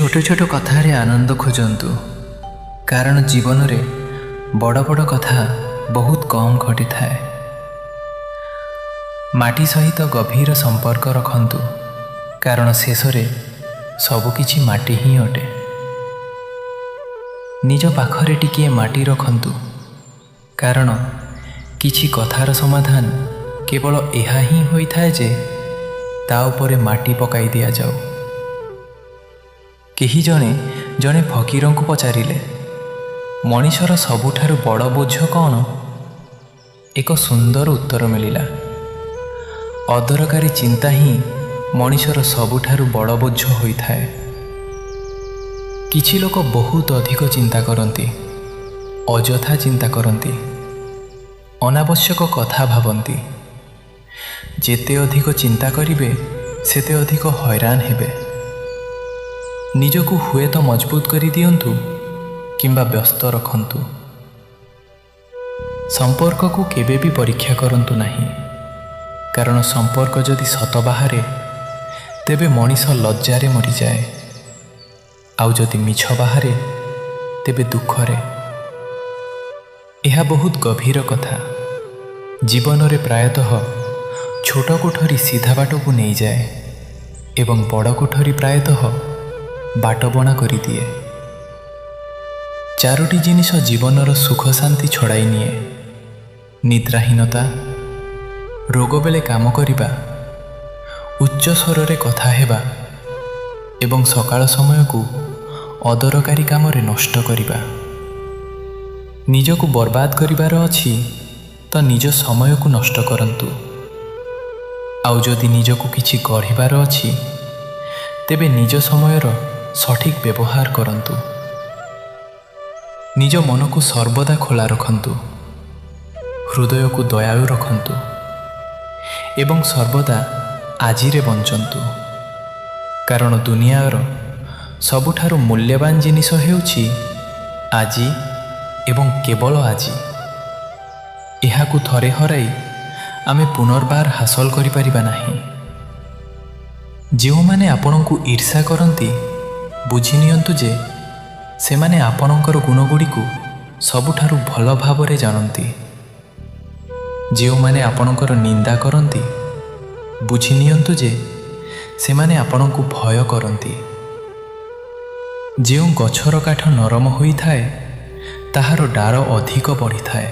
ଛୋଟ ଛୋଟ କଥାରେ ଆନନ୍ଦ ଖୋଜନ୍ତୁ, କାରଣ ଜୀବନରେ ବଡ଼ ବଡ଼ କଥା ବହୁତ କମ୍ ଘଟିଥାଏ। ମାଟି ସହିତ ଗଭୀର ସମ୍ପର୍କ ରଖନ୍ତୁ, କାରଣ ଶେଷରେ ସବୁକିଛି ମାଟି ହିଁ ଅଟେ। ନିଜ ପାଖରେ ଟିକିଏ ମାଟି ରଖନ୍ତୁ, କାରଣ କିଛି କଥାର ସମାଧାନ କେବଳ ଏହା ହିଁ ହୋଇଥାଏ ଯେ ତା ଉପରେ ମାଟି ପକାଇ ଦିଆଯାଉ। କେହି ଜଣେ ଜଣେ ଫକୀରଙ୍କୁ ପଚାରିଲେ, ମଣିଷର ସବୁଠାରୁ ବଡ଼ ବୋଝ କ'ଣ? ଏକ ସୁନ୍ଦର ଉତ୍ତର ମିଳିଲା, ଅଦରକାରୀ ଚିନ୍ତା ହିଁ ମଣିଷର ସବୁଠାରୁ ବଡ଼ ବୋଝ ହୋଇଥାଏ। କିଛି ଲୋକ ବହୁତ ଅଧିକ ଚିନ୍ତା କରନ୍ତି, ଅଯଥା ଚିନ୍ତା କରନ୍ତି, ଅନାବଶ୍ୟକ କଥା ଭାବନ୍ତି। ଯେତେ ଅଧିକ ଚିନ୍ତା କରିବେ ସେତେ ଅଧିକ ହଇରାଣ ହେବେ। ନିଜକୁ ହୁଏତ ମଜବୁତ କରିଦିଅନ୍ତୁ କିମ୍ବା ବ୍ୟସ୍ତ ରଖନ୍ତୁ। ସମ୍ପର୍କକୁ କେବେ ବି ପରୀକ୍ଷା କରନ୍ତୁ ନାହିଁ, କାରଣ ସମ୍ପର୍କ ଯଦି ସତ ବାହାରେ ତେବେ ମଣିଷ ଲଜ୍ଜାରେ ମରିଯାଏ, ଆଉ ଯଦି ମିଛ ବାହାରେ ତେବେ ଦୁଃଖରେ। ଏହା ବହୁତ ଗଭୀର କଥା। ଜୀବନରେ ପ୍ରାୟତଃ ଛୋଟ କୋଠରୀ ସିଧା ବାଟକୁ ନେଇଯାଏ ଏବଂ ବଡ଼ କୋଠରୀ ପ୍ରାୟତଃ ବାଟବଣା କରିଦିଏ। ଚାରୋଟି ଜିନିଷ ଜୀବନର ସୁଖ ଶାନ୍ତି ଛଡ଼ାଇ ନିଏ: ନିଦ୍ରାହୀନତା, ରୋଗ ବେଳେ କାମ କରିବା, ଉଚ୍ଚ ସ୍ୱରରେ କଥା ହେବା ଏବଂ ସକାଳ ସମୟକୁ ଅଦରକାରୀ କାମରେ ନଷ୍ଟ କରିବା। ନିଜକୁ ବର୍ବାଦ କରିବାର ଅଛି ତ ନିଜ ସମୟକୁ ନଷ୍ଟ କରନ୍ତୁ, ଆଉ ଯଦି ନିଜକୁ କିଛି ଗଢ଼ିବାର ଅଛି ତେବେ ନିଜ ସମୟର ସଠିକ୍ ବ୍ୟବହାର କରନ୍ତୁ। ନିଜ ମନକୁ ସର୍ବଦା ଖୋଲା ରଖନ୍ତୁ, ହୃଦୟକୁ ଦୟାଳୁ ରଖନ୍ତୁ ଏବଂ ସର୍ବଦା ଆଜିରେ ବଞ୍ଚନ୍ତୁ, କାରଣ ଦୁନିଆର ସବୁଠାରୁ ମୂଲ୍ୟବାନ ଜିନିଷ ହେଉଛି ଆଜି ଏବଂ କେବଳ ଆଜି। ଏହାକୁ ଥରେ ହରାଇ ଆମେ ପୁନର୍ବାର ହାସଲ କରିପାରିବା ନାହିଁ। ଯେଉଁମାନେ ଆପଣଙ୍କୁ ଈର୍ଷା କରନ୍ତି, ବୁଝି ନିଅନ୍ତୁ ଯେ ସେମାନେ ଆପଣଙ୍କର ଗୁଣଗୁଡ଼ିକୁ ସବୁଠାରୁ ଭଲ ଭାବରେ ଜାଣନ୍ତି। ଯେଉଁମାନେ ଆପଣଙ୍କର ନିନ୍ଦା କରନ୍ତି, ବୁଝି ନିଅନ୍ତୁ ଯେ ସେମାନେ ଆପଣଙ୍କୁ ଭୟ କରନ୍ତି। ଯେଉଁ ଗଛର କାଠ ନରମ ହୋଇଥାଏ ତାହାର ଡାଳ ଅଧିକ ବଢ଼ିଥାଏ।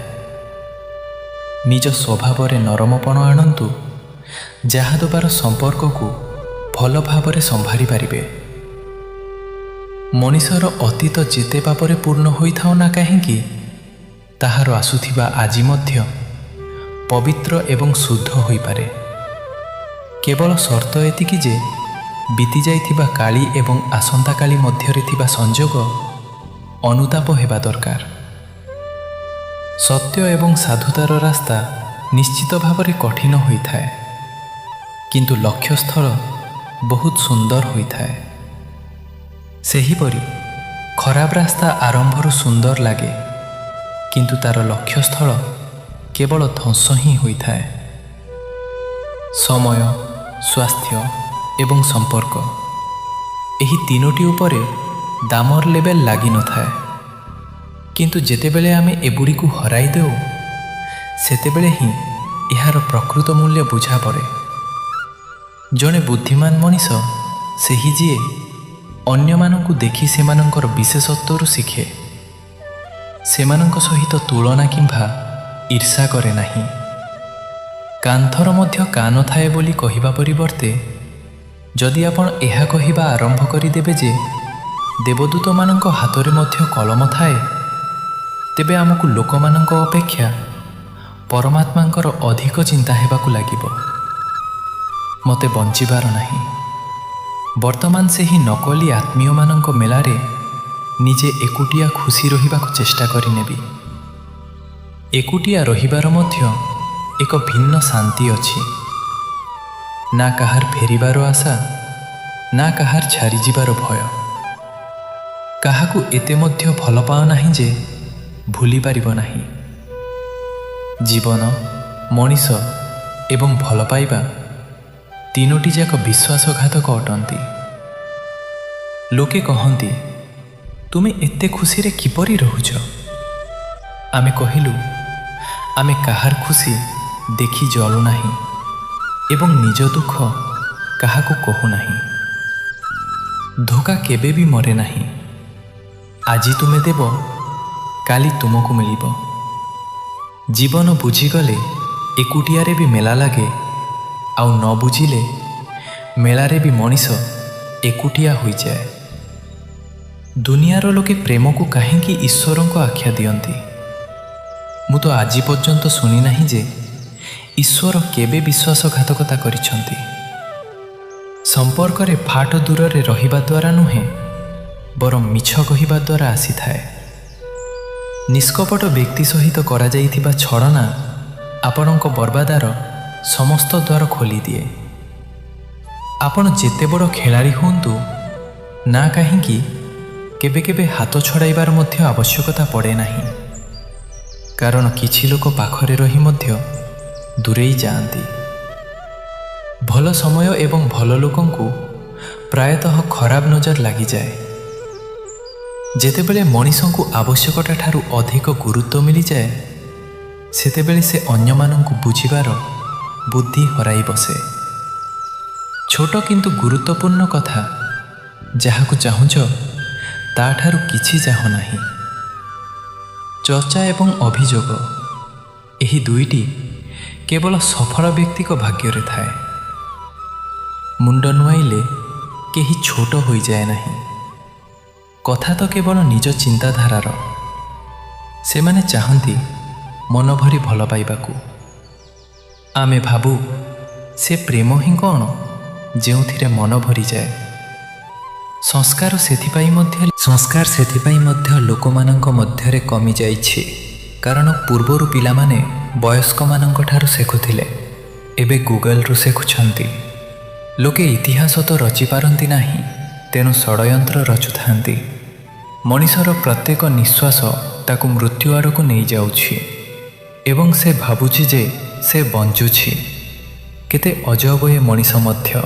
ନିଜ ସ୍ୱଭାବରେ ନରମପଣ ଆଣନ୍ତୁ, ଯାହାଦ୍ୱାରା ସମ୍ପର୍କକୁ ଭଲ ଭାବରେ ସମ୍ଭାଳି ପାରିବେ। ମଣିଷର ଅତୀତ ଯେତେ ପାପରେ ପୂର୍ଣ୍ଣ ହୋଇଥାଉ ନା କାହିଁକି, ତାହାର ଆସୁଥିବା ଆଜି ମଧ୍ୟ ପବିତ୍ର ଏବଂ ଶୁଦ୍ଧ ହୋଇପାରେ। କେବଳ ସର୍ତ୍ତ ଏତିକି ଯେ ବିତିଯାଇଥିବା କାଳି ଏବଂ ଆସନ୍ତାକାଲି ମଧ୍ୟରେ ଥିବା ସଂଯୋଗ ଅନୁତାପ ହେବା ଦରକାର। ସତ୍ୟ ଏବଂ ସାଧୁତାର ରାସ୍ତା ନିଶ୍ଚିତ ଭାବରେ କଠିନ ହୋଇଥାଏ, କିନ୍ତୁ ଲକ୍ଷ୍ୟସ୍ଥଳ ବହୁତ ସୁନ୍ଦର ହୋଇଥାଏ। ସେହିପରି ଖରାପ ରାସ୍ତା ଆରମ୍ଭରୁ ସୁନ୍ଦର ଲାଗେ, କିନ୍ତୁ ତା'ର ଲକ୍ଷ୍ୟସ୍ଥଳ କେବଳ ଧ୍ୱଂସ ହିଁ ହୋଇଥାଏ। ସମୟ, ସ୍ୱାସ୍ଥ୍ୟ ଏବଂ ସମ୍ପର୍କ, ଏହି ତିନୋଟି ଉପରେ ଦାମର ଲେବେଲ୍ ଲାଗିନଥାଏ, କିନ୍ତୁ ଯେତେବେଳେ ଆମେ ଏଗୁଡ଼ିକୁ ହରାଇ ଦେଉ ସେତେବେଳେ ହିଁ ଏହାର ପ୍ରକୃତ ମୂଲ୍ୟ ବୁଝାପଡ଼େ। ଜଣେ ବୁଦ୍ଧିମାନ ମଣିଷ ସେହି ଯିଏ ଅନ୍ୟମାନଙ୍କୁ ଦେଖି ସେମାନଙ୍କର ବିଶେଷତ୍ୱରୁ ଶିଖେ, ସେମାନଙ୍କ ସହିତ ତୁଳନା କିମ୍ବା ଈର୍ଷା କରେ ନାହିଁ। କାନ୍ଥର ମଧ୍ୟ କାନ ଥାଏ ବୋଲି କହିବା ପରିବର୍ତ୍ତେ ଯଦି ଆପଣ ଏହା କହିବା ଆରମ୍ଭ କରିଦେବେ ଯେ ଦେବଦୂତମାନଙ୍କ ହାତରେ ମଧ୍ୟ କଲମ ଥାଏ, ତେବେ ଆମକୁ ଲୋକମାନଙ୍କ ଅପେକ୍ଷା ପରମାତ୍ମାଙ୍କର ଅଧିକ ଚିନ୍ତା ହେବାକୁ ଲାଗିବ। ମୋତେ ବଞ୍ଚିବାର ନାହିଁ। ବର୍ତ୍ତମାନ ସେହି ନକଲି ଆତ୍ମୀୟମାନଙ୍କ ମେଳାରେ ନିଜେ ଏକୁଟିଆ ଖୁସି ରହିବାକୁ ଚେଷ୍ଟା କରିନେବି। ଏକୁଟିଆ ରହିବାର ମଧ୍ୟ ଏକ ଭିନ୍ନ ଶାନ୍ତି ଅଛି। ନା କାହାର ଫେରିବାର ଆଶା, ନା କାହାର ଛାଡ଼ିଯିବାର ଭୟ। କାହାକୁ ଏତେ ମଧ୍ୟ ଭଲ ପାଅ ନାହିଁ ଯେ ଭୁଲି ପାରିବ ନାହିଁ। ଜୀବନ, ମଣିଷ ଏବଂ ଭଲ ପାଇବା ତିନୋଟି ଯାକ ବିଶ୍ୱାସଘାତକ ଅଟନ୍ତି। ଲୋକେ କହନ୍ତି, ତୁମେ ଏତେ ଖୁସିରେ କିପରି ରହୁଛ? ଆମେ କହିଲୁ, ଆମେ କାହାର ଖୁସି ଦେଖି ଜଳୁନାହିଁ ଏବଂ ନିଜ ଦୁଃଖ କାହାକୁ କହୁନାହିଁ। ଧୋକା କେବେ ବି ମରେ ନାହିଁ। ଆଜି ତୁମେ ଦେବ, କାଲି ତୁମକୁ ମିଳିବ। ଜୀବନ ବୁଝିଗଲେ ଏକୁଟିଆରେ ବି ମେଳା ଲାଗେ, ଆଉ ନ ବୁଝିଲେ ମେଳାରେ ବି ମଣିଷ ଏକୁଟିଆ ହୋଇଯାଏ। ଦୁନିଆର ଲୋକେ ପ୍ରେମକୁ କାହିଁକି ଈଶ୍ୱରଙ୍କ ଆଖ୍ୟା ଦିଅନ୍ତି? ମୁଁ ତ ଆଜି ପର୍ଯ୍ୟନ୍ତ ଶୁଣିନାହିଁ ଯେ ଈଶ୍ୱର କେବେ ବିଶ୍ୱାସଘାତକତା କରିଛନ୍ତି। ସମ୍ପର୍କରେ ଫାଟ ଦୂରରେ ରହିବା ଦ୍ୱାରା ନୁହେଁ, ବରଂ ମିଛ କହିବା ଦ୍ୱାରା ଆସିଥାଏ। ନିଷ୍କପଟ ବ୍ୟକ୍ତି ସହିତ କରାଯାଇଥିବା ଛଳନା ଆପଣଙ୍କ ବର୍ବାଦାର ସମସ୍ତ ଦ୍ୱାର ଖୋଲିଦିଏ। ଆପଣ ଯେତେ ବଡ଼ ଖେଳାଳି ହୁଅନ୍ତୁ ନା କାହିଁକି, କେବେ କେବେ ହାତ ଛଡ଼ାଇବାର ମଧ୍ୟ ଆବଶ୍ୟକତା ପଡ଼େ ନାହିଁ, କାରଣ କିଛି ଲୋକ ପାଖରେ ରହି ମଧ୍ୟ ଦୂରେଇ ଯାଆନ୍ତି। ଭଲ ସମୟ ଏବଂ ଭଲ ଲୋକଙ୍କୁ ପ୍ରାୟତଃ ଖରାପ ନଜର ଲାଗିଯାଏ। ଯେତେବେଳେ ମଣିଷଙ୍କୁ ଆବଶ୍ୟକତା ଠାରୁ ଅଧିକ ଗୁରୁତ୍ୱ ମିଳିଯାଏ, ସେତେବେଳେ ସେ ଅନ୍ୟମାନଙ୍କୁ ବୁଝିବାର ବୁଦ୍ଧି ହରାଇ ବସେ। ଛୋଟ କିନ୍ତୁ ଗୁରୁତ୍ୱପୂର୍ଣ୍ଣ କଥା, ଯାହାକୁ ଚାହୁଁଛ ତାଠାରୁ କିଛି ଚାହଁ ନାହିଁ। ଚର୍ଚ୍ଚା ଏବଂ ଅଭିଯୋଗ, ଏହି ଦୁଇଟି କେବଳ ସଫଳ ବ୍ୟକ୍ତିଙ୍କ ଭାଗ୍ୟରେ ଥାଏ। ମୁଣ୍ଡ ନୁଆଇଲେ କେହି ଛୋଟ ହୋଇଯାଏ ନାହିଁ। କଥା ତ କେବଳ ନିଜ ଚିନ୍ତାଧାରାର। ସେମାନେ ଚାହାନ୍ତି ମନ ଭରି ଭଲ ପାଇବାକୁ। ଆମେ ଭାବୁ ସେ ପ୍ରେମ ହିଁ କ'ଣ ଯେଉଁଥିରେ ମନ ଭରିଯାଏ। ସଂସ୍କାର ସେଥିପାଇଁ ମଧ୍ୟ ଲୋକମାନଙ୍କ ମଧ୍ୟରେ କମିଯାଇଛି, କାରଣ ପୂର୍ବରୁ ପିଲାମାନେ ବୟସ୍କମାନଙ୍କ ଠାରୁ ଶିଖୁଥିଲେ, ଏବେ ଗୁଗଲରୁ ଶିଖୁଛନ୍ତି। ଲୋକେ ଇତିହାସ ତ ରଚିପାରନ୍ତି ନାହିଁ, ତେଣୁ ଷଡ଼ଯନ୍ତ୍ର ରଚୁଥାନ୍ତି। ମଣିଷର ପ୍ରତ୍ୟେକ ନିଶ୍ୱାସ ତାକୁ ମୃତ୍ୟୁ ଆଡ଼କୁ ନେଇଯାଉଛି ଏବଂ ସେ ଭାବୁଛି ଯେ ସେ ବଞ୍ଚୁଛି। କେତେ ଅଜବ ଏ ମଣିଷ ମଧ୍ୟ।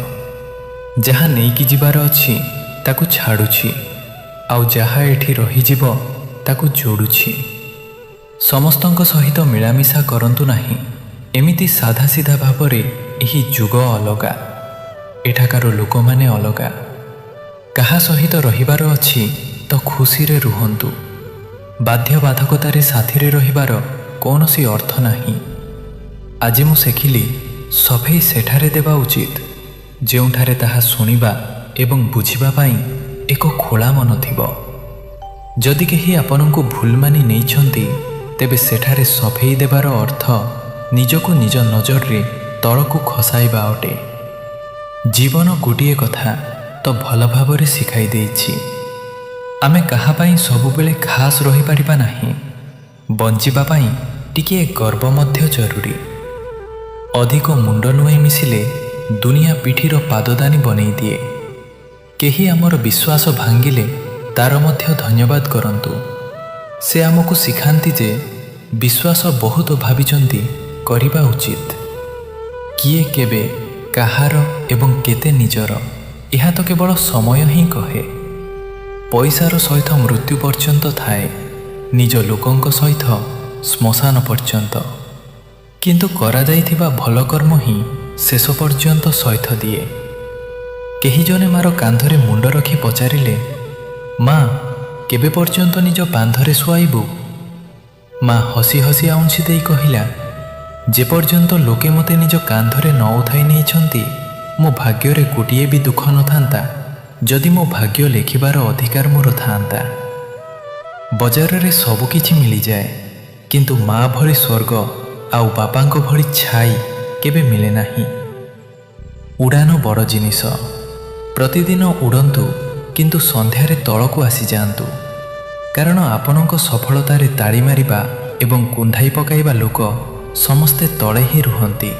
ଯାହା ନେଇକି ଯିବାର ଅଛି ତାକୁ ଛାଡ଼ୁଛି, ଆଉ ଯାହା ଏଠି ରହିଯିବ ତାକୁ ଯୋଡ଼ୁଛି। ସମସ୍ତଙ୍କ ସହିତ ମିଳାମିଶା କରନ୍ତୁ ନାହିଁ ଏମିତି ସାଧାସିଧା ଭାବରେ। ଏହି ଯୁଗ ଅଲଗା, ଏଠାକାର ଲୋକମାନେ ଅଲଗା। କାହା ସହିତ ରହିବାର ଅଛି ତ ଖୁସିରେ ରୁହନ୍ତୁ। ବାଧ୍ୟବାଧକତାରେ ସାଥିରେ ରହିବାର କୌଣସି ଅର୍ଥ ନାହିଁ। ଆଜି ମୁଁ ଶିଖିଲି, ସଫେଇ ସେଠାରେ ଦେବା ଉଚିତ ଯେଉଁଠାରେ ତାହା ଶୁଣିବା ଏବଂ ବୁଝିବା ପାଇଁ ଏକ ଖୋଲା ମନ ଥିବ। ଯଦି କେହି ଆପଣଙ୍କୁ ଭୁଲ ମାନି ନେଇଛନ୍ତି, ତେବେ ସେଠାରେ ସଫେଇ ଦେବାର ଅର୍ଥ ନିଜକୁ ନିଜ ନଜରରେ ତଳକୁ ଖସାଇବା ଅଟେ। ଜୀବନ ଗୋଟିଏ କଥା ତ ଭଲ ଭାବରେ ଶିଖାଇ ଦେଇଛି, ଆମେ କାହା ପାଇଁ ସବୁବେଳେ ଖାସ୍ ରହିପାରିବା ନାହିଁ। ବଞ୍ଚିବା ପାଇଁ ଟିକିଏ ଗର୍ବ ମଧ୍ୟ ଜରୁରୀ। ଅଧିକ ମୁଣ୍ଡ ନୁଆଇଁ ମିଶିଲେ ଦୁନିଆ ପିଠିର ପାଦଦାନୀ ବନେଇ ଦିଏ। କେହି ଆମର ବିଶ୍ୱାସ ଭାଙ୍ଗିଲେ ତାର ମଧ୍ୟ ଧନ୍ୟବାଦ କରନ୍ତୁ। ସେ ଆମକୁ ଶିଖାନ୍ତି ଯେ ବିଶ୍ୱାସ ବହୁତ ଭାବିଛନ୍ତି କରିବା ଉଚିତ। କିଏ କେବେ କାହାର ଏବଂ କେତେ ନିଜର, ଏହା ତ କେବଳ ସମୟ ହିଁ କହେ। ପଇସାର ସହିତ ମୃତ୍ୟୁ ପର୍ଯ୍ୟନ୍ତ ଥାଏ, ନିଜ ଲୋକଙ୍କ ସହିତ ଶ୍ମଶାନ ପର୍ଯ୍ୟନ୍ତ। କିନ୍ତୁ କରାଯାଇଥିବା ଭଲ କର୍ମ ହିଁ ଶେଷ ପର୍ଯ୍ୟନ୍ତ ସହିତ ଦିଏ। କେହି ଜଣେ ମାର କାନ୍ଧରେ ମୁଣ୍ଡ ରଖି ପଚାରିଲେ, "ମା, କେବେ ପର୍ଯ୍ୟନ୍ତ ନିଜ କାନ୍ଧରେ ଶୁଆଇବୁ?" ମା ହସି ହସି ଆଉଁସି ଦେଇ କହିଲା, "ଯେପର୍ଯ୍ୟନ୍ତ ଲୋକେ ମୋତେ ନିଜ କାନ୍ଧରେ ନ ଉଠାଇ ନେଇଛନ୍ତି। ମୋ ଭାଗ୍ୟରେ ଗୋଟିଏ ବି ଦୁଃଖ ନଥାନ୍ତା, ଯଦି ମୋ ଭାଗ୍ୟ ଲେଖିବାର ଅଧିକାର ମୋର ଥାନ୍ତା।" ବଜାରରେ ସବୁକିଛି ମିଳିଯାଏ, କିନ୍ତୁ ମା ଭଳି ସ୍ୱର୍ଗ ଆଉ ବାପାଙ୍କ ଭଳି ଛାଇ କେବେ ମିଳେ ନାହିଁ। ଉଡ଼ାନ ବଡ଼ ଜିନିଷ। ପ୍ରତିଦିନ ଉଡ଼ନ୍ତୁ, କିନ୍ତୁ ସନ୍ଧ୍ୟାରେ ତଳକୁ ଆସିଯାଆନ୍ତୁ, କାରଣ ଆପଣଙ୍କ ସଫଳତାରେ ତାଳି ମାରିବା ଏବଂ କୁଣ୍ଢାଇ ପକାଇବା ଲୋକ ସମସ୍ତେ ତଳେ ହିଁ ରୁହନ୍ତି।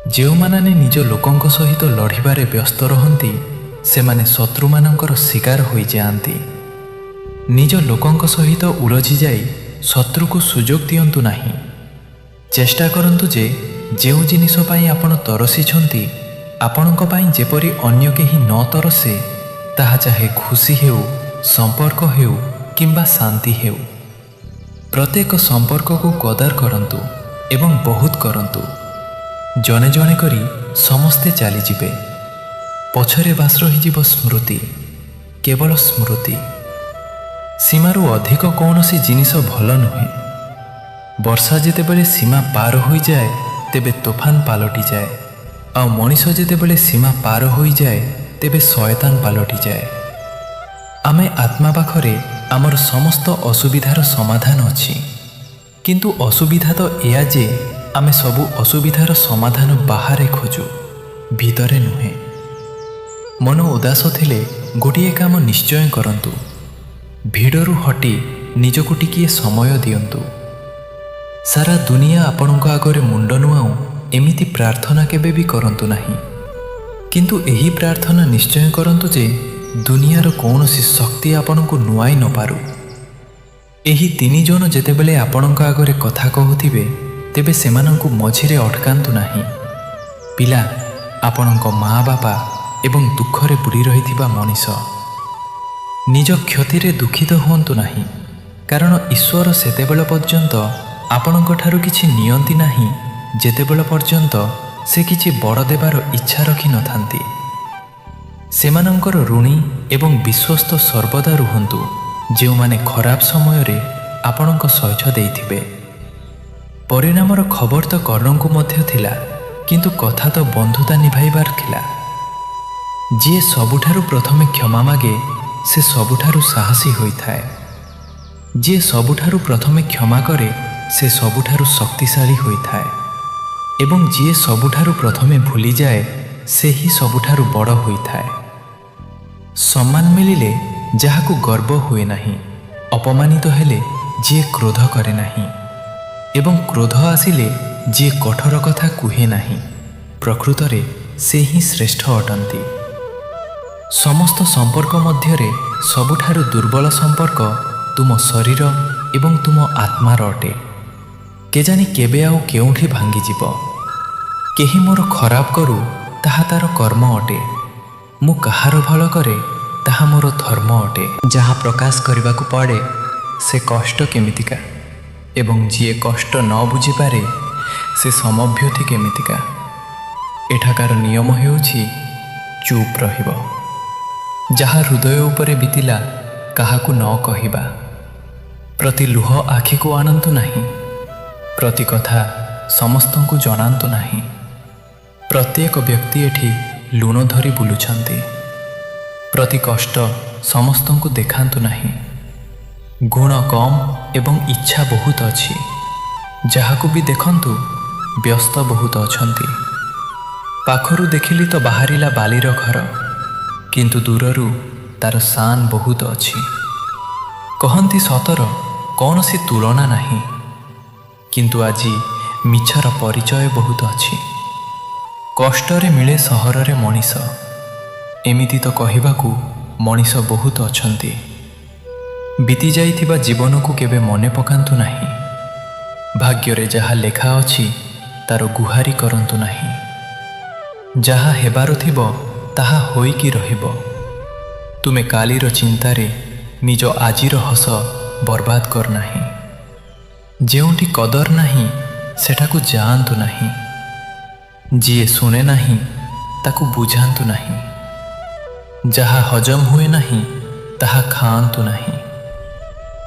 ଯେଉଁମାନେ ନିଜ ଲୋକଙ୍କ ସହିତ ଲଢ଼ିବାରେ ବ୍ୟସ୍ତ ରହନ୍ତି, ସେମାନେ ଶତ୍ରୁମାନଙ୍କର ଶିକାର ହୋଇଯାଆନ୍ତି। ନିଜ ଲୋକଙ୍କ ସହିତ ଉଲଝି ଯାଇ ଶତ୍ରୁକୁ ସୁଯୋଗ ଦିଅନ୍ତୁ ନାହିଁ। ଚେଷ୍ଟା କରନ୍ତୁ ଯେ ଯେଉଁ ଜିନିଷ ପାଇଁ ଆପଣ ତରସିଛନ୍ତି, ଆପଣଙ୍କ ପାଇଁ ଯେପରି ଅନ୍ୟ କେହି ନ ତରସେ। ତାହା ଚାହେ ଖୁସି ହେଉ, ସମ୍ପର୍କ ହେଉ କିମ୍ବା ଶାନ୍ତି ହେଉ। ପ୍ରତ୍ୟେକ ସମ୍ପର୍କକୁ କଦର କରନ୍ତୁ ଏବଂ ବହୁତ କରନ୍ତୁ। ଜଣେ ଜଣେ କରି ସମସ୍ତେ ଚାଲିଯିବେ, ପଛରେ ବାସ ରହିଯିବ ସ୍ମୃତି, କେବଳ ସ୍ମୃତି। ସୀମାରୁ ଅଧିକ କୌଣସି ଜିନିଷ ଭଲ ନୁହେଁ। ବର୍ଷା ଯେତେବେଳେ ସୀମା ପାର ହୋଇଯାଏ, ତେବେ ତୋଫାନ ପାଲଟିଯାଏ, ଆଉ ମଣିଷ ଯେତେବେଳେ ସୀମା ପାର ହୋଇଯାଏ, ତେବେ ଶୟତାନ ପାଲଟିଯାଏ। ଆମେ ଆତ୍ମା ପାଖରେ ଆମର ସମସ୍ତ ଅସୁବିଧାର ସମାଧାନ ଅଛି, କିନ୍ତୁ ଅସୁବିଧା ତ ଏୟା ଯେ ଆମେ ସବୁ ଅସୁବିଧାର ସମାଧାନ ବାହାରେ ଖୋଜୁ, ଭିତରେ ନୁହେଁ। ମନ ଉଦାସ ଥିଲେ ଗୋଟିଏ କାମ ନିଶ୍ଚୟ କରନ୍ତୁ, ଭିଡ଼ରୁ ହଟି ନିଜକୁ ଟିକିଏ ସମୟ ଦିଅନ୍ତୁ। ସାରା ଦୁନିଆ ଆପଣଙ୍କ ଆଗରେ ମୁଣ୍ଡ ନୁଆଉଁ ଏମିତି ପ୍ରାର୍ଥନା କେବେ ବି କରନ୍ତୁ ନାହିଁ, କିନ୍ତୁ ଏହି ପ୍ରାର୍ଥନା ନିଶ୍ଚୟ କରନ୍ତୁ ଯେ ଦୁନିଆର କୌଣସି ଶକ୍ତି ଆପଣଙ୍କୁ ନୁଆଇ ନପାରୁ। ଏହି ତିନି ଜଣ ଯେତେବେଳେ ଆପଣଙ୍କ ଆଗରେ କଥା କହୁଥିବେ, ତେବେ ସେମାନଙ୍କୁ ମଝିରେ ଅଟକାନ୍ତୁ ନାହିଁ। ପିଲା, ଆପଣଙ୍କ ମା ବାପା ଏବଂ ଦୁଃଖରେ ବୁଡ଼ି ରହିଥିବା ମଣିଷ। ନିଜ କ୍ଷତିରେ ଦୁଃଖିତ ହୁଅନ୍ତୁ ନାହିଁ, କାରଣ ଈଶ୍ୱର ସେତେବେଳ ପର୍ଯ୍ୟନ୍ତ ଆପଣଙ୍କ ଠାରୁ କିଛି ନିଅନ୍ତି ନାହିଁ, ଯେତେବେଳ ପର୍ଯ୍ୟନ୍ତ ସେ କିଛି ବଡ଼ ଦେବାର ଇଚ୍ଛା ରଖିନଥାନ୍ତି। ସେମାନଙ୍କର ଋଣୀ ଏବଂ ବିଶ୍ୱସ୍ତ ସର୍ବଦା ରୁହନ୍ତୁ, ଯେଉଁମାନେ ଖରାପ ସମୟରେ ଆପଣଙ୍କ ସହ୍ୟ ଦେଇଥିବେ। ପରିଣାମର ଖବର ତ କର୍ଣ୍ଣଙ୍କୁ ମଧ୍ୟ ଥିଲା, କିନ୍ତୁ କଥା ତ ବନ୍ଧୁତା ନିଭାଇବାର ଥିଲା। ଯିଏ ସବୁଠାରୁ ପ୍ରଥମେ କ୍ଷମା ମାଗେ, ସେ ସବୁଠାରୁ ସାହସୀ ହୋଇଥାଏ। ଯିଏ ସବୁଠାରୁ ପ୍ରଥମେ କ୍ଷମା କରେ, ସେ ସବୁଠାରୁ ଶକ୍ତିଶାଳୀ ହୋଇଥାଏ, ଏବଂ ଯିଏ ସବୁଠାରୁ ପ୍ରଥମେ ଭୁଲିଯାଏ, ସେ ହିଁ ସବୁଠାରୁ ବଡ଼ ହୋଇଥାଏ। ସମ୍ମାନ ମିଳିଲେ ଯାହାକୁ ଗର୍ବ ହୁଏ ନାହିଁ, ଅପମାନିତ ହେଲେ ଯିଏ କ୍ରୋଧ କରେ ନାହିଁ, ଏବଂ କ୍ରୋଧ ଆସିଲେ ଯିଏ କଠୋର କଥା କୁହେ ନାହିଁ, ପ୍ରକୃତରେ ସେ ହିଁ ଶ୍ରେଷ୍ଠ ଅଟନ୍ତି। ସମସ୍ତ ସମ୍ପର୍କ ମଧ୍ୟରେ ସବୁଠାରୁ ଦୁର୍ବଳ ସମ୍ପର୍କ ତୁମ ଶରୀର ଏବଂ ତୁମ ଆତ୍ମାର ଅଟେ। କେଜାଣି କେବେ ଆଉ କେଉଁଠି ଭାଙ୍ଗିଯିବ। କେହି ମୋର ଖରାପ କରୁ, ତାହା ତାର କର୍ମ ଅଟେ। ମୁଁ କାହାର ଭଲ କରେ, ତାହା ମୋର ଧର୍ମ ଅଟେ। ଯାହା ପ୍ରକାଶ କରିବାକୁ ପଡ଼େ, ସେ କଷ୍ଟ କେମିତିକା, ଏବଂ ଯିଏ କଷ୍ଟ ନ ବୁଝିପାରେ, ସେ ସମଭ୍ୟତି କେମିତିକା? ଏଠାକାର ନିୟମ ହେଉଛି ଚୁପ୍ ରହିବ। ଯାହା ହୃଦୟ ଉପରେ ବିତିଲା, କାହାକୁ ନ କହିବା। ପ୍ରତି ଲୁହ ଆଖିକୁ ଆଣନ୍ତୁ ନାହିଁ, ପ୍ରତି କଥା ସମସ୍ତଙ୍କୁ ଜଣାନ୍ତୁ ନାହିଁ। ପ୍ରତ୍ୟେକ ବ୍ୟକ୍ତି ଏଠି ଲୁଣ ଧରି ବୁଲୁଛନ୍ତି। ପ୍ରତି କଷ୍ଟ ସମସ୍ତଙ୍କୁ ଦେଖାନ୍ତୁ ନାହିଁ। ଗୁଣ କମ୍ ଏବଂ ଇଚ୍ଛା ବହୁତ ଅଛି। ଯାହାକୁ ବି ଦେଖନ୍ତୁ, ବ୍ୟସ୍ତ ବହୁତ ଅଛନ୍ତି। ପାଖରୁ ଦେଖିଲି ତ ବାହାରିଲା ବାଲିର ଘର, କିନ୍ତୁ ଦୂରରୁ ତାର ଶାନ୍ ବହୁତ ଅଛି। କହନ୍ତି ସତର କୌଣସି ତୁଳନା ନାହିଁ, କିନ୍ତୁ ଆଜି ମିଛର ପରିଚୟ ବହୁତ ଅଛି। କଷ୍ଟରେ ମିଳେ ସହରରେ ମଣିଷ, ଏମିତି ତ କହିବାକୁ ମଣିଷ ବହୁତ ଅଛନ୍ତି। ବିତିଯାଇଥିବା ଜୀବନକୁ କେବେ ମନେ ପକାନ୍ତୁ ନାହିଁ। ଭାଗ୍ୟରେ ଯାହା ଲେଖା ଅଛି, ତାର ଗୁହାରି କରନ୍ତୁ ନାହିଁ। ଯାହା ହେବାର ଥିବ, ତାହା ହୋଇକି ରହିବ। ତୁମେ କାଲିର ଚିନ୍ତାରେ ନିଜ ଆଜିର ହସ ବର୍ବାଦ କର ନାହିଁ। ଯେଉଁଠି କଦର ନାହିଁ, ସେଠାକୁ ଯାଆନ୍ତୁ ନାହିଁ। ଯିଏ ଶୁଣେ ନାହିଁ, ତାକୁ ବୁଝାନ୍ତୁ ନାହିଁ। ଯାହା ହଜମ ହୁଏ ନାହିଁ, ତାହା ଖାଆନ୍ତୁ ନାହିଁ।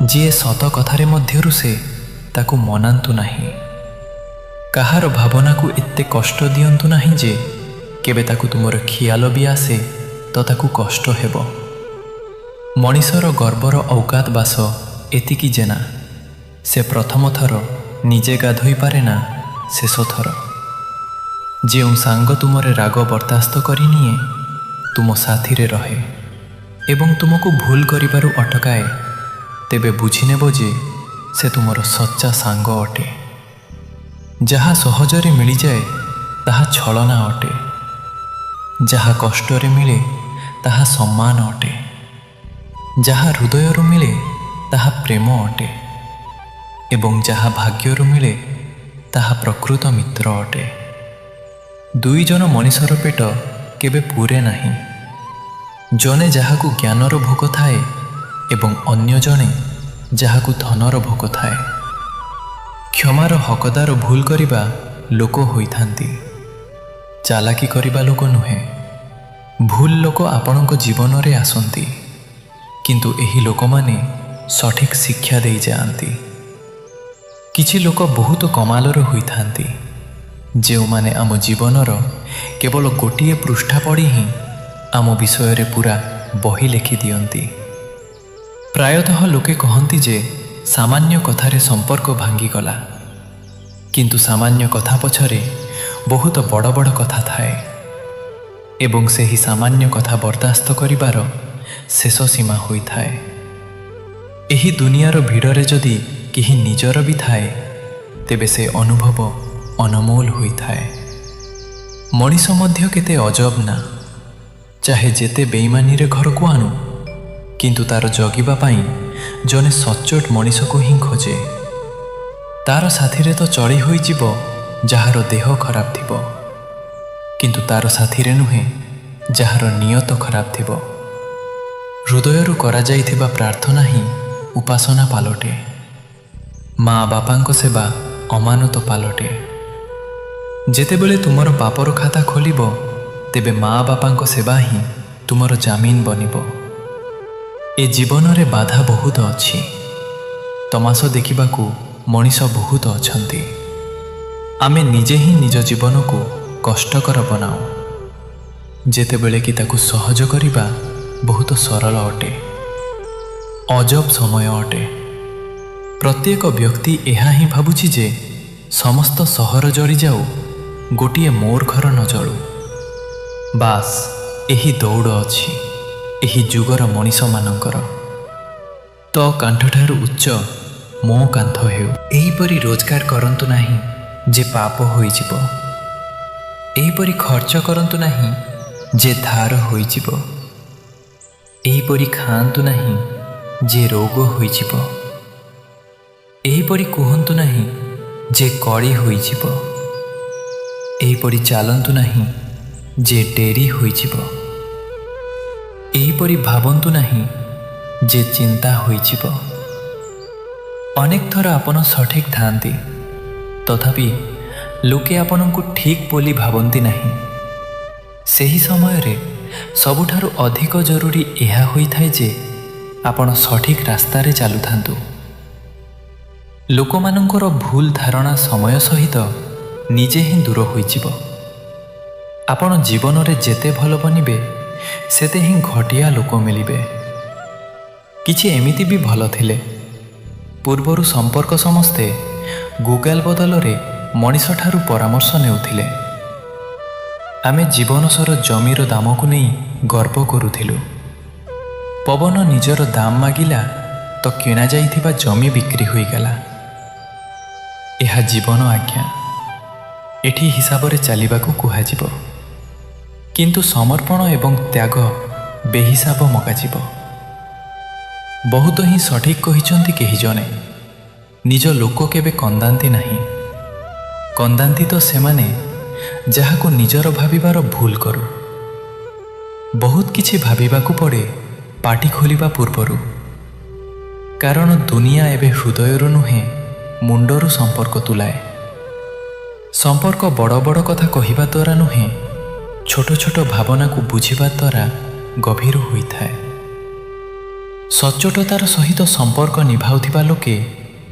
ଯିଏ ସତ କଥାରେ ମଧ୍ୟ ରୁଷେ, ତାକୁ ମନାନ୍ତୁ ନାହିଁ। କାହାର ଭାବନାକୁ ଏତେ କଷ୍ଟ ଦିଅନ୍ତୁ ନାହିଁ ଯେ କେବେ ତାକୁ ତୁମର ଖିଆଲ ବି ଆସେ ତ ତାକୁ କଷ୍ଟ ହେବ। ମଣିଷର ଗର୍ବର ଔକାତ ବାସ ଏତିକି ଜେନା, ସେ ପ୍ରଥମ ଥର ନିଜେ ଗାଧୋଇ ପାରେ ନା ଶେଷ ଥର। ଯେଉଁ ସାଙ୍ଗ ତୁମର ରାଗ ବରଦାସ୍ତ କରିନିଏ, ତୁମ ସାଥିରେ ରହେ ଏବଂ ତୁମକୁ ଭୁଲ କରିବାରୁ ଅଟକାଏ, ତେବେ ବୁଝିନେବ ଯେ ସେ ତୁମର ସଚ୍ଚା ସାଙ୍ଗ ଅଟେ। ଯାହା ସହଜରେ ମିଳିଯାଏ, ତାହା ଛଳନା ଅଟେ। ଯାହା କଷ୍ଟରେ ମିଳେ, ତାହା ସମ୍ମାନ ଅଟେ। ଯାହା ହୃଦୟରୁ ମିଳେ, ତାହା ପ୍ରେମ ଅଟେ, ଏବଂ ଯାହା ଭାଗ୍ୟରୁ ମିଳେ, ତାହା ପ୍ରକୃତ ମିତ୍ର ଅଟେ। ଦୁଇ ଜଣ ମଣିଷର ପେଟ କେବେ ପୂରେ ନାହିଁ। ଜଣେ ଯାହାକୁ ଜ୍ଞାନର ଭୋକ ଥାଏ ଏବଂ ଅନ୍ୟ ଜଣେ ଯାହାକୁ ଧନର ଭୋକ ଥାଏ। କ୍ଷମାର ହକଦାର ଭୁଲ କରିବା ଲୋକ ହୋଇଥାନ୍ତି, ଚାଲାକି କରିବା ଲୋକ ନୁହେଁ। ଭୁଲ ଲୋକ ଆପଣଙ୍କ ଜୀବନରେ ଆସନ୍ତି, କିନ୍ତୁ ଏହି ଲୋକମାନେ ସଠିକ ଶିକ୍ଷା ଦେଇଯାଆନ୍ତି। କିଛି ଲୋକ ବହୁତ କମାଲର ହୋଇଥାନ୍ତି, ଯେଉଁମାନେ ଆମ ଜୀବନର କେବଳ ଗୋଟିଏ ପୃଷ୍ଠା ପଢ଼ି ହିଁ ଆମ ବିଷୟରେ ପୁରା ବହି ଲେଖିଦିଅନ୍ତି। ପ୍ରାୟତଃ ଲୋକେ କହନ୍ତି ଯେ ସାମାନ୍ୟ କଥାରେ ସମ୍ପର୍କ ଭାଙ୍ଗିଗଲା, କିନ୍ତୁ ସାମାନ୍ୟ କଥା ପଛରେ ବହୁତ ବଡ଼ ବଡ଼ କଥା ଥାଏ ଏବଂ ସେହି ସାମାନ୍ୟ କଥା ବରଦାସ୍ତ କରିବାର ଶେଷ ସୀମା ହୋଇଥାଏ। ଏହି ଦୁନିଆର ଭିଡ଼ରେ ଯଦି କେହି ନିଜର ବି ଥାଏ, ତେବେ ସେ ଅନୁଭବ ଅନମୋଲ ହୋଇଥାଏ। ମଣିଷ ମଧ୍ୟ କେତେ ଅଜବ ନା, ଚାହେ ଯେତେ ବେଇମାନିରେ ଘରକୁ ଆଣୁ, କିନ୍ତୁ ତାର ଜଗିବା ପାଇଁ ଜଣେ ସଚ୍ଚୋଟ ମଣିଷକୁ ହିଁ ଖୋଜେ। ତାର ସାଥିରେ ତ ଚଳି ହୋଇଯିବ ଯାହାର ଦେହ ଖରାପ ଥିବ, କିନ୍ତୁ ତାର ସାଥିରେ ନୁହେଁ ଯାହାର ନିୟତ ଖରାପ ଥିବ। ହୃଦୟରୁ କରାଯାଇଥିବା ପ୍ରାର୍ଥନା ହିଁ ଉପାସନା ପାଲଟେ। ମା ବାପାଙ୍କ ସେବା ଅମାନତ ପାଲଟେ। ଯେତେବେଳେ ତୁମର ପାପର ଖାତା ଖୋଲିବ, ତେବେ ମା ବାପାଙ୍କ ସେବା ହିଁ ତୁମର ଜାମିନ ବନିବ। ଏ ଜୀବନରେ ବାଧା ବହୁତ ଅଛି, ତମାସ ଦେଖିବାକୁ ମଣିଷ ବହୁତ ଅଛନ୍ତି। ଆମେ ନିଜେ ହିଁ ନିଜ ଜୀବନକୁ କଷ୍ଟକର ବନାଉ, ଯେତେବେଳେ କି ତାକୁ ସହଜ କରିବା ବହୁତ ସରଳ ଅଟେ। ଅଜବ ସମୟ ଅଟେ। ପ୍ରତ୍ୟେକ ବ୍ୟକ୍ତି ଏହା ହିଁ ଭାବୁଛି ଯେ ସମସ୍ତ ସହର ଜଳିଯାଉ, ଗୋଟିଏ ମୋର ଘର ନ ଜଳୁ। ବାସ୍, ଏହି ଦୌଡ଼ ଅଛି ଏହି ଯୁଗର ମଣିଷମାନଙ୍କର। ତ କାନ୍ଥଠାରୁ ଉଚ୍ଚ ମୋ କାନ୍ଥ ହେଉ। ଏହିପରି ରୋଜଗାର କରନ୍ତୁ ନାହିଁ ଯେ ପାପ ହୋଇଯିବ। ଏହିପରି ଖର୍ଚ୍ଚ କରନ୍ତୁ ନାହିଁ ଯେ ଧାର ହୋଇଯିବ। ଏହିପରି ଖାଆନ୍ତୁ ନାହିଁ ଯେ ରୋଗ ହୋଇଯିବ। ଏହିପରି କୁହନ୍ତୁ ନାହିଁ ଯେ କଳି ହୋଇଯିବ। ଏହିପରି ଚାଲନ୍ତୁ ନାହିଁ ଯେ ଡେରି ହୋଇଯିବ। ଏହିପରି ଭାବନ୍ତୁ ନାହିଁ ଯେ ଚିନ୍ତା ହୋଇଯିବ। ଅନେକ ଥର ଆପଣ ସଠିକ୍ ଥାଆନ୍ତି, ତଥାପି ଲୋକେ ଆପଣଙ୍କୁ ଠିକ୍ ବୋଲି ଭାବନ୍ତି ନାହିଁ। ସେହି ସମୟରେ ସବୁଠାରୁ ଅଧିକ ଜରୁରୀ ଏହା ହୋଇଥାଏ ଯେ ଆପଣ ସଠିକ୍ ରାସ୍ତାରେ ଚାଲୁଥାନ୍ତୁ। ଲୋକମାନଙ୍କର ଭୁଲ ଧାରଣା ସମୟ ସହିତ ନିଜେ ହିଁ ଦୂର ହୋଇଯିବ। ଆପଣ ଜୀବନରେ ଯେତେ ଭଲ ବନିବେ, ସେତେ ହିଁ ଘଟିଆ ଲୋକ ମିଳିବେ। କିଛି ଏମିତି ବି ଭଲ ଥିଲେ। ପୂର୍ବରୁ ସମ୍ପର୍କ ସମସ୍ତେ ଗୁଗଲ ବଦଳରେ ମଣିଷଠାରୁ ପରାମର୍ଶ ନେଉଥିଲେ। ଆମେ ଜୀବନସର ଜମିର ଦାମକୁ ନେଇ ଗର୍ବ କରୁଥିଲୁ। ପବନ ନିଜର ଦାମ ମାଗିଲା ତ କିଣାଯାଇଥିବା ଜମି ବିକ୍ରି ହୋଇଗଲା। ଏହା ଜୀବନ ଆଜ୍ଞା। ଏଠି ହିସାବରେ ଚାଲିବାକୁ କୁହାଯିବ, କିନ୍ତୁ ସମର୍ପଣ ଏବଂ ତ୍ୟାଗ ବେହିସାବ ମଗାଯିବ। ବହୁତ ହିଁ ସଠିକ୍ କହିଛନ୍ତି କେହି ଜଣେ, ନିଜ ଲୋକ କେବେ କନ୍ଦାନ୍ତି ନାହିଁ। କନ୍ଦାନ୍ତି ତ ସେମାନେ ଯାହାକୁ ନିଜର ଭାବିବାର ଭୁଲ କରୁ। ବହୁତ କିଛି ଭାବିବାକୁ ପଡ଼େ ପାଟି ଖୋଲିବା ପୂର୍ବରୁ, କାରଣ ଦୁନିଆ ଏବେ ହୃଦୟରୁ ନୁହେଁ, ମୁଣ୍ଡରୁ ସମ୍ପର୍କ ତୁଲାଏ। ସମ୍ପର୍କ ବଡ଼ ବଡ଼ କଥା କହିବା ଦ୍ୱାରା ନୁହେଁ, ଛୋଟ ଛୋଟ ଭାବନାକୁ ବୁଝିବା ଦ୍ୱାରା ଗଭୀର ହୋଇଥାଏ। ସଚ୍ଚୋଟତାର ସହିତ ସମ୍ପର୍କ ନିଭାଉଥିବା ଲୋକେ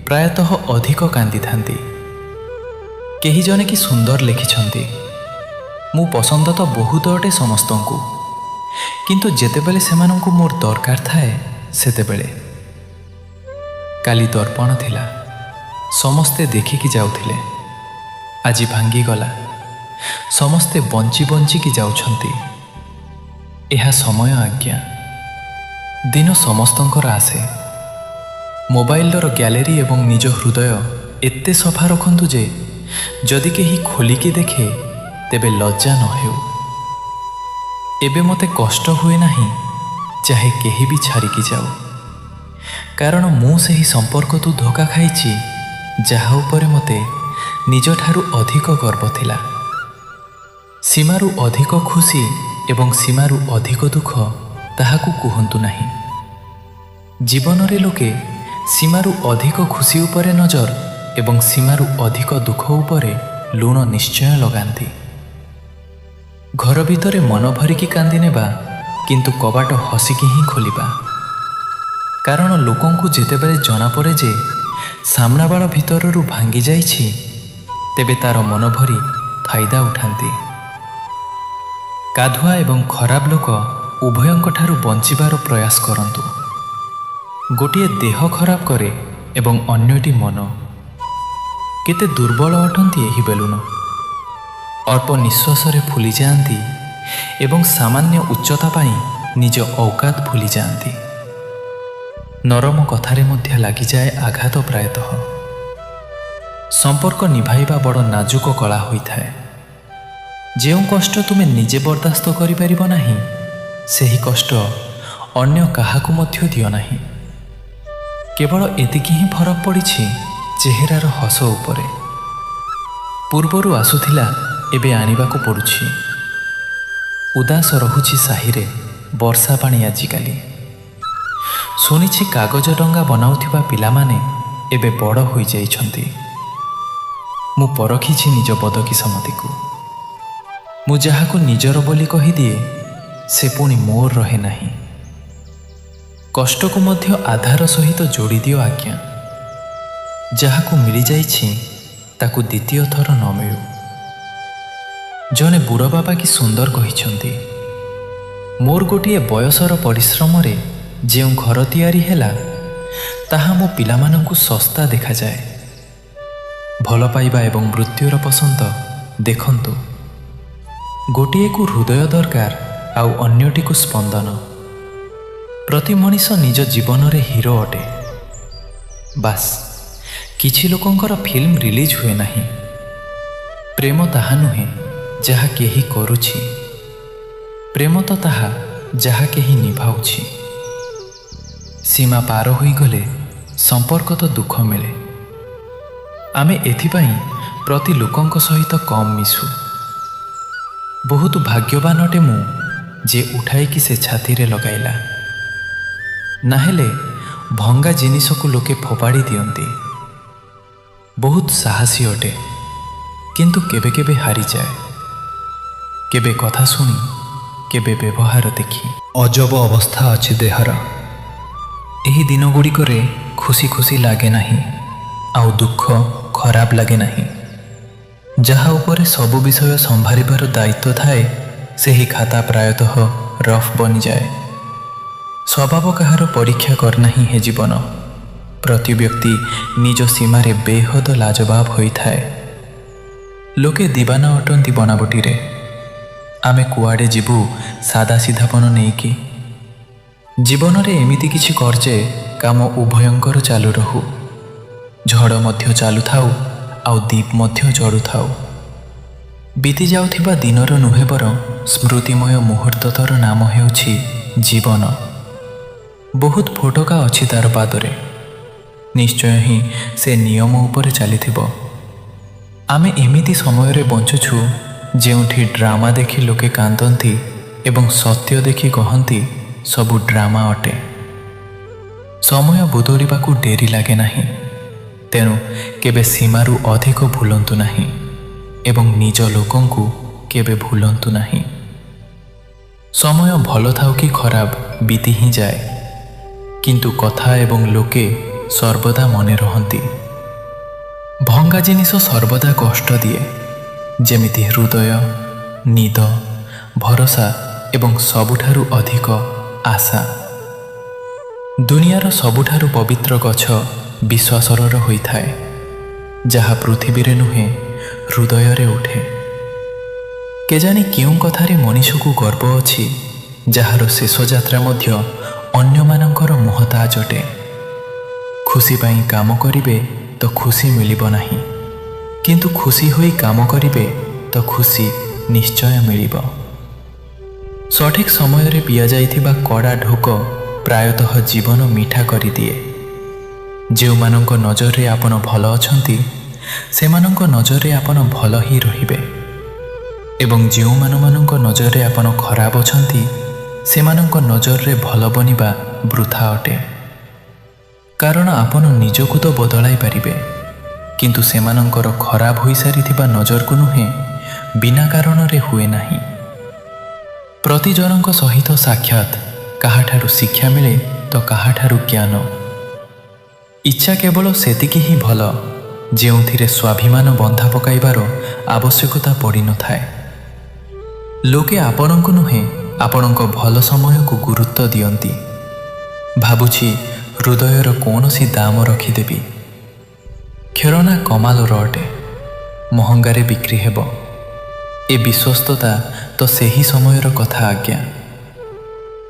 ପ୍ରାୟତଃ ଅଧିକ କାନ୍ଦିଥାନ୍ତି। କେହି ଜଣେ କି ସୁନ୍ଦର ଲେଖିଛନ୍ତି, ମୁଁ ପସନ୍ଦ ତ ବହୁତ ଅଟେ ସମସ୍ତଙ୍କୁ, କିନ୍ତୁ ଯେତେବେଳେ ସେମାନଙ୍କୁ ମୋର ଦରକାର ଥାଏ ସେତେବେଳେ। କାଲି ଦର୍ପଣ ଥିଲା, ସମସ୍ତେ ଦେଖିକି ଯାଉଥିଲେ। ଆଜି ଭାଙ୍ଗିଗଲା, ସମସ୍ତେ ବଞ୍ଚି ବଞ୍ଚିକି ଯାଉଛନ୍ତି। ଏହା ସମୟ ଆଜ୍ଞା। ଦିନ ସମସ୍ତଙ୍କର ଆସେ। ମୋବାଇଲର ଗ୍ୟାଲେରୀ ଏବଂ ନିଜ ହୃଦୟ ଏତେ ସଫା ରଖନ୍ତୁ ଯେ ଯଦି କେହି ଖୋଲିକି ଦେଖେ ତେବେ ଲଜ୍ଜା ନ ହେଉ। ଏବେ ମୋତେ କଷ୍ଟ ହୁଏ ନାହିଁ, ଚାହେ କେହି ବି ଛାଡ଼ିକି ଯାଉ, କାରଣ ମୁଁ ସେହି ସମ୍ପର୍କ ତୁ ଧୋକା ଖାଇଛି ଯାହା ଉପରେ ମୋତେ ନିଜଠାରୁ ଅଧିକ ଗର୍ବ ଥିଲା। ସୀମାରୁ ଅଧିକ ଖୁସି ଏବଂ ସୀମାରୁ ଅଧିକ ଦୁଃଖ ତାହାକୁ କୁହନ୍ତୁ ନାହିଁ। ଜୀବନରେ ଲୋକେ ସୀମାରୁ ଅଧିକ ଖୁସି ଉପରେ ନଜର ଏବଂ ସୀମାରୁ ଅଧିକ ଦୁଃଖ ଉପରେ ଲୁଣ ନିଶ୍ଚୟ ଲଗାନ୍ତି। ଘର ଭିତରେ ମନ ଭରିକି କାନ୍ଦି ନେବା, କିନ୍ତୁ କବାଟ ହସିକି ହିଁ ଖୋଲିବା। କାରଣ ଲୋକଙ୍କୁ ଯେତେବେଳେ ଜଣାପଡ଼େ ଯେ ସାମ୍ନାବାଳ ଭିତରରୁ ଭାଙ୍ଗି ଯାଇଛି, ତେବେ ତାର ମନ ଭରି ଫାଇଦା ଉଠାନ୍ତି। କାଧୁଆ ଏବଂ ଖରାପ ଲୋକ ଉଭୟଙ୍କଠାରୁ ବଞ୍ଚିବାର ପ୍ରୟାସ କରନ୍ତୁ। ଗୋଟିଏ ଦେହ ଖରାପ କରେ ଏବଂ ଅନ୍ୟଟି ମନ। କେତେ ଦୁର୍ବଳ ଅଟନ୍ତି ଏହି ବେଲୁନ। ଅଳ୍ପ ନିଶ୍ୱାସରେ ଫୁଲିଯାଆନ୍ତି ଏବଂ ସାମାନ୍ୟ ଉଚ୍ଚତା ପାଇଁ ନିଜ ଔକାତ ଭୁଲିଯାଆନ୍ତି। ନରମ କଥାରେ ମଧ୍ୟ ଲାଗିଯାଏ ଆଘାତ ପ୍ରାୟତଃ। ସମ୍ପର୍କ ନିଭାଇବା ବଡ଼ ନାଜୁକ କଳା ହୋଇଥାଏ। ଯେଉଁ କଷ୍ଟ ତୁମେ ନିଜେ ବରଦାସ୍ତ କରିପାରିବ ନାହିଁ, ସେହି କଷ୍ଟ ଅନ୍ୟ କାହାକୁ ମଧ୍ୟ ଦିଅ ନାହିଁ। କେବଳ ଏତିକି ହିଁ ଫରକ ପଡ଼ିଛି ଚେହେରାର ହସ ଉପରେ। ପୂର୍ବରୁ ଆସୁଥିଲା, ଏବେ ଆଣିବାକୁ ପଡ଼ୁଛି। ଉଦାସ ରହୁଛି ସାହିରେ ବର୍ଷା ପାଣି ଆଜିକାଲି। ଶୁଣିଛି କାଗଜ ଡଙ୍ଗା ବନାଉଥିବା ପିଲାମାନେ ଏବେ ବଡ଼ ହୋଇଯାଇଛନ୍ତି। ମୁଁ ପରଖିଛି ନିଜ ବଦକିସମତିକୁ। ମୁଁ ଯାହାକୁ ନିଜର ବୋଲି କହିଦିଏ, ସେ ପୁଣି ମୋର ରହେ ନାହିଁ। କଷ୍ଟକୁ ମଧ୍ୟ ଆଧାର ସହିତ ଯୋଡ଼ିଦିଅ ଆଜ୍ଞା। ଯାହାକୁ ମିଳିଯାଇଛି ତାକୁ ଦ୍ୱିତୀୟ ଥର ନ ମିଳୁ। ଜଣେ ବୁଢ଼ ବାବା କି ସୁନ୍ଦର କହିଛନ୍ତି, ମୋର ଗୋଟିଏ ବୟସର ପରିଶ୍ରମରେ ଯେଉଁ ଘର ତିଆରି ହେଲା, ତାହା ମୋ ପିଲାମାନଙ୍କୁ ଶସ୍ତା ଦେଖାଯାଏ। ଭଲ ପାଇବା ଏବଂ ମୃତ୍ୟୁର ପସନ୍ଦ ଦେଖନ୍ତୁ। ଗୋଟିଏକୁ ହୃଦୟ ଦରକାର ଆଉ ଅନ୍ୟଟିକୁ ସ୍ପନ୍ଦନ। ପ୍ରତି ମଣିଷ ନିଜ ଜୀବନରେ ହିରୋ ଅଟେ। ବାସ୍, କିଛି ଲୋକଙ୍କର ଫିଲ୍ମ ରିଲିଜ୍ ହୁଏ ନାହିଁ। ପ୍ରେମ ତାହା ନୁହେଁ ଯାହା କେହି କରୁଛି, ପ୍ରେମ ତ ତାହା ଯାହା କେହି ନିଭାଉଛି। ସୀମା ପାର ହୋଇଗଲେ ସମ୍ପର୍କ ତ ଦୁଃଖ ମିଳେ। ଆମେ ଏଥିପାଇଁ ପ୍ରତି ଲୋକଙ୍କ ସହିତ କମ୍ ମିଶୁ। ବହୁତ ଭାଗ୍ୟବାନ ଅଟେ ମୁଁ ଯେ ଉଠାଇକି ସେ ଛାତିରେ ଲଗାଇଲା। ନାହେଲେ ଭଙ୍ଗା ଜିନିଷକୁ ଲୋକେ ଫୋପାଡ଼ି ଦିଅନ୍ତି। ବହୁତ ସାହସୀ ଅଟେ, କିନ୍ତୁ କେବେ କେବେ ହାରିଯାଏ। କେବେ କଥା ଶୁଣି, କେବେ ବ୍ୟବହାର ଦେଖି। ଅଜବ ଅବସ୍ଥା ଅଛି ଦେହର। ଏହି ଦିନଗୁଡ଼ିକରେ ଖୁସି ଖୁସି ଲାଗେ ନାହିଁ, ଆଉ ଦୁଃଖ ଖରାପ ଲାଗେ ନାହିଁ। ଯାହା ଉପରେ ସବୁ ବିଷୟ ସମ୍ଭାଳିବାର ଦାୟିତ୍ୱ ଥାଏ, ସେହି ଖାତା ପ୍ରାୟତଃ ରଫ୍ ବନିଯାଏ। ସ୍ୱଭାବ କାହାର ପରୀକ୍ଷା କରିନାହିଁ ହେ ଜୀବନ। ପ୍ରତି ବ୍ୟକ୍ତି ନିଜ ସୀମାରେ ବେହଦ ଲାଜବାବ ହୋଇଥାଏ। ଲୋକେ ଦିବାନା ଅଟନ୍ତି ବନାବଟିରେ। ଆମେ କୁଆଡ଼େ ଯିବୁ ସାଦା ସିଧାପଣ ନେଇକି? ଜୀବନରେ ଏମିତି କିଛି କର ଯେ କାମ ଉଭୟଙ୍କର ଚାଲୁ ରହୁ। ଝଡ଼ ମଧ୍ୟ ଚାଲୁଥାଉ ଆଉ ଦୀପ ମଧ୍ୟ ଜଳୁଥାଉ। ବିତି ଯାଉଥିବା ଦିନର ନୁହେଁ ବରଂ ସ୍ମୃତିମୟ ମୁହୂର୍ତ୍ତର ନାମ ହେଉଛି ଜୀବନ। ବହୁତ ଫୋଟକା ଅଛି ତାର ପାଦରେ। ନିଶ୍ଚୟ ହିଁ ସେ ନିୟମ ଉପରେ ଚାଲିଥିବ। ଆମେ ଏମିତି ସମୟରେ ବଞ୍ଚୁଛୁ ଯେଉଁଠି ଡ୍ରାମା ଦେଖି ଲୋକେ କାନ୍ଦନ୍ତି ଏବଂ ସତ୍ୟ ଦେଖି କହନ୍ତି ସବୁ ଡ୍ରାମା ଅଟେ। ସମୟ ବଦଳିବାକୁ ଡେରି ଲାଗେ ନାହିଁ। ତେଣୁ କେବେ ସୀମାରୁ ଅଧିକ ଭୁଲନ୍ତୁ ନାହିଁ ଏବଂ ନିଜ ଲୋକଙ୍କୁ କେବେ ଭୁଲନ୍ତୁ ନାହିଁ। ସମୟ ଭଲ ଥାଉ କି ଖରାପ, ବିତି ହିଁ ଯାଏ, କିନ୍ତୁ କଥା ଏବଂ ଲୋକେ ସର୍ବଦା ମନେ ରହନ୍ତି। ଭଙ୍ଗା ଜିନିଷ ସର୍ବଦା କଷ୍ଟ ଦିଏ, ଯେମିତି ହୃଦୟ, ନିଦ, ଭରସା ଏବଂ ସବୁଠାରୁ ଅଧିକ ଆଶା। ଦୁନିଆର ସବୁଠାରୁ ପବିତ୍ର ଗଛ ବିଶ୍ୱାସର ହୋଇଥାଏ, ଯାହା ପୃଥିବୀରେ ନୁହେଁ, ହୃଦୟରେ ଉଠେ। କେଜାଣି କେଉଁ କଥାରେ ମଣିଷକୁ ଗର୍ବ ଅଛି, ଯାହାର ଶେଷ ଯାତ୍ରା ମଧ୍ୟ ଅନ୍ୟମାନଙ୍କର ମହତାଜ ଅଟେ। ଖୁସି ପାଇଁ କାମ କରିବେ ତ ଖୁସି ମିଳିବ ନାହିଁ, କିନ୍ତୁ ଖୁସି ହୋଇ କାମ କରିବେ ତ ଖୁସି ନିଶ୍ଚୟ ମିଳିବ। ସଠିକ୍ ସମୟରେ ପିଆଯାଇଥିବା କଡ଼ା ଢୋକ ପ୍ରାୟତଃ ଜୀବନ ମିଠା କରିଦିଏ। ଯେଉଁମାନଙ୍କ ନଜରରେ ଆପଣ ଭଲ ଅଛନ୍ତି, ସେମାନଙ୍କ ନଜରରେ ଆପଣ ଭଲ ହିଁ ରହିବେ ଏବଂ ଯେଉଁମାନମାନଙ୍କ ନଜରରେ ଆପଣ ଖରାପ ଅଛନ୍ତି, ସେମାନଙ୍କ ନଜରରେ ଭଲ ବନିବା ବୃଥା ଅଟେ। କାରଣ ଆପଣ ନିଜକୁ ତ ବଦଳାଇ ପାରିବେ, କିନ୍ତୁ ସେମାନଙ୍କର ଖରାପ ହୋଇସାରିଥିବା ନଜରକୁ ନୁହେଁ। ବିନା କାରଣରେ ହୁଏ ନାହିଁ। ପ୍ରତି ଜଣଙ୍କ ସହିତ ସାକ୍ଷାତ କାହାଠାରୁ ଶିକ୍ଷା ମିଳେ ତ କାହାଠାରୁ ଜ୍ଞାନ। ଇଚ୍ଛା କେବଳ ସେତିକି ହିଁ ଭଲ, ଯେଉଁଥିରେ ସ୍ୱାଭିମାନ ବନ୍ଧା ପକାଇବାର ଆବଶ୍ୟକତା ପଡ଼ିନଥାଏ। ଲୋକେ ଆପଣଙ୍କୁ ନୁହେଁ, ଆପଣଙ୍କ ଭଲ ସମୟକୁ ଗୁରୁତ୍ୱ ଦିଅନ୍ତି। ଭାବୁଛି ହୃଦୟର କୌଣସି ଦାମ ରଖିଦେବି। ଖେଳନା କମାଲର ଅଟେ, ମହଙ୍ଗାରେ ବିକ୍ରି ହେବ। ଏ ବିଶ୍ୱସ୍ତତା ତ ସେହି ସମୟର କଥା ଆଜ୍ଞା,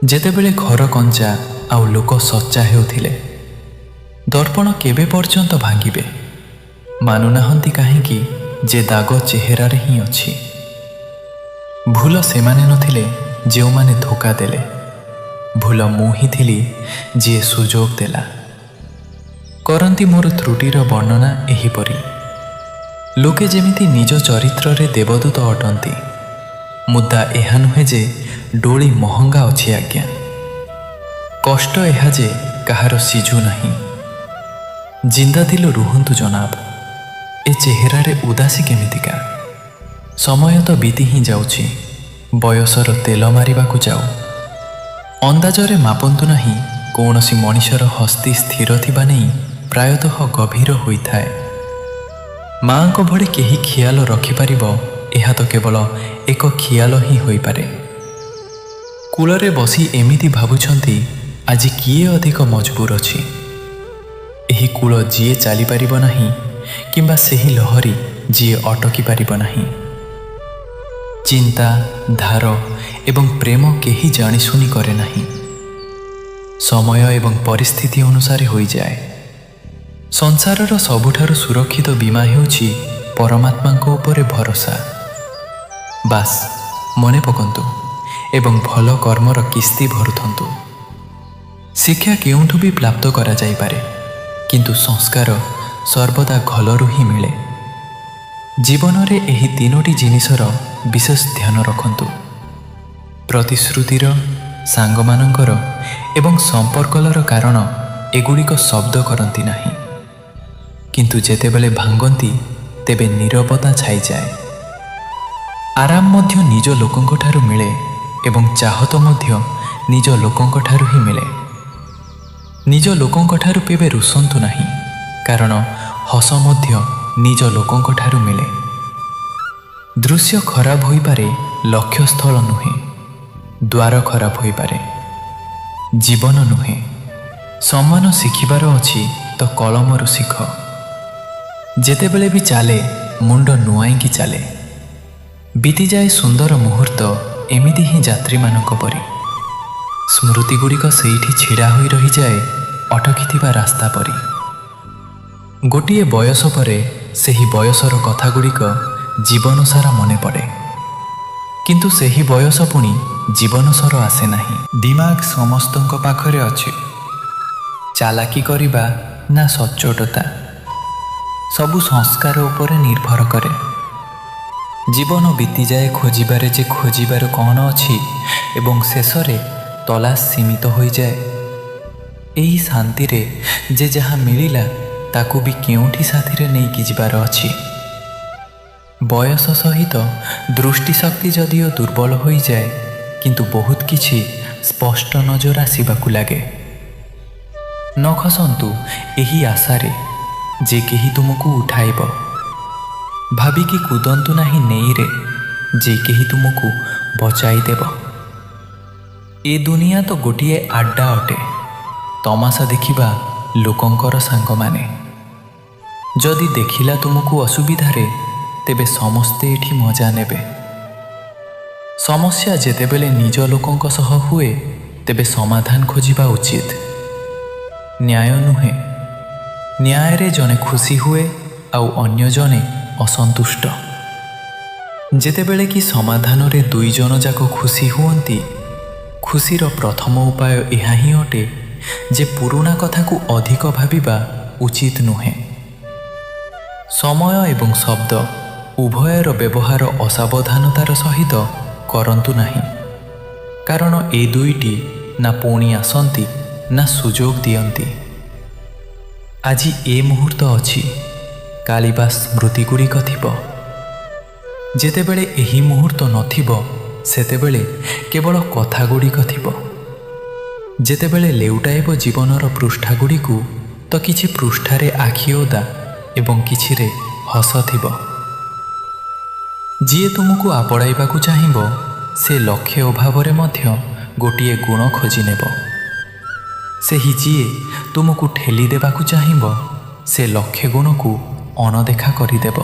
ଯେତେବେଳେ ଘର କଞ୍ଚା ଆଉ ଲୋକ ସଚ୍ଚା ହେଉଥିଲେ। ଦର୍ପଣ କେବେ ପର୍ଯ୍ୟନ୍ତ ଭାଙ୍ଗିବେ? ମାନୁନାହାନ୍ତି କାହିଁକି ଯେ ଦାଗ ଚେହେରାରେ ହିଁ ଅଛି? ଭୁଲ ସେମାନେ ନଥିଲେ ଯେଉଁମାନେ ଧୋକା ଦେଲେ, ଭୁଲ ମୁଁ ହିଁ ଥିଲି ଯିଏ ସୁଯୋଗ ଦେଲା। କରନ୍ତି ମୋର ତ୍ରୁଟିର ବର୍ଣ୍ଣନା ଏହିପରି, ଲୋକେ ଯେମିତି ନିଜ ଚରିତ୍ରରେ ଦେବଦୂତ ଅଟନ୍ତି। ମୁଦ୍ଦା ଏହା ନୁହେଁ ଯେ ଡୋଳି ମହଙ୍ଗା ଅଛି ଆଜ୍ଞା, କଷ୍ଟ ଏହା ଯେ କାହାର ସିଝୁ ନାହିଁ। ଜିନ୍ଦାଦିଲ ରୁହନ୍ତୁ ଜନାବ, ଏ ଚେହେରାରେ ଉଦାସୀ କେମିତିକା? ସମୟ ତ ବିତି ହିଁ ଯାଉଛି, ବୟସର ତେଲ ମାରିବାକୁ ଯାଉ। ଅନ୍ଦାଜରେ ମାପନ୍ତୁ ନାହିଁ। କୌଣସି ମଣିଷର ହସ୍ତି ସ୍ଥିର ଥିବା ନେଇ ପ୍ରାୟତଃ ଗଭୀର ହୋଇଥାଏ। ମାଆଙ୍କ ଭଳି କେହି ଖିଆଲ ରଖିପାରିବ, ଏହା ତ କେବଳ ଏକ ଖିଆଲ ହିଁ ହୋଇପାରେ। କୂଳରେ ବସି ଏମିତି ଭାବୁଛନ୍ତି ଆଜି କିଏ ଅଧିକ ମଜବୁର ଅଛି, ଏହି କୂଳ ଯିଏ ଚାଲିପାରିବ ନାହିଁ କିମ୍ବା ସେହି ଲହରୀ ଯିଏ ଅଟକି ପାରିବ ନାହିଁ। ଚିନ୍ତା, ଧାର ଏବଂ ପ୍ରେମ କେହି ଜାଣିଶୁଣି କରେ ନାହିଁ, ସମୟ ଏବଂ ପରିସ୍ଥିତି ଅନୁସାରେ ହୋଇଯାଏ। ସଂସାରର ସବୁଠାରୁ ସୁରକ୍ଷିତ ବୀମା ହେଉଛି ପରମାତ୍ମାଙ୍କ ଉପରେ ଭରସା। ବାସ୍, ମନେ ପକାନ୍ତୁ ଏବଂ ଭଲ କର୍ମର କିସ୍ତି ଭରୁଥାନ୍ତୁ। ଶିକ୍ଷା କେଉଁଠୁ ବି ପ୍ରାପ୍ତ କରାଯାଇପାରେ, କିନ୍ତୁ ସଂସ୍କାର ସର୍ବଦା ଘରରୁ ହିଁ ମିଳେ। ଜୀବନରେ ଏହି ତିନୋଟି ଜିନିଷର ବିଶେଷ ଧ୍ୟାନ ରଖନ୍ତୁ, ପ୍ରତିଶ୍ରୁତିର, ସାଙ୍ଗମାନଙ୍କର ଏବଂ ସମ୍ପର୍କର। କାରଣ ଏଗୁଡ଼ିକ ଶବ୍ଦ କରନ୍ତି ନାହିଁ, କିନ୍ତୁ ଯେତେବେଳେ ଭାଙ୍ଗନ୍ତି ତେବେ ନୀରବତା ଛାଇଯାଏ। ଆରାମ ମଧ୍ୟ ନିଜ ଲୋକଙ୍କଠାରୁ ମିଳେ ଏବଂ ଚାହତ ମଧ୍ୟ ନିଜ ଲୋକଙ୍କଠାରୁ ହିଁ ମିଳେ। ନିଜ ଲୋକଙ୍କଠାରୁ କେବେ ରୁଷନ୍ତୁ ନାହିଁ, କାରଣ ହସ ମଧ୍ୟ ନିଜ ଲୋକଙ୍କଠାରୁ ମିଳେ। ଦୃଶ୍ୟ ଖରାପ ହୋଇପାରେ, ଲକ୍ଷ୍ୟସ୍ଥଳ ନୁହେଁ। ଦ୍ୱାର ଖରାପ ହୋଇପାରେ, ଜୀବନ ନୁହେଁ। ସମ୍ମାନ ଶିଖିବାର ଅଛି ତ କଲମରୁ ଶିଖ। ଯେତେବେଳେ ବି ଚାଲେ, ମୁଣ୍ଡ ନୁଆଇଁକି ଚାଲେ। ବିତିଯାଏ ସୁନ୍ଦର ମୁହୂର୍ତ୍ତ ଏମିତି ହିଁ ଯାତ୍ରୀମାନଙ୍କ ପରି। ସ୍ମୃତିଗୁଡ଼ିକ ସେଇଠି ଛିଡ଼ା ହୋଇ ରହିଯାଏ ଅଟକିଥିବା ରାସ୍ତା ପରି। ଗୋଟିଏ ବୟସ ପରେ ସେହି ବୟସର କଥାଗୁଡ଼ିକ ଜୀବନ ସାରା ମନେ ପଡ଼େ, କିନ୍ତୁ ସେହି ବୟସ ପୁଣି ଜୀବନ ସାରା ଆସେ ନାହିଁ। ଦିମାଗ ସମସ୍ତଙ୍କ ପାଖରେ ଅଛି। ଚାଲାକି କରିବା ନା ସଚ୍ଚୋଟତା, ସବୁ ସଂସ୍କାର ଉପରେ ନିର୍ଭର କରେ। ଜୀବନ ବିତିଯାଏ ଖୋଜିବାରେ ଯେ ଖୋଜିବାର କ'ଣ ଅଛି ଏବଂ ଶେଷରେ ତଲାସ ସୀମିତ ହୋଇଯାଏ ଏହି ଶାନ୍ତିରେ ଯେ ଯାହା ମିଳିଲା ତାକୁ ବି କେଉଁଠି ସାଥିରେ ନେଇକି ଯିବାର ଅଛି। ବୟସ ସହିତ ଦୃଷ୍ଟିଶକ୍ତି ଯଦିଓ ଦୁର୍ବଳ ହୋଇଯାଏ, କିନ୍ତୁ ବହୁତ କିଛି ସ୍ପଷ୍ଟ ନଜର ଆସିବାକୁ ଲାଗେ। ନ ଖସନ୍ତୁ ଏହି ଆଶାରେ ଯେ କେହି ତୁମକୁ ଉଠାଇବ। ଭାବିକି କୁଦନ୍ତୁ ନାହିଁ ନେଇରେ ଯେ କେହି ତୁମକୁ ବଚାଇଦେବ। ଏ ଦୁନିଆ ତ ଗୋଟିଏ ଆଡ୍ଡା ଅଟେ, ତମାସା ଦେଖିବା ଲୋକଙ୍କର ସାଙ୍ଗମାନେ। ଯଦି ଦେଖିଲା ତୁମକୁ ଅସୁବିଧାରେ, ତେବେ ସମସ୍ତେ ଏଠି ମଜା ନେବେ। ସମସ୍ୟା ଯେତେବେଳେ ନିଜ ଲୋକଙ୍କ ସହ ହୁଏ, ତେବେ ସମାଧାନ ଖୋଜିବା ଉଚିତ, ନ୍ୟାୟ ନୁହେଁ। ନ୍ୟାୟରେ ଜଣେ ଖୁସି ହୁଏ ଆଉ ଅନ୍ୟ ଜଣେ ଅସନ୍ତୁଷ୍ଟ, ଯେତେବେଳେ କି ସମାଧାନରେ ଦୁଇ ଜଣ ଯାକ ଖୁସି ହୁଅନ୍ତି। ଖୁସିର ପ୍ରଥମ ଉପାୟ ଏହା ହିଁ ଅଟେ ଯେ ପୁରୁଣା କଥାକୁ ଅଧିକ ଭାବିବା ଉଚିତ ନୁହେଁ। ସମୟ ଏବଂ ଶବ୍ଦ ଉଭୟର ବ୍ୟବହାର ଅସାବଧାନତାର ସହିତ କରନ୍ତୁ ନାହିଁ, କାରଣ ଏ ଦୁଇଟି ନା ପୁଣି ଆସନ୍ତି ନା ସୁଯୋଗ ଦିଅନ୍ତି। ଆଜି ଏ ମୁହୂର୍ତ୍ତ ଅଛି, କାଲି ବା ସ୍ମୃତି ଗୁଡ଼ିକ ଥିବ। ଯେତେବେଳେ ଏହି ମୁହୂର୍ତ୍ତ ନଥିବ, ସେତେବେଳେ କେବଳ କଥା ଗୁଡ଼ିକ ଥିବ। ଯେତେବେଳେ ଲେଉଟାଇବ ଜୀବନର ପୃଷ୍ଠା ଗୁଡ଼ିକୁ, ତ କିଛି ପୃଷ୍ଠାରେ ଆଖି ଓଦା ଏବଂ କିଛିରେ ହସ ଥିବ। ଯିଏ ତୁମକୁ ଆପଣାଇବାକୁ ଚାହିଁବ, ସେ ଲକ୍ଷେ ଅଭାବରେ ମଧ୍ୟ ଗୋଟିଏ ଗୁଣ ଖୋଜି ନେବ। ସେହି ଯିଏ ତୁମକୁ ଠେଲି ଦେବାକୁ ଚାହିଁବ, ସେ ଲକ୍ଷେ ଗୁଣକୁ ଅଣଦେଖା କରିଦେବ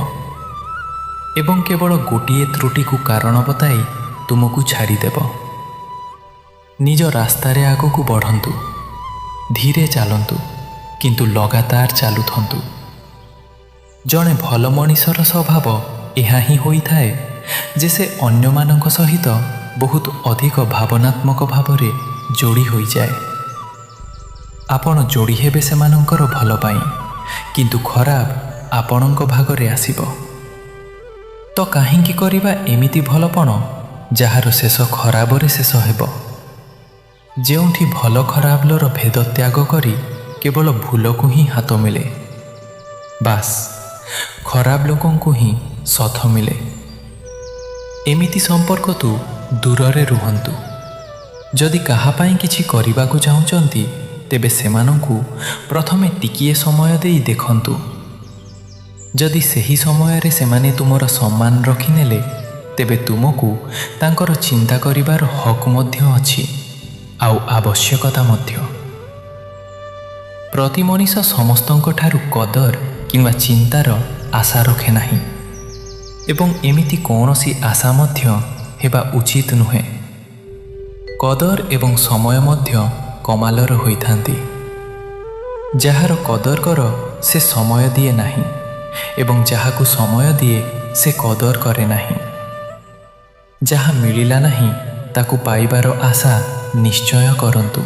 ଏବଂ କେବଳ ଗୋଟିଏ ତ୍ରୁଟିକୁ କାରଣ ବତାଇ ତୁମକୁ ଛାଡ଼ିଦେବ। ନିଜ ରାସ୍ତାରେ ଆଗକୁ ବଢ଼ନ୍ତୁ, ଧୀରେ ଚାଲନ୍ତୁ, କିନ୍ତୁ ଲଗାତାର ଚାଲୁଥାନ୍ତୁ। ଜଣେ ଭଲ ମଣିଷର ସ୍ୱଭାବ ଏହା ହିଁ ହୋଇଥାଏ ଯେ ସେ ଅନ୍ୟମାନଙ୍କ ସହିତ ବହୁତ ଅଧିକ ଭାବନାତ୍ମକ ଭାବରେ ଯୋଡ଼ି ହୋଇଯାଏ। ଆପଣ ଯୋଡ଼ି ହେବେ ସେମାନଙ୍କର ଭଲ ପାଇଁ, କିନ୍ତୁ ଖରାପ ଆପଣଙ୍କ ଭାଗରେ ଆସିବ। ତ କାହିଁକି କରିବା ଏମିତି ଭଲପଣ ଯାହାର ଶେଷ ଖରାପରେ ଶେଷ ହେବ? ଯେଉଁଠି ଭଲ ଖରାପର ଭେଦ ତ୍ୟାଗ କରି କେବଳ ଭୁଲକୁ ହିଁ ହାତ ମିଳେ, ବାସ୍ ଖରାପ ଲୋକଙ୍କୁ ହିଁ ସଥ ମିଳେ। ଏମିତି ସମ୍ପର୍କ ତୁ ଦୂରରେ ରୁହନ୍ତୁ। ଯଦି କାହା ପାଇଁ କିଛି କରିବାକୁ ଚାହୁଁଛନ୍ତି, ତେବେ ସେମାନଙ୍କୁ ପ୍ରଥମେ ଟିକିଏ ସମୟ ଦେଇ ଦେଖନ୍ତୁ। ଯଦି ସେହି ସମୟରେ ସେମାନେ ତୁମର ସମ୍ମାନ ରଖିନେଲେ, ତେବେ ତୁମକୁ ତାଙ୍କର ଚିନ୍ତା କରିବାର ହକ୍ ମଧ୍ୟ ଅଛି ଆଉ ଆବଶ୍ୟକତା ମଧ୍ୟ। ପ୍ରତି ମଣିଷ ସମସ୍ତଙ୍କ ଠାରୁ କଦର କିମ୍ବା ଚିନ୍ତାର ଆଶା ରଖେ ନାହିଁ ଏବଂ ଏମିତି କୌଣସି ଆଶା ମଧ୍ୟ ହେବା ଉଚିତ ନୁହେଁ। କଦର ଏବଂ ସମୟ ମଧ୍ୟ କମାଲର ହୋଇଥାନ୍ତି। ଯାହାର କଦର କର ସେ ସମୟ ଦିଏ ନାହିଁ ଏବଂ ଯାହାକୁ ସମୟ ଦିଏ ସେ କଦର କରେ ନାହିଁ। ଯାହା ମିଳିଲା ନାହିଁ ତାକୁ ପାଇବାର ଆଶା ନିଶ୍ଚୟ କରନ୍ତୁ,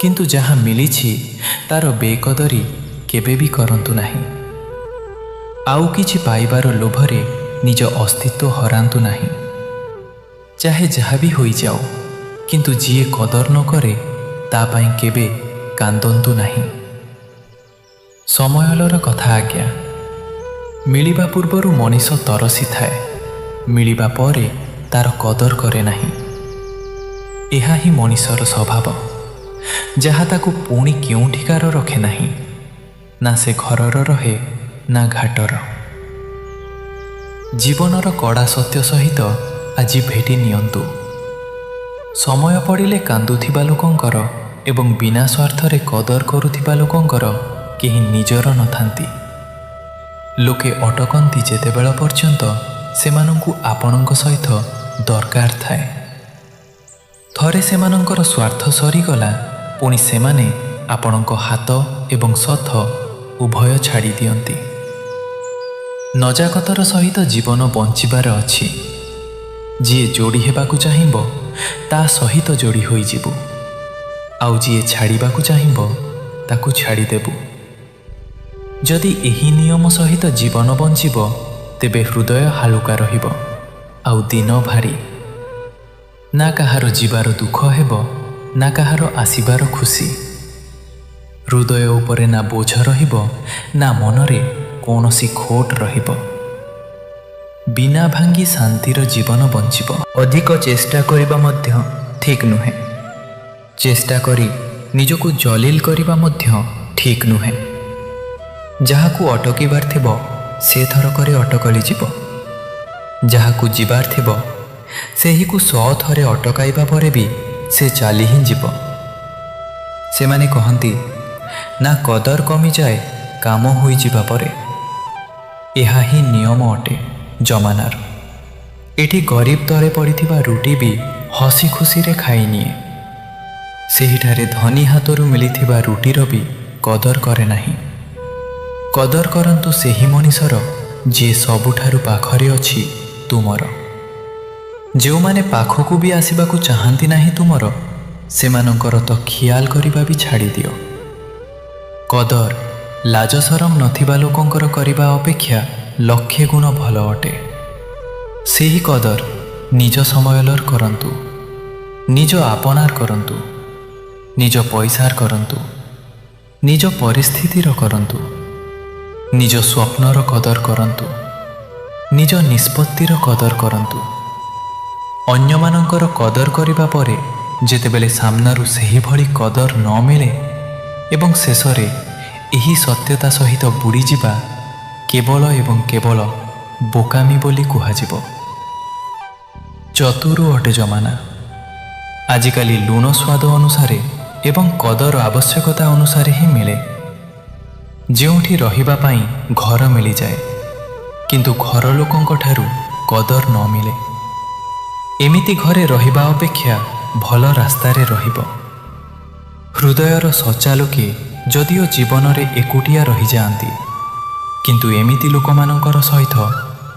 କିନ୍ତୁ ଯାହା ମିଳିଛି ତାର ବେକଦରୀ କେବେ ବି କରନ୍ତୁ ନାହିଁ। ଆଉ କିଛି ପାଇବାର ଲୋଭରେ ନିଜ ଅସ୍ତିତ୍ୱ ହରାନ୍ତୁ ନାହିଁ। ଚାହେ ଯାହା ବି ହୋଇଯାଉ, କିନ୍ତୁ ଯିଏ କଦର ନ କରେ ତା ପାଇଁ କେବେ କାନ୍ଦନ୍ତୁ ନାହିଁ। ସମୟର କଥା ଆଜ୍ଞା, ମିଳିବା ପୂର୍ବରୁ ମଣିଷ ତରସିଥାଏ, ମିଳିବା ପରେ ତାର କଦର କରେ ନାହିଁ। ଏହା ହିଁ ମଣିଷର ସ୍ୱଭାବ, ଯାହା ତାକୁ ପୁଣି କେଉଁଠିକାର ରଖେ ନାହିଁ। ନା ସେ ଘରର ରହେ ନା ଘାଟର। ଜୀବନର କଡ଼ା ସତ୍ୟ ସହିତ ଆଜି ଭେଟି ନିଅନ୍ତୁ। ସମୟ ପଡ଼ିଲେ କାନ୍ଦୁଥିବା ଲୋକଙ୍କର ଏବଂ ବିନା ସ୍ୱାର୍ଥରେ କଦର କରୁଥିବା ଲୋକଙ୍କର କେହି ନିଜର ନଥାନ୍ତି। ଲୋକେ ଅଟକନ୍ତି ଯେତେବେଳ ପର୍ଯ୍ୟନ୍ତ ସେମାନଙ୍କୁ ଆପଣଙ୍କ ସହିତ ଦରକାର ଥାଏ। ଥରେ ସେମାନଙ୍କର ସ୍ୱାର୍ଥ ସରିଗଲା, ପୁଣି ସେମାନେ ଆପଣଙ୍କ ହାତ ଏବଂ ସଥ ଉଭୟ ଛାଡ଼ି ଦିଅନ୍ତି। ନଜାକତର ସହିତ ଜୀବନ ବଞ୍ଚିବାର ଅଛି। ଯିଏ ଯୋଡ଼ି ହେବାକୁ ଚାହିଁବ ତା ସହିତ ଯୋଡ଼ି ହୋଇଯିବୁ, ଆଉ ଯିଏ ଛାଡ଼ିବାକୁ ଚାହିଁବ ତାକୁ ଛାଡ଼ିଦେବୁ। ଯଦି ଏହି ନିୟମ ସହିତ ଜୀବନ ବଞ୍ଚିବ, ତେବେ ହୃଦୟ ହାଲୁକା ରହିବ ଆଉ ଦିନ ଭାରି। ନା କାହାର ଯିବାର ଦୁଃଖ ହେବ, ନା କାହାର ଆସିବାର ଖୁସି। ହୃଦୟ ଉପରେ ନା ବୋଝ ରହିବ, ନା ମନରେ କୌଣସି ଖୋଟ ରହିବ। ବିନା ଭାଙ୍ଗି ଶାନ୍ତିର ଜୀବନ ବଞ୍ଚିବ। ଅଧିକ ଚେଷ୍ଟା କରିବା ମଧ୍ୟ ଠିକ୍ ନୁହେଁ। ଚେଷ୍ଟା କରି ନିଜକୁ ଜଲିଲ କରିବା ମଧ୍ୟ ଠିକ୍ ନୁହେଁ। ଯାହାକୁ ଅଟକିବାର ଥିବ ସେ ଥରକରେ ଅଟକଳି ଯିବ। ଯାହାକୁ ଯିବାର ଥିବ ସେହିକୁ 100 ଥରେ ଅଟକାଇବା ପରେ ବି ସେ ଚାଲି ହିଁ ଯିବ। ସେମାନେ କହନ୍ତି ନା, କଦର କମିଯାଏ କାମ ହୋଇଯିବା ପରେ। ଏହା ହିଁ ନିୟମ ଅଟେ ଜମାନାର। ଏଠି ଗରିବ ତଳେ ପଡ଼ିଥିବା ରୁଟି ବି ହସି ଖୁସିରେ ଖାଇନିଏ, ସେହିଠାରେ ଧନୀ ହାତରୁ ମିଳିଥିବା ରୁଟିର ବି କଦର କରେ ନାହିଁ। କଦର କରନ୍ତୁ ସେହି ମଣିଷର ଯିଏ ସବୁଠାରୁ ପାଖରେ ଅଛି ତୁମର। ଯେଉଁମାନେ ପାଖକୁ ବି ଆସିବାକୁ ଚାହାନ୍ତି ନାହିଁ ତୁମର, ସେମାନଙ୍କର ତ ଖିଆଲ କରିବା ବି ଛାଡ଼ିଦିଅ। କଦର ଲାଜ ସରମ ନଥିବା ଲୋକଙ୍କର କରିବା ଅପେକ୍ଷା ଲକ୍ଷେ ଗୁଣ ଭଲ ଅଟେ। ସେହି କଦର ନିଜ ସମୟଲର କରନ୍ତୁ। ନିଜ ଆପଣାର କରନ୍ତୁ, ନିଜ ପଇସାର କରନ୍ତୁ, ନିଜ ପରିସ୍ଥିତିର କରନ୍ତୁ, ନିଜ ସ୍ୱପ୍ନର କଦର କରନ୍ତୁ, ନିଜ ନିଷ୍ପତ୍ତିର କଦର କରନ୍ତୁ। ଅନ୍ୟମାନଙ୍କର କଦର କରିବା ପରେ ଯେତେବେଳେ ସାମ୍ନାରୁ ସେହିଭଳି କଦର ନ ମିଳେ ଏବଂ ଶେଷରେ ଏହି ସତ୍ୟତା ସହିତ ବୁଡ଼ିଯିବା କେବଳ ଏବଂ କେବଳ ବୋକାମି ବୋଲି କୁହାଯିବ। ଚତୁର ଅଟେ ଜମାନା। ଆଜିକାଲି ଲୁଣ ସ୍ୱାଦ ଅନୁସାରେ ଏବଂ କଦର ଆବଶ୍ୟକତା ଅନୁସାରେ ହିଁ ମିଳେ। ଯେଉଁଠି ରହିବା ପାଇଁ ଘର ମିଳିଯାଏ, କିନ୍ତୁ ଘର ଲୋକଙ୍କ ଠାରୁ କଦର ନ ମିଳେ, ଏମିତି ଘରେ ରହିବା ଅପେକ୍ଷା ଭଲ ରାସ୍ତାରେ ରହିବ। ହୃଦୟର ସଚ୍ଚା ଲୋକେ ଯଦିଓ ଜୀବନରେ ଏକୁଟିଆ ରହିଯାଆନ୍ତି, କିନ୍ତୁ ଏମିତି ଲୋକମାନଙ୍କର ସହିତ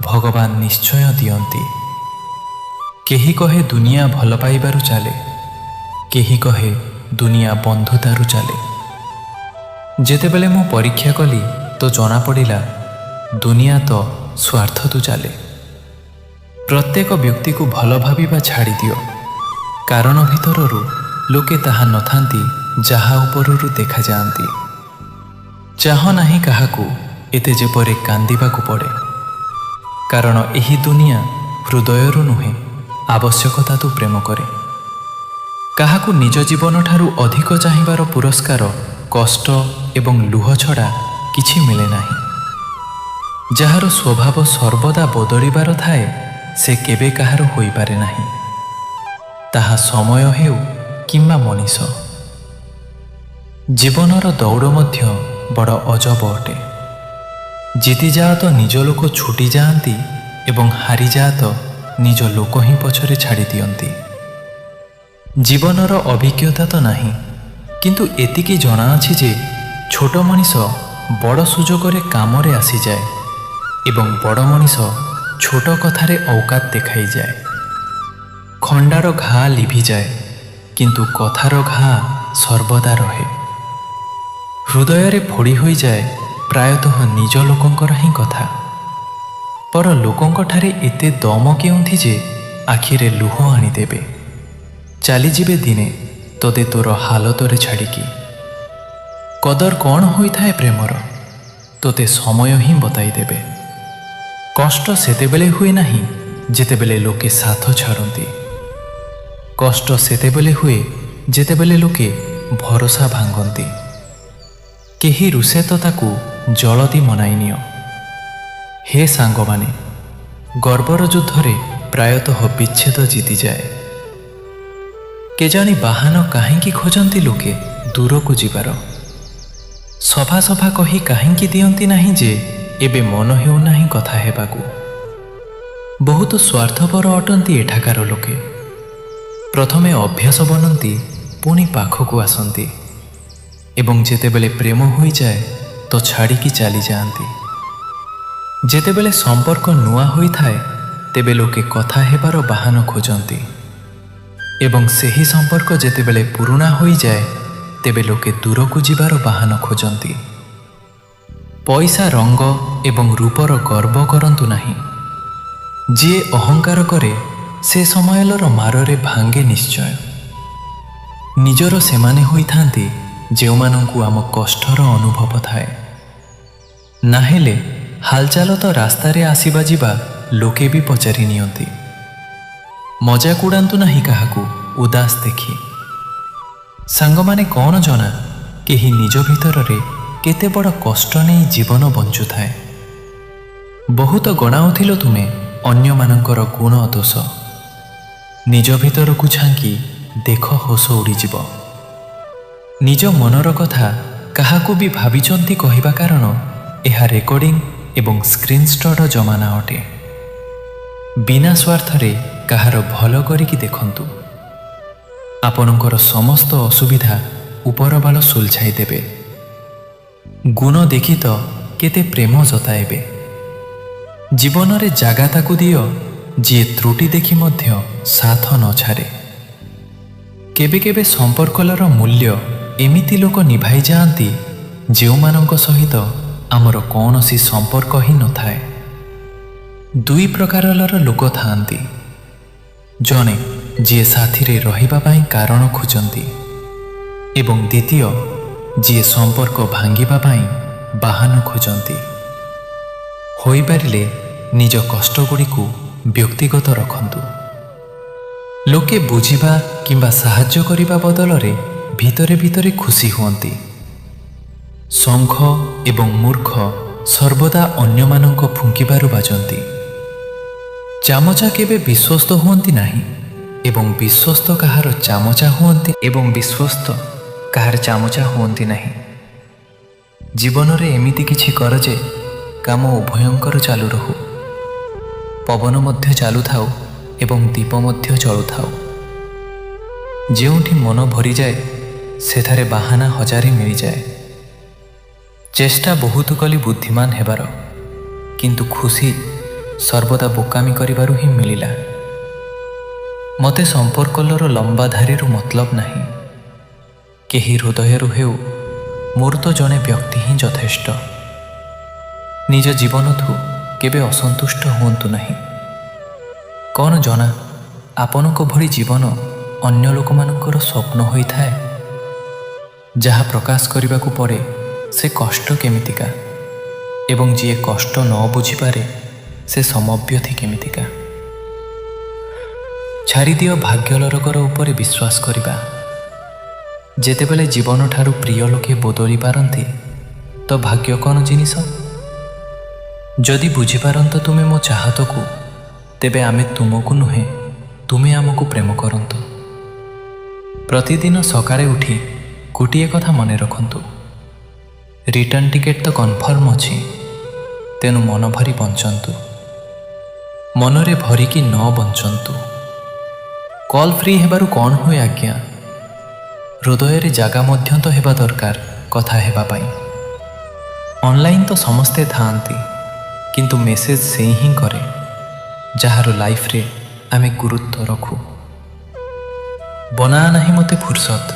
ଭଗବାନ ନିଶ୍ଚୟ ଦିଅନ୍ତି। କେହି କହେ ଦୁନିଆ ଭଲ ପାଇବାରୁ ଚାଲେ, କେହି କହେ ଦୁନିଆ ବନ୍ଧୁତାରୁ ଚାଲେ। ଯେତେବେଳେ ମୁଁ ପରୀକ୍ଷା କଲି ତ ଜଣାପଡ଼ିଲା ଦୁନିଆ ତ ସ୍ୱାର୍ଥରୁ ଚାଲେ। ପ୍ରତ୍ୟେକ ବ୍ୟକ୍ତିକୁ ଭଲ ଭାବିବା ଛାଡ଼ିଦିଅ, କାରଣ ଭିତରରୁ ଲୋକେ ତାହା ନଥାନ୍ତି ଯାହା ଉପରରୁ ଦେଖାଯାଆନ୍ତି। ଚାହ ନାହିଁ କାହାକୁ ଏତେ ଯେପରି କାନ୍ଦିବାକୁ ପଡ଼େ, କାରଣ ଏହି ଦୁନିଆ ହୃଦୟରୁ ନୁହେଁ, ଆବଶ୍ୟକତା ତୁ ପ୍ରେମ କରେ। କାହାକୁ ନିଜ ଜୀବନଠାରୁ ଅଧିକ ଚାହିଁବାର ପୁରସ୍କାର କଷ୍ଟ ଏବଂ ଲୁହ ଛଡ଼ା କିଛି ମିଳେ ନାହିଁ। ଯାହାର ସ୍ୱଭାବ ସର୍ବଦା ବଦଳିବାର ଥାଏ, ସେ କେବେ କାହାର ହୋଇପାରେ ନାହିଁ, ତାହା ସମୟ ହେଉ କିମ୍ବା ମଣିଷ। ଜୀବନର ଦୌଡ଼ ମଧ୍ୟ ବଡ଼ ଅଜବ ଅଟେ। ଜିତିଯାଅ ତ ନିଜ ଲୋକ ଛୁଟି ଯାଆନ୍ତି ଏବଂ ହାରିଯାଅ ତ ନିଜ ଲୋକ ହିଁ ପଛରେ ଛାଡ଼ି ଦିଅନ୍ତି। ଜୀବନର ଅଭିଜ୍ଞତା ତ ନାହିଁ, କିନ୍ତୁ ଏତିକି ଜଣାଅଛି ଯେ ଛୋଟ ମଣିଷ ବଡ଼ ସୁଯୋଗରେ କାମରେ ଆସିଯାଏ ଏବଂ ବଡ଼ ମଣିଷ ଛୋଟ କଥାରେ ଔକାତ ଦେଖାଇଯାଏ। ଖଣ୍ଡାର ଘା ଲିଭିଯାଏ, କିନ୍ତୁ କଥାର ଘା ସର୍ବଦା ରହେ। ହୃଦୟରେ ଫୋଡ଼ି ହୋଇଯାଏ ପ୍ରାୟତଃ ନିଜ ଲୋକଙ୍କର ହିଁ କଥା। ପର ଲୋକଙ୍କଠାରେ ଏତେ ଦମ କେଉଁଠି ଯେ ଆଖିରେ ଲୁହ ଆଣିଦେବେ। ଚାଲିଯିବେ ଦିନେ ତୋତେ ତୋର ହାଲତରେ ଛାଡ଼ିକି। କଦର କ'ଣ ହୋଇଥାଏ ପ୍ରେମର, ତୋତେ ସମୟ ହିଁ ବତାଇଦେବେ। କଷ୍ଟ ସେତେବେଳେ ହୁଏ ନାହିଁ ଯେତେବେଳେ ଲୋକେ ସାଥ ଛାଡ଼ନ୍ତି। କଷ୍ଟ ସେତେବେଳେ ହୁଏ ଯେତେବେଳେ ଲୋକେ ଭରସା ଭାଙ୍ଗନ୍ତି। କେହି ରୁଷେ ତ ତାକୁ ଜଳଦି ମନାଇ ନିଅ। ହେ ସାଙ୍ଗମାନେ, ଗର୍ବର ଯୁଦ୍ଧରେ ପ୍ରାୟତଃ ବିଚ୍ଛେଦ ଜିତିଯାଏ। କେଜାଣି ବାହାନ କାହିଁକି ଖୋଜନ୍ତି ଲୋକେ ଦୂରକୁ ଯିବାର। ସଫା ସଫା କହି କାହିଁକି ଦିଅନ୍ତି ନାହିଁ ଯେ ଏବେ ମନ ହେଉନାହିଁ କଥା ହେବାକୁ। ବହୁତ ସ୍ୱାର୍ଥପର ଅଟନ୍ତି ଏଠାକାର ଲୋକେ। ପ୍ରଥମେ ଅଭ୍ୟାସ ବନନ୍ତି, ପୁଣି ପାଖକୁ ଆସନ୍ତି ଏବଂ ଯେତେବେଳେ ପ୍ରେମ ହୋଇଯାଏ ତ ଛାଡ଼ିକି ଚାଲିଯାଆନ୍ତି। ଯେତେବେଳେ ସମ୍ପର୍କ ନୂଆ ହୋଇଥାଏ ତେବେ ଲୋକେ କଥା ହେବାର ବାହାନ ଖୋଜନ୍ତି ଏବଂ ସେହି ସମ୍ପର୍କ ଯେତେବେଳେ ପୁରୁଣା ହୋଇଯାଏ ତେବେ ଲୋକେ ଦୂରକୁ ଯିବାର ବାହାନ ଖୋଜନ୍ତି। ପଇସା, ରଙ୍ଗ ଏବଂ ରୂପର ଗର୍ବ କରନ୍ତୁ ନାହିଁ। ଯିଏ ଅହଙ୍କାର କରେ ସେ ସମୟର ମାରରେ ଭାଙ୍ଗେ ନିଶ୍ଚୟ। ନିଜର ସେମାନେ ହୋଇଥାନ୍ତି ଯେଉଁମାନଙ୍କୁ ଆମ କଷ୍ଟର ଅନୁଭବ ଥାଏ। ନାହେଲେ ହାଲଚାଲ ତ ରାସ୍ତାରେ ଆସିବା ଯିବା ଲୋକେ ବି ପଚାରି ନିଅନ୍ତି। ମଜାକ ଉଡ଼ାନ୍ତୁ ନାହିଁ କାହାକୁ ଉଦାସ ଦେଖି। ସାଙ୍ଗମାନେ, କ'ଣ ଜଣା କେହି ନିଜ ଭିତରରେ କେତେ ବଡ଼ କଷ୍ଟ ନେଇ ଜୀବନ ବଞ୍ଚୁଥାଏ। ବହୁତ ଗଣାଉଥିଲ ତୁମେ ଅନ୍ୟମାନଙ୍କର ଗୁଣ ଦୋଷ, ନିଜ ଭିତରକୁ ଝାଙ୍କି ଦେଖ ହୋସ ଉଡ଼ିଯିବ। ନିଜ ମନର କଥା କାହାକୁ ବି ଭାବିଛନ୍ତି କହିବା, କାରଣ ଏହା ରେକର୍ଡ଼ିଂ ଏବଂ ସ୍କ୍ରିନ୍ସଟର ଜମାନା ଅଟେ। ବିନା ସ୍ୱାର୍ଥରେ କାହାର ଭଲ କରିକି ଦେଖନ୍ତୁ, ଆପଣଙ୍କର ସମସ୍ତ ଅସୁବିଧା ଉପରବାଳ ସୁଲଝାଇ ଦେବେ। ଗୁଣ ଦେଖି ତ କେତେ ପ୍ରେମ ଜତାଇବେ। ଜୀବନରେ ଜାଗା ତାକୁ ଦିଅ ଯିଏ ତ୍ରୁଟି ଦେଖି ମଧ୍ୟ ସାଥ ନ ଛାଡ଼େ। କେବେ କେବେ ସମ୍ପର୍କର ମୂଲ୍ୟ ଏମିତି ଲୋକ ନିଭାଇ ଯାଆନ୍ତି ଯେଉଁମାନଙ୍କ ସହିତ ଆମର କୌଣସି ସମ୍ପର୍କ ହିଁ ନଥାଏ। ଦୁଇ ପ୍ରକାରର ଲୋକ ଥାଆନ୍ତି। ଜଣେ ଯିଏ ସାଥିରେ ରହିବା ପାଇଁ କାରଣ ଖୋଜନ୍ତି ଏବଂ ଦ୍ୱିତୀୟ ଯିଏ ସମ୍ପର୍କ ଭାଙ୍ଗିବା ପାଇଁ ବାହାନ ଖୋଜନ୍ତି। ହୋଇପାରିଲେ ନିଜ କଷ୍ଟଗୁଡ଼ିକୁ ବ୍ୟକ୍ତିଗତ ରଖନ୍ତୁ। ଲୋକେ ବୁଝିବା କିମ୍ବା ସାହାଯ୍ୟ କରିବା ବଦଳରେ ଭିତରେ ଭିତରେ ଖୁସି ହୁଅନ୍ତି। ଶଙ୍ଖ ଏବଂ ମୂର୍ଖ ସର୍ବଦା ଅନ୍ୟମାନଙ୍କ ଫୁଙ୍କିବାରୁ ବାଜନ୍ତି। ଚାମଚା କେବେ ବିଶ୍ୱସ୍ତ ହୁଅନ୍ତି ନାହିଁ ଏବଂ ବିଶ୍ୱସ୍ତ କାହାର ଚାମଚା ହୁଅନ୍ତି ଏବଂ ବିଶ୍ୱସ୍ତ କାହାର ଚାମଚା ହୁଅନ୍ତି ନାହିଁ। ଜୀବନରେ ଏମିତି କିଛି କର ଯେ କାମ ଉଭୟଙ୍କର ଚାଲୁ ରହୁ। ପବନ ମଧ୍ୟ ଚାଲୁଥାଉ ଏବଂ ଦୀପ ମଧ୍ୟ ଜଳୁଥାଉ। ଯେଉଁଠି ମନ ଭରିଯାଏ, ସେଠାରେ ବାହାନା ହଜାରେ ମିଳିଯାଏ। ଚେଷ୍ଟା ବହୁତ କଲି ବୁଦ୍ଧିମାନ ହେବାର, କିନ୍ତୁ ଖୁସି ସର୍ବଦା ବୋକାମି କରିବାରୁ ହିଁ ମିଳିଲା। ମୋତେ ସମ୍ପର୍କର ଲମ୍ବା ଧାଡ଼ିରୁ ମତଲବ ନାହିଁ। କେହି ହୃଦୟରୁ ହେଉ, ମୋର ତ ଜଣେ ବ୍ୟକ୍ତି ହିଁ ଯଥେଷ୍ଟ। ନିଜ ଜୀବନଠୁ କେବେ ଅସନ୍ତୁଷ୍ଟ ହୁଅନ୍ତୁ ନାହିଁ। କ'ଣ ଜଣା, ଆପଣଙ୍କ ଭଳି ଜୀବନ ଅନ୍ୟ ଲୋକମାନଙ୍କର ସ୍ୱପ୍ନ ହୋଇଥାଏ, ଯାହା ପ୍ରକାଶ କରିବାକୁ ପଡ଼େ ସେ କଷ୍ଟ କେମିତିକା ଏବଂ ଯିଏ କଷ୍ଟ ନ ବୁଝିପାରେ ସେ ସମବ୍ୟଥୀ କେମିତିକା। ଛାଡ଼ିଦିଅ ଭାଗ୍ୟଲରକର ଉପରେ ବିଶ୍ୱାସ କରିବା। ଯେତେବେଳେ ଜୀବନଠାରୁ ପ୍ରିୟ ଲୋକେ ବଦଳି ପାରନ୍ତି, ତ ଭାଗ୍ୟ କ'ଣ ଜିନିଷ? ଯଦି ବୁଝିପାରନ୍ତ ତୁମେ ମୋ ଚାହତକୁ, ତେବେ ଆମେ ତୁମକୁ ନୁହେଁ, ତୁମେ ଆମକୁ ପ୍ରେମ କରନ୍ତ। ପ୍ରତିଦିନ ସକାଳେ ଉଠି ଗୋଟିଏ କଥା ମନେ ରଖନ୍ତୁ, ରିଟର୍ଣ୍ଣ ଟିକେଟ୍ ତ କନଫର୍ମ ଅଛି, ତେଣୁ ମନ ଭରି ବଞ୍ଚନ୍ତୁ, ମନରେ ଭରିକି ନ ବଞ୍ଚନ୍ତୁ। କଲ୍ ଫ୍ରି ହେବାରୁ କ'ଣ ହୁଏ ଆଜ୍ଞା? ହୃଦୟରେ ଜାଗା ମଧ୍ୟ ତ ହେବା ଦରକାର କଥା ହେବା ପାଇଁ। ଅନଲାଇନ୍ ତ ସମସ୍ତେ ଥାଆନ୍ତି, କିନ୍ତୁ ମେସେଜ୍ ସେ ହିଁ କରେ ଯାହାର ଲାଇଫରେ ଆମେ ଗୁରୁତ୍ୱ ରଖୁ। ବନା ନାହିଁ ମୋତେ ଫୁର୍ସତ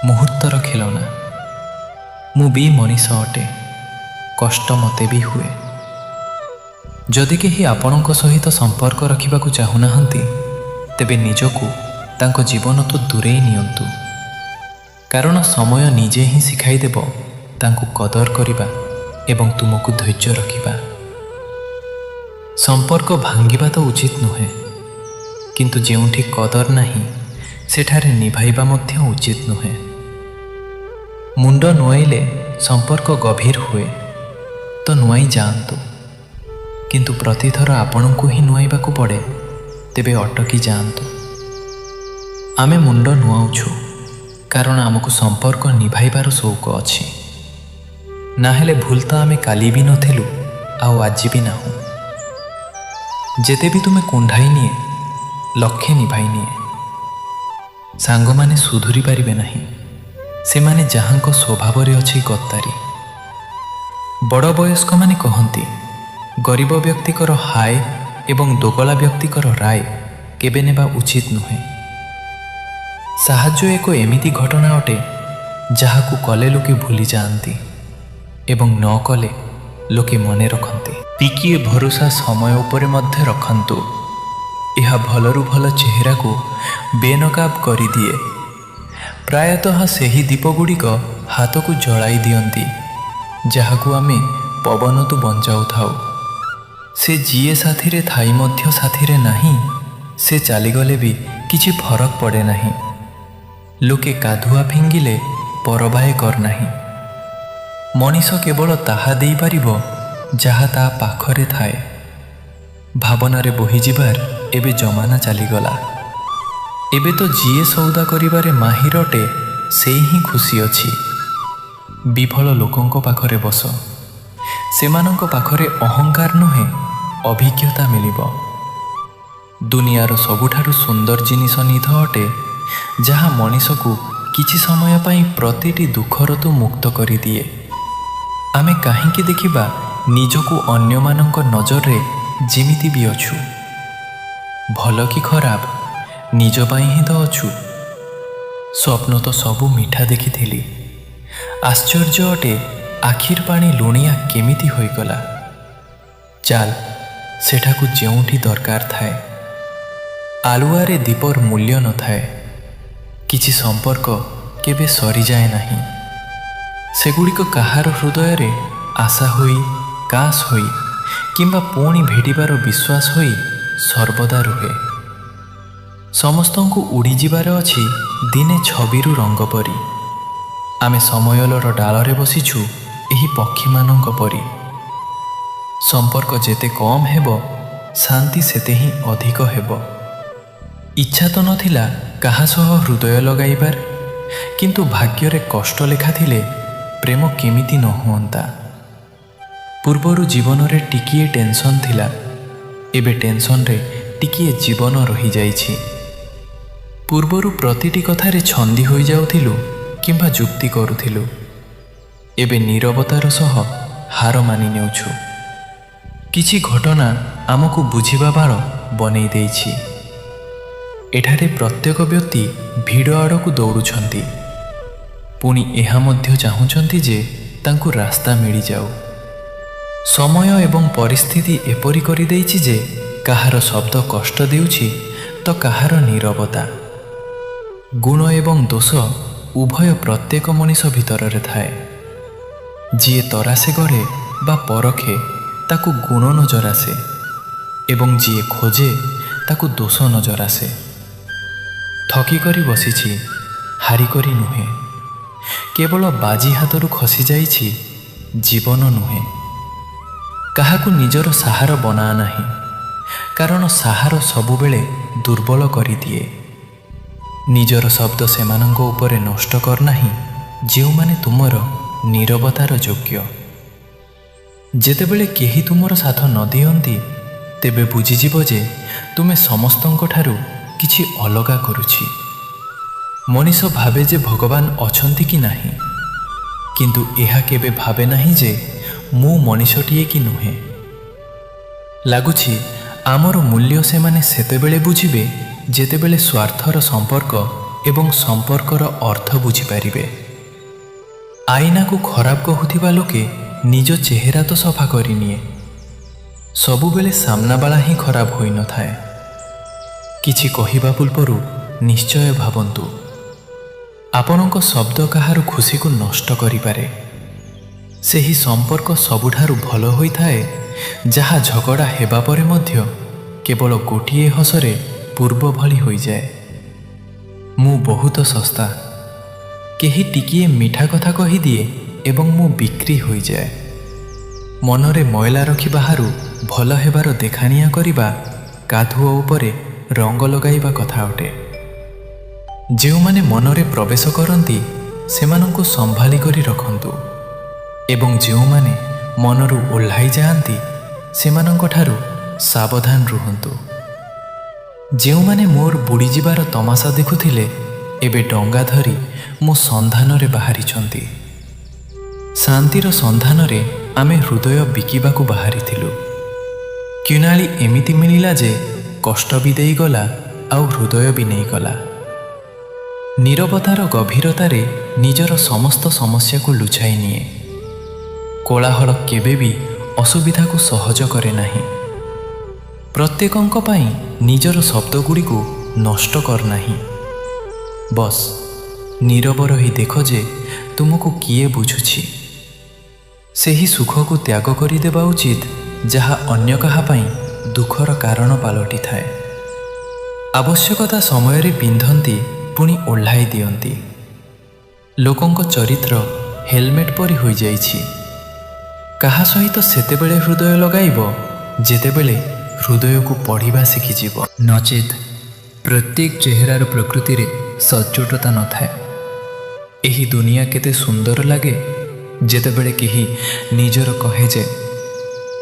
ମୁହୂର୍ତ୍ତର ଖେଳନା। ମୁଁ ବି ମଣିଷ ଅଟେ, କଷ୍ଟ ମୋତେ ବି ହୁଏ। ଯଦି କେହି ଆପଣଙ୍କ ସହିତ ସମ୍ପର୍କ ରଖିବାକୁ ଚାହୁଁନାହାନ୍ତି, ତେବେ ନିଜକୁ ତାଙ୍କ ଜୀବନଠୁ ଦୂରେଇ ନିଅନ୍ତୁ, କାରଣ ସମୟ ନିଜେ ହିଁ ଶିଖାଇଦେବ ତାଙ୍କୁ କଦର କରିବା ଏବଂ ତୁମକୁ ଧୈର୍ଯ୍ୟ ରଖିବା। ସମ୍ପର୍କ ଭାଙ୍ଗିବା ତ ଉଚିତ ନୁହେଁ, କିନ୍ତୁ ଯେଉଁଠି କଦର ନାହିଁ ସେଠାରେ ନିଭାଇବା ମଧ୍ୟ ଉଚିତ ନୁହେଁ। ମୁଣ୍ଡ ନୁଆଇଲେ ସମ୍ପର୍କ ଗଭୀର ହୁଏ ତ ନୁଆଇ ଯାଆନ୍ତୁ, କିନ୍ତୁ ପ୍ରତିଥର ଆପଣଙ୍କୁ ହିଁ ନୁଆଇବାକୁ ପଡ଼େ ତେବେ ଅଟକି ଯାଆନ୍ତୁ। ଆମେ ମୁଣ୍ଡ ନୁଆଉଛୁ କାରଣ ଆମକୁ ସମ୍ପର୍କ ନିଭାଇବାର ସଉକ ଅଛି। ନା ହେଲେ ଭୁଲ ତ ଆମେ କାଲି ବି ନଥିଲୁ ଆଉ ଆଜି ବି ନାହୁଁ। ଯେତେ ବି ତୁମେ କୁଣ୍ଢାଇ ନିଏ, ଲକ୍ଷେ ନିଭାଇ ନିଏ। ସାଙ୍ଗମାନେ ସୁଧୁରି ପାରିବେ ନାହିଁ, ସେମାନେ ଯାହାଙ୍କ ସ୍ୱଭାବରେ ଅଛି ଗଦ୍ଦାରୀ। ବଡ଼ ବୟସ୍କମାନେ କହନ୍ତି, ଗରିବ ବ୍ୟକ୍ତିଙ୍କର ହାୟ ଏବଂ ଦୋଗଲା ବ୍ୟକ୍ତିଙ୍କର ରାୟ କେବେ ନେବା ଉଚିତ ନୁହେଁ। ସାହାଯ୍ୟ ଏକ ଏମିତି ଘଟଣା ଅଟେ ଯାହାକୁ କଲେ ଲୋକେ ଭୁଲି ଯାଆନ୍ତି ଏବଂ ନ କଲେ ଲୋକେ ମନେ ରଖନ୍ତି। ଟିକିଏ ଭରସା ସମୟ ଉପରେ ମଧ୍ୟ ରଖନ୍ତୁ, ଏହା ଭଲରୁ ଭଲ ଚେହେରାକୁ ବେନକାବ କରିଦିଏ। ପ୍ରାୟତଃ ସେହି ଦୀପଗୁଡ଼ିକ ହାତକୁ ଜଳାଇ ଦିଅନ୍ତି ଯାହାକୁ ଆମେ ପବନତୁ ବଞ୍ଚାଉଥାଉ। ସେ ଯିଏ ସାଥିରେ ଥାଇ ମଧ୍ୟ ସାଥିରେ ନାହିଁ, ସେ ଚାଲିଗଲେ ବି କିଛି ଫରକ ପଡ଼େ ନାହିଁ। ଲୋକେ କାଧୁଆ ଫିଙ୍ଗିଲେ ପରବାଏ କର ନାହିଁ। ମଣିଷ କେବଳ ତାହା ଦେଇପାରିବ ଯାହା ତା ପାଖରେ ଥାଏ। ଭାବନାରେ ବୋହିଯିବାର ଏବେ ଜମାନା ଚାଲିଗଲା। ଏବେ ତ ଯିଏ ସଉଦା କରିବାରେ ମାହିର ଅଟେ ସେ ହିଁ ଖୁସି ଅଛି। ବିଫଳ ଲୋକଙ୍କ ପାଖରେ ବସ, ସେମାନଙ୍କ ପାଖରେ ଅହଙ୍କାର ନୁହେଁ, ଅଭିଜ୍ଞତା ମିଳିବ। ଦୁନିଆର ସବୁଠାରୁ ସୁନ୍ଦର ଜିନିଷ ନିଦ ଅଟେ, ଯାହା ମଣିଷକୁ କିଛି ସମୟ ପାଇଁ ପ୍ରତିଟି ଦୁଃଖର ତୁ ମୁକ୍ତ କରିଦିଏ। ଆମେ କାହିଁକି ଦେଖିବା ନିଜକୁ ଅନ୍ୟମାନଙ୍କ ନଜରରେ? ଯେମିତି ବି ଅଛୁ, ଭଲ କି ଖରାପ, ନିଜ ପାଇଁ ହିଁ ତ ଅଛୁ। ସ୍ୱପ୍ନ ତ ସବୁ ମିଠା ଦେଖିଥିଲି, ଆଶ୍ଚର୍ଯ୍ୟ ଅଟେ ଆଖିର ପାଣି ଲୁଣିଆ କେମିତି ହୋଇଗଲା। ଚାଲ ସେଠାକୁ ଯେଉଁଠି ଦରକାର ଥାଏ। ଆଲୁଆରେ ଦୀପର ମୂଲ୍ୟ ନଥାଏ। କିଛି ସମ୍ପର୍କ କେବେ ସରିଯାଏ ନାହିଁ। ସେଗୁଡ଼ିକ କାହାର ହୃଦୟରେ ଆଶା ହୋଇ, କାସ୍ ହୋଇ କିମ୍ବା ପୁଣି ଭେଟିବାର ବିଶ୍ୱାସ ହୋଇ ସର୍ବଦା ରୁହେ। ସମସ୍ତଙ୍କୁ ଉଡ଼ିଯିବାର ଅଛି ଦିନେ ଛବିରୁ ରଙ୍ଗ ପରି। ଆମେ ସମୟଲର ଡାଳରେ ବସିଛୁ ଏହି ପକ୍ଷୀମାନଙ୍କ ପରି। ସମ୍ପର୍କ ଯେତେ କମ୍ ହେବ, ଶାନ୍ତି ସେତେ ହିଁ ଅଧିକ ହେବ। ଇଚ୍ଛା ତ ନଥିଲା କାହା ସହ ହୃଦୟ ଲଗାଇବାର, କିନ୍ତୁ ଭାଗ୍ୟରେ କଷ୍ଟ ଲେଖାଥିଲେ ପ୍ରେମ କେମିତି ନ ହୁଅନ୍ତା? ପୂର୍ବରୁ ଜୀବନରେ ଟିକିଏ ଟେନସନ୍ ଥିଲା, ଏବେ ଟେନସନ୍ରେ ଟିକିଏ ଜୀବନ ରହିଯାଇଛି। ପୂର୍ବରୁ ପ୍ରତିଟି କଥାରେ ଛନ୍ଦି ହୋଇଯାଉଥିଲୁ କିମ୍ବା ଯୁକ୍ତି କରୁଥିଲୁ, ଏବେ ନୀରବତାର ସହ ହାର ମାନି ନେଉଛୁ। କିଛି ଘଟଣା ଆମକୁ ବୁଝିବା ବାଳ ବନେଇ ଦେଇଛି। ଏଠାରେ ପ୍ରତ୍ୟେକ ବ୍ୟକ୍ତି ଭିଡ଼ ଆଡ଼କୁ ଦୌଡ଼ୁଛନ୍ତି, ପୁଣି ଏହା ମଧ୍ୟ ଚାହୁଁଛନ୍ତି ଯେ ତାଙ୍କୁ ରାସ୍ତା ମିଳିଯାଉ। ସମୟ ଏବଂ ପରିସ୍ଥିତି ଏପରି କରିଦେଇଛି ଯେ କାହାର ଶବ୍ଦ କଷ୍ଟ ଦେଉଛି ତ କାହାର ନୀରବତା। ଗୁଣ ଏବଂ ଦୋଷ ଉଭୟ ପ୍ରତ୍ୟେକ ମଣିଷ ଭିତରରେ ଥାଏ। ଯିଏ ତରାସେ ଗଢ଼େ ବା ପରଖେ ତାକୁ ଗୁଣ ନଜର ଆସେ ଏବଂ ଯିଏ ଖୋଜେ ତାକୁ ଦୋଷ ନଜର ଆସେ। ଥକି କରି ବସିଛି, ହାରି କରି ନୁହେଁ। କେବଳ ବାଜି ହାତରୁ ଖସିଯାଇଛି, ଜୀବନ ନୁହେଁ। କାହାକୁ ନିଜର ସାହାର ବନାଅ ନାହିଁ, କାରଣ ସାହାର ସବୁବେଳେ ଦୁର୍ବଳ କରିଦିଏ। ନିଜର ଶବ୍ଦ ସେମାନଙ୍କ ଉପରେ ନଷ୍ଟ କର ନାହିଁ ଯେଉଁମାନେ ତୁମର ନୀରବତାର ଯୋଗ୍ୟ। ଯେତେବେଳେ କେହି ତୁମର ସାଥ ନ ଦିଅନ୍ତି, ତେବେ ବୁଝିଯିବ ଯେ ତୁମେ ସମସ୍ତଙ୍କଠାରୁ କିଛି ଅଲଗା କରୁଛି। ମଣିଷ ଭାବେ ଯେ ଭଗବାନ ଅଛନ୍ତି କି ନାହିଁ, କିନ୍ତୁ ଏହା କେବେ ଭାବେ ନାହିଁ ଯେ ମୁଁ ମଣିଷଟିଏ କି ନୁହେଁ। ଲାଗୁଛି ଆମର ମୂଲ୍ୟ ସେମାନେ ସେତେବେଳେ ବୁଝିବେ ଯେତେବେଳେ ସ୍ୱାର୍ଥର ସମ୍ପର୍କ ଏବଂ ସମ୍ପର୍କର ଅର୍ଥ ବୁଝିପାରିବେ। ଆଇନାକୁ ଖରାପ କହୁଥିବା ଲୋକେ ନିଜ ଚେହେରା ତ ସଫା କରିନିଏ। ସବୁବେଳେ ସାମ୍ନାବାଳା ହିଁ ଖରାପ ହୋଇନଥାଏ। କିଛି କହିବା ପୂର୍ବରୁ ନିଶ୍ଚୟ ଭାବନ୍ତୁ। ଆପଣଙ୍କ ଶବ୍ଦ କାହାର ଖୁସିକୁ ନଷ୍ଟ କରିପାରେ। ସେହି ସମ୍ପର୍କ ସବୁଠାରୁ ଭଲ ହୋଇଥାଏ ଯାହା ଝଗଡ଼ା ହେବା ପରେ ମଧ୍ୟ କେବଳ ଗୋଟିଏ ହସରେ ପୂର୍ବ ଭଳି ହୋଇଯାଏ। ମୁଁ ବହୁତ ଶସ୍ତା। କେହି ଟିକିଏ ମିଠା କଥା କହିଦିଏ ଏବଂ ମୁଁ ବିକ୍ରି ହୋଇଯାଏ। ମନରେ ମଇଳା ରଖି ବାହାରୁ ଭଲ ହେବାର ଦେଖାଣିଆ କରିବା କାଦୁଅ ଉପରେ ରଙ୍ଗ ଲଗାଇବା କଥା ଅଟେ। ଯେଉଁମାନେ ମନରେ ପ୍ରବେଶ କରନ୍ତି ସେମାନଙ୍କୁ ସମ୍ଭାଳି କରି ରଖନ୍ତୁ ଏବଂ ଯେଉଁମାନେ ମନରୁ ଓହ୍ଲାଇ ଯାଆନ୍ତି ସେମାନଙ୍କଠାରୁ ସାବଧାନ ରୁହନ୍ତୁ। ଯେଉଁମାନେ ମୋର ବୁଡ଼ିଯିବାର ତମାସା ଦେଖୁଥିଲେ, ଏବେ ଡଙ୍ଗା ଧରି ମୋ ସନ୍ଧାନରେ ବାହାରିଛନ୍ତି। ଶାନ୍ତିର ସନ୍ଧାନରେ ଆମେ ହୃଦୟ ବିକିବାକୁ ବାହାରିଥିଲୁ। କିଣାଳି ଏମିତି ମିଳିଲା ଯେ କଷ୍ଟ ବି ଦେଇଗଲା ଆଉ ହୃଦୟ ବି ନେଇଗଲା। ନୀରବତାର ଗଭୀରତାରେ ନିଜର ସମସ୍ତ ସମସ୍ୟାକୁ ଲୁଚାଇ ନିଏ। କୋଳାହଳ କେବେ ବି ଅସୁବିଧାକୁ ସହଜ କରେ ନାହିଁ। ପ୍ରତ୍ୟେକଙ୍କ ପାଇଁ ନିଜର ଶବ୍ଦଗୁଡ଼ିକୁ ନଷ୍ଟ କର ନାହିଁ। ବସ୍, ନୀରବ ରହି ଦେଖ ଯେ ତୁମକୁ କିଏ ବୁଝୁଛି। ସେହି ସୁଖକୁ ତ୍ୟାଗ କରିଦେବା ଉଚିତ ଯାହା ଅନ୍ୟ କାହା ପାଇଁ ଦୁଃଖର କାରଣ ପାଲଟିଥାଏ। ଆବଶ୍ୟକତା ସମୟରେ ପିନ୍ଧନ୍ତି, ପୁଣି ଓହ୍ଲାଇ ଦିଅନ୍ତି। ଲୋକଙ୍କ ଚରିତ୍ର ହେଲମେଟ୍ ପରି ହୋଇଯାଇଛି। କାହା ସହିତ ସେତେବେଳେ ହୃଦୟ ଲଗାଇବ ଯେତେବେଳେ ହୃଦୟକୁ ପଢ଼ିବା ଶିଖିଯିବ। ନଚେତ୍ ପ୍ରତ୍ୟେକ ଚେହେରାର ପ୍ରକୃତିରେ ସଚ୍ଚୋଟତା ନଥାଏ। ଏହି ଦୁନିଆ କେତେ ସୁନ୍ଦର ଲାଗେ ଯେତେବେଳେ କେହି ନିଜର କହେ ଯେ